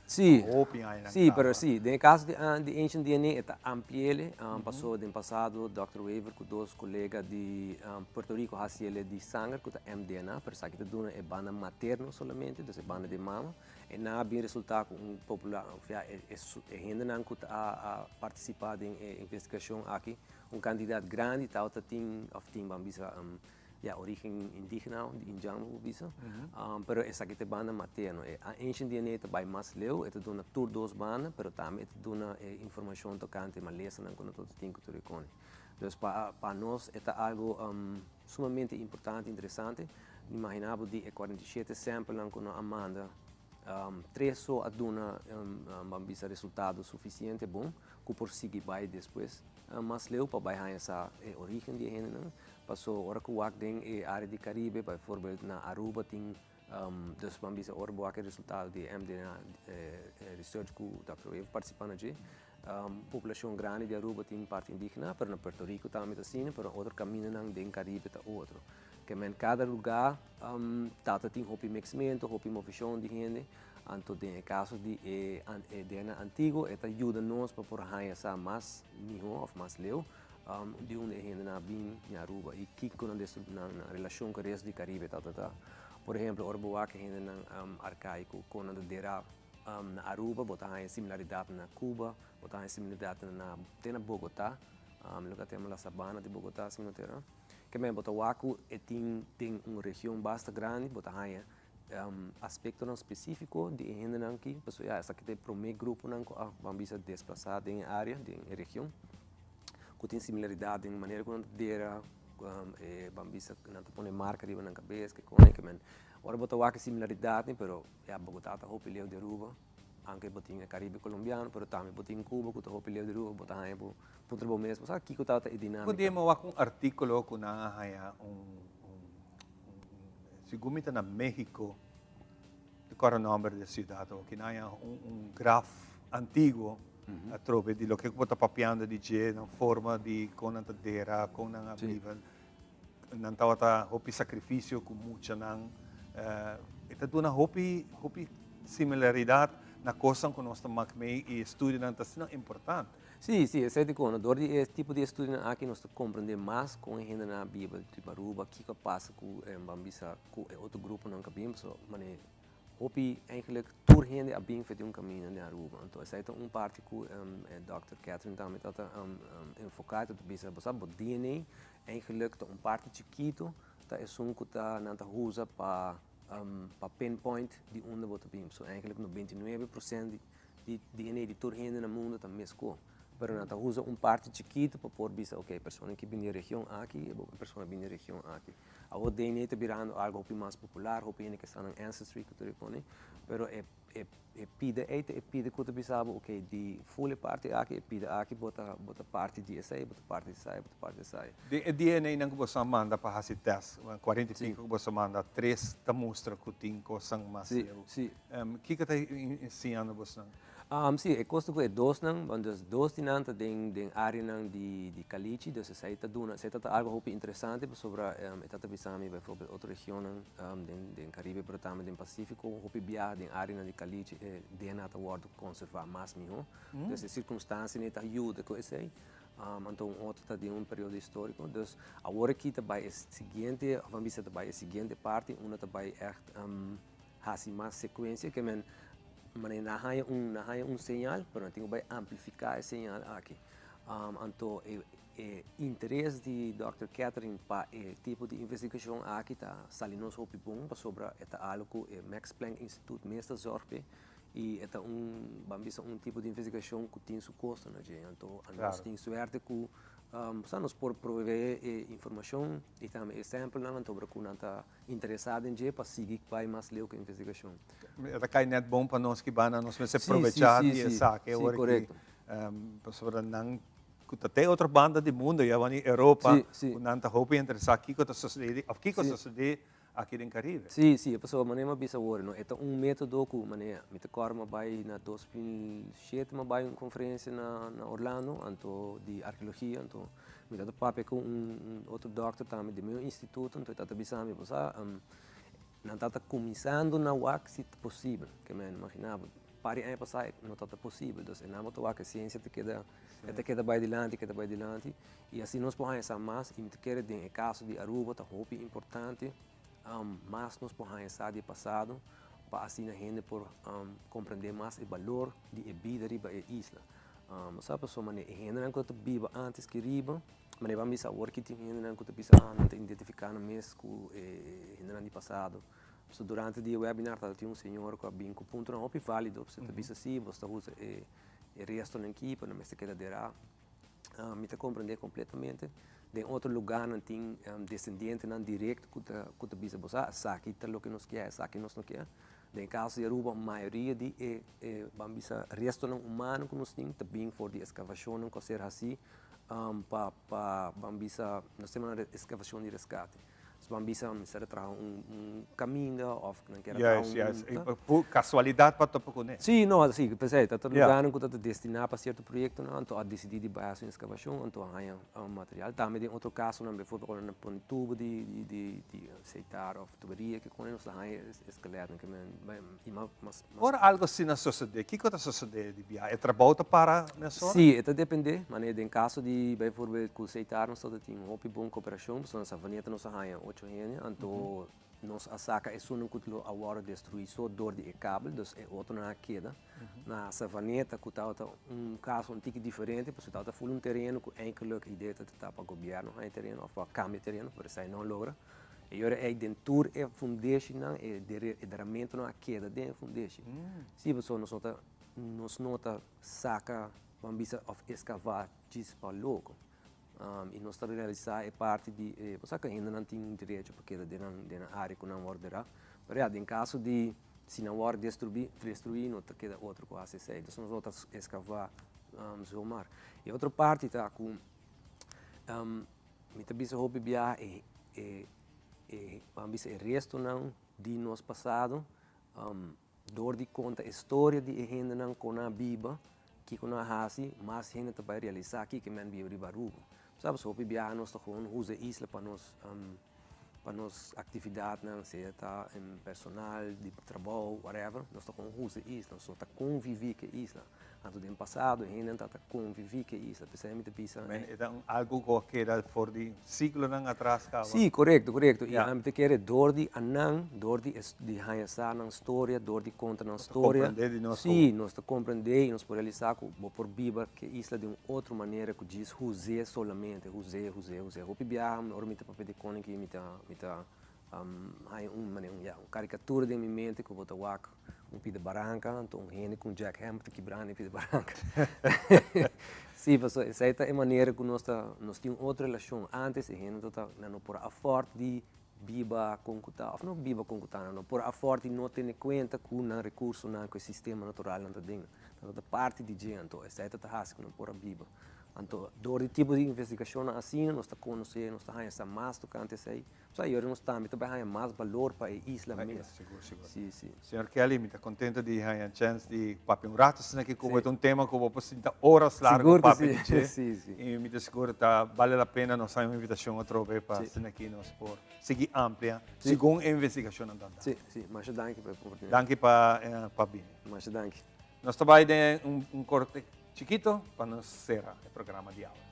hopi añanan Sí, pero sí, den e kaso di di ancient DNA e ta ampli'el, paso den pasado dòkter Wever ku dos kolega di Puerto Rico hasiel di sanger ku ta mDNA, pero esaki ta duna e banda materno solamente, dus e banda di mama. E nan a bin resultá ku un popula, ofea e e hendenan ku ta a partisipá den e investigashon aki, un kantidat grandi tabata tin òf tin ban bisa ya orígen indígena di indjan bo por bisa, pero esaki ta e banda materno. E ancient DNA ta bai mas leu, e ta duna tur dos banda, pero tambe e ta duna e informashon tokante malesanan ku nan tabata tin ku tur e koni. Dus pa pa nos e ta algu Sumamente importante, interesante. Imagina bo di e 47 samplenan ku nan a manda, tres so a duna ban bisa resultado sufisiente bon ku por sigui bai despues mas leu pa bai haña sa e origen di e hendenan. Paso ora ku wak den e área di Karibe, bijvoorbeeld na Aruba tin dus ban bisa ora bo wak e resultado di e MDNA research ku dòkter Wever partisipa na dje. Populacion grandi di Aruba tin parti indigena, pero na Puerto Rico tambe ta asina, pero otro camindanan den Caribe ta otro. Ke men cada lugar tata tin hopi mixmento, hopi movecion di hende, anto den e caso di e DNA antiguo e ta yuda nos pa por haya sa mas miho of mas leu di unda e hendenan a bin na Aruba y kico nan nan relacion cu e resto di Caribe tata ta. Por ehemplo, ora bo wak e hendenan arcaico con nan ta dera na Aruba, bo ta haya similaridad na Cuba, bo ta haya similaridad na te na Bogota, loke ta yama la sabana di Bogota si mi no ta era. Ke men bo ta wak ku e tin den un region basta grandi, bo ta haña aspektonan spesífiko di e hendenan aki, pasobra ya esaki ta e promé gruponan ku a ban bisa desplasá den e área, den e region, ku tin similaridat den manera ku nan ta dera, e ban bisa nan ta pone marka riba nan kabes, ke kos, ke men ora bo ta wak e similaridatnan, pero ya Bogotá ta hopi leu di Aruba. Anke bo tin e Caribe Colombiano, pero tambe bo tin Cuba cu ta hopi leu di Aruba, bo ta haña bo puntra bo mes, bo sa kico tabata e dinamica? Bo dema wak un articulo cu nan a haña un, un, segun mi ta na Mexico, mi ta corda nomber di e ciudad awo, nan a haña un, un graf antiguo atrobe di loke cu bo ta papiando di dje, nan forma di con nan ta dera, con nan a biba. Nan tabata hopi sacrificio cu muchanan. E ta duna hopi, hopi similaridad na cosnan cu nos ta mak mee y estudionan ta asina importante. Sí, sí, esey ta con. Door di e tipo di estudionan aki nos ta comprende mas con e hendenan a biba riba Aruba, kico a pasa cu, ban bisa, cu e otro gruponan cu a bin. Pasobra mane hopi, eigenlijk tur hende a bin for di un caminda den Aruba. Anto esey ta un parti cu e Dòkter Catherine tambe ta enfoca y ta bisa, bo sa, bo DNA Eigenlijk ta un parti chikitu ta esun ku ta nan ta usa pa pa pinpoint di unda bo ta bin. So eigenlijk 99% di DNA di tur hende na mundu ta meskó. Pero nan ta usa un parti chikitu pa por bisa ok e persona aki bin di e region aki i e persona bin di e region aki. Awor DNA ta birando algu hopi mas popular, hopi hende ke sa nan ancestry ku tur e kos, pero e E pida ei ta e pida ku ta bisa bo, ok, di ful e parti aki, e pida aki bo ta bo ta parti di esei, bo ta parti di esai, bo ta parti di esai. Den e DNA-nan ku boso a manda pa hasi tèst, kuarenta i piko ku boso a manda, tres ta mustra ku tin kosnan mas leu. Kiko ta siñando bosnan? Sí, e kos ta ku e dosnan, want dus dos di nan ta den den areanan di di kalichi, dus esei ta duna, esei ta ta algu hopi interesante pasobra e ta ta bisa mi bijvoorbeeld otro regionnan den den Caribe pero tambe den Pacifico hopi biaha den areanan di kalichi e DNA ta wòrdu konservá mas mihó. Dus e sirkunstansianan ta yuda ku esei. Anto un otro ta den un periodo historico. Dus awor aki ta bai e siguiente, of a bisa ta bai e siguiente parti unda ta bai ègt hasi mas sekuensia ke men manera nan haña un nan haña un señal pero nan tin ku bai amplifiká e señal aki. Anto e e interes di dòkter Catherine pa e tipo di investigashon aki ta sali nos hopi bon pasobra e ta algu ku e Max Planck Instituut mes ta zòrg p'e i e ta un ban bisa un tipo di investigashon ku tin su kosto na dje. Anto nos tin suerte ku sa nos por proveé e informashon i tambe e samplenan anto ku nan ta interesá den dje pa sigui bai mas leu ku e investigashon. E ta kai nèt bon pa nos ki banda nos mester probechá di esaki awor aki pasobra nan ku ta te otro banda di mundo ya wani Europa ku nan ta hopi interesá kiko ta sosodé òf kiko a sosodé aki den Caribe. Sí, sí, pasobra manera mi a bisa awor no e ta un método ku manera mi ta kòrda mi a bai na 2007 mi a bai un konferensia na Orlando anto di arkeologia anto Mi tabata papia ku un otro dòkter tambe di meu instituto, anto e tabata bisa mi, bo sa, nan tabata kuminsando na wak si ta posibel. Ke men imaginá bo, par di aña pasá no tabata posibel. Dus e nan bo ta wak e siensia ta keda, e ta keda bai dilanti, keda bai dilanti. I asina nos por haña sa mas, i mi ta kere den e kaso di Aruba ta hopi importante mas nos por haña sa di e pasado pa asina hende por komprendé mas e balor di e bida riba e isla. Bo sa pasobra manera e hendenan ku ta biba antes ki riba, manera ban bisa awor ki tin hendenan ku ta bisa ah nan ta identifiká nan mes ku e hendenan di pasado. Pasobra durante di e webinar tabata tin un señor ku a bin ku puntonan hopi válido, pasobra e ta bisa si bo ta usa e restonan aki pero nan mester keda derá. Mi ta komprendé kompletamente. Den otro lugánan tin desendientenan direkto ku ta ku ta bisa bo sa esaki ta loke nos kier, esaki nos no kier. Den kaso di Aruba mayoria di e e ban bisa restonan humano ku nos tin ta bin for di eskavashonnan ku a ser hasí pa pa ban bisa nos ta yama nan eskavashon di reskate. Ban bisa mester a traha un un caminda of nan kier a traha un. Juist, juist. Casualidad pa topa cune. Si, no, si, p'esei ta ta lugarnan cu ta ta destina pa cierto proyectonan, anto a dicidi di bay haci un excavacion, anto a haña material. Tambe den otro casonan, bijvoorbeeld ora nan pone tubo di di di di setar of tuberia ke cone, nos ta haña e skeletnan ke men bay y mas mas. Ora algo asina sosode, kico ta sosode di biaha? E trabou ta para mesora? Si, e ta depende. Manera den caso di bijvoorbeeld cu Seitar nos tabata tin hopi bon cooperacion, pasobra na Savaneta nos a haña ocho hende, anto nos a saca esunnan cu lo a wordo destrui so door di e kabel, dus e otronan a keda. Na Savaneta cu tabata un caso un tiki diferente, pasobra tabata full un tereno cu eindelijk idea tabata pa gobierno haña tereno of pa cambia tereno, pero esai no a logra. E yora ei den tur e fundeshinan, e e deramentonan a keda den e fundeshi. Sí, pasobra nos no ta, nos no ta saka, ban bisa, òf eskavá djis pa loko. I nos ta realisá e parti di e, bo sa ku hendenan tin derecho pa keda den nan, den nan área ku nan wòrdu derá. Pero ya, den kaso di si nan wòrdu destrubí, destruí, no ta keda otro ku hasi esei. Dus nos no ta eskavá zomaar. E otro parti ta ku Mi ta bisa hopi biaha e e e ban bisa e restonan di nos pasado dor di konta e storia di e hendenan kon nan a biba, kiko nan a hasi, mas hende ta bai realisá kiko men biba riba Aruba. Sa pasobra hopi biaha nos ta gewoon usa e isla pa nos pa nos aktividatnan, sea ta personal, di trabou, whatever, nos ta gewoon usa e isla, nos no ta konviví ku e isla. Anto den pasado e hendenan tabata konviví ku e isla, p'esei mi ta bisa. Men e ta un algu ku a keda for di siglonan atras kaba. Sí, korekto, korekto. I ami ta kere dor di anan, dor di di haña sa nan storia, dor di konta nan storia. Nos ta komprendé di nos. Sí, nos ta komprendé i nos por realisá ku bo por biba ku e isla di un otro manera ku djis huz'é solamente, huz'é, huz'é, huz'é. Hopi biaha ora mi ta papia di Koninkje mi ta mi ta Haña un manera un ya un karikatura den mi mente ku bo ta wak un pida baranka anto un hende ku un jackhammer ta kibrando e pida baranka. Sí, pasobra esei ta e manera ku nos ta nos tin un otro relashon. Antes e hende ta nan no por afòrt di biba kon ku ta òf no biba kon ku ta, nan no por afòrt di no tene kuenta ku nan rekursonan, ku e sistema natural nan ta den. Nan ta parti di dje anto esei ta ta hasi ku nan por a biba. Anto dor di tipo di investigashonnan asina nos ta konosé, nos ta haña sa mas tokante esei. Sa yori nos tambe ta bai haña mas balor pa e isla mes. Sigur, sigur. Si, si. Señor Kelly, mi ta contento di haña chance di papia un rato asina aki cu bo. E ta un tema cu bo por sinta horas largo papia di dje. Si, si. Y mi ta sigur ta bale la pena nos haña un invitacion atrobe pa asina aki nos por sigui amplia segun e investigacionnan ta andando. Si, si. Masha danki pa e oportunidad. Danki pa bini. Masha danki. Nos ta bai den un corte chikito pa nos cera e programa di awe.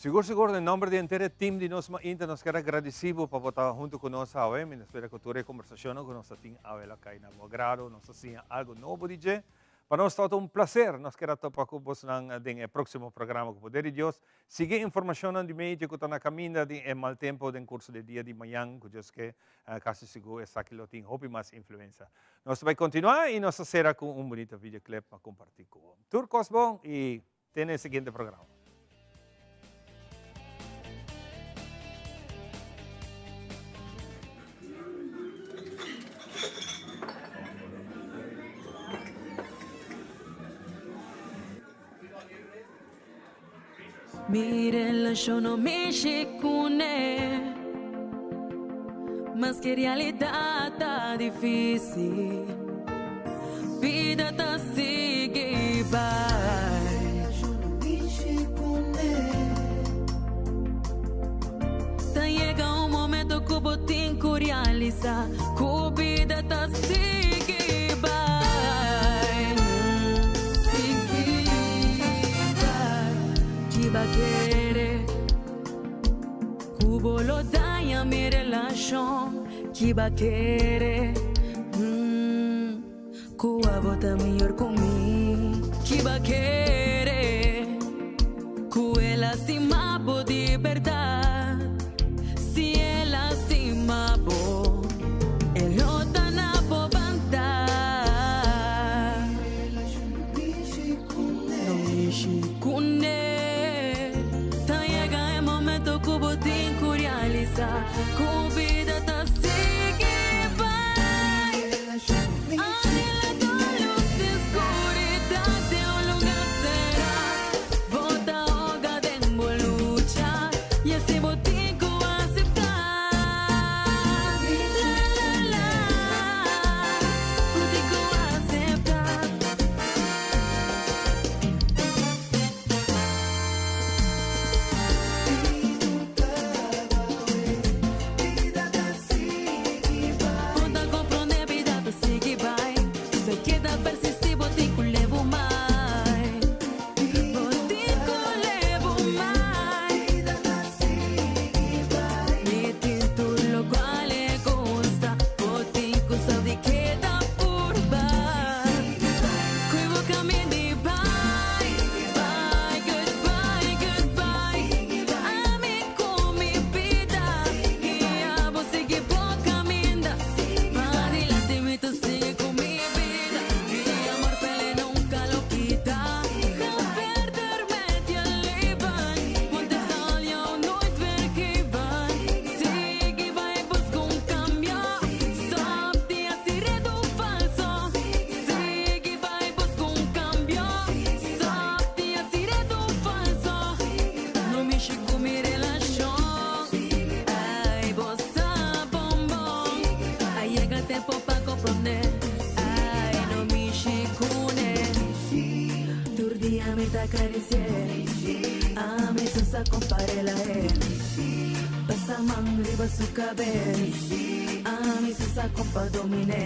Sigur sigur den nomber di henter e team di Nos Mainta nos kier a gradeci bo pa bo ta hunto cu nos awe. Mi ta spera cu tur e conversacionnan cu nos a tin awe lo a cay na bo agrado, nos a siña algo nobo di dje. Pa nos tabata un placer, nos kier a topa cu bosnan den e proximo programa cu poder di Dios. Sigui informacionnan di medio cu ta na caminda di e mal tempo den curso di dia di mañan cu Dios ke, casi sigur esaki lo tin hopi mas influencia. Nos ta bay continua y nos ta cera cu un bunita videoclip pa comparti cu bo. Tur cos bon y Te na e siguiente programa. Mi relashon no mishi kuné Maske realidat ta difísil Bida ta sigui bai Ta yega un momento ku bo tin ku realisá Ku bida ta sigui bai Sigui bai Kiba kere Ku bo lo daña mi relashon Kiba kere. Ku abo ta mihor ku mi. Ki bo a kere ku e lastima bo di bèrdat? Si e lastima bo, e lo ta na bo banda. No mishi kuné. Ta yega e momento ku bo tin ku realisá ku bida ta sigui bai. Anhela lus den skuridat den un lugá será. Bo ta hoga den bo lucha i así bo tin ku aseptá. La la la, bo tin ku aseptá. Bo ta comprende bida ta sigui bai Si keda persisti bo tin cu lebu mai Bo tin cu lebu mai Mi tin tur locual e gusta Bo tin cu sa di keda purba Cu bo camin di bai Bye goodbye goodbye Ami cu mi bida I abo sigui bo caminda Pa dilanti mi ta sigui cu mi bida Mi amor p'e nunca lo kita Ga verder met je leven Want ik zal jou nooit vergeven Sigui bai busca un cambio Stop di haci redu falso Sigui bai busca un cambio Stop di haci redu falso No mishi cu mi relacion Ay, bo sa bonbon A yega tempo pa comprende Ay, no mishi cune Tur dia mi ta acaricie Ami so sa comparela e Pasa man riba su cabes Ami so sa compa domine.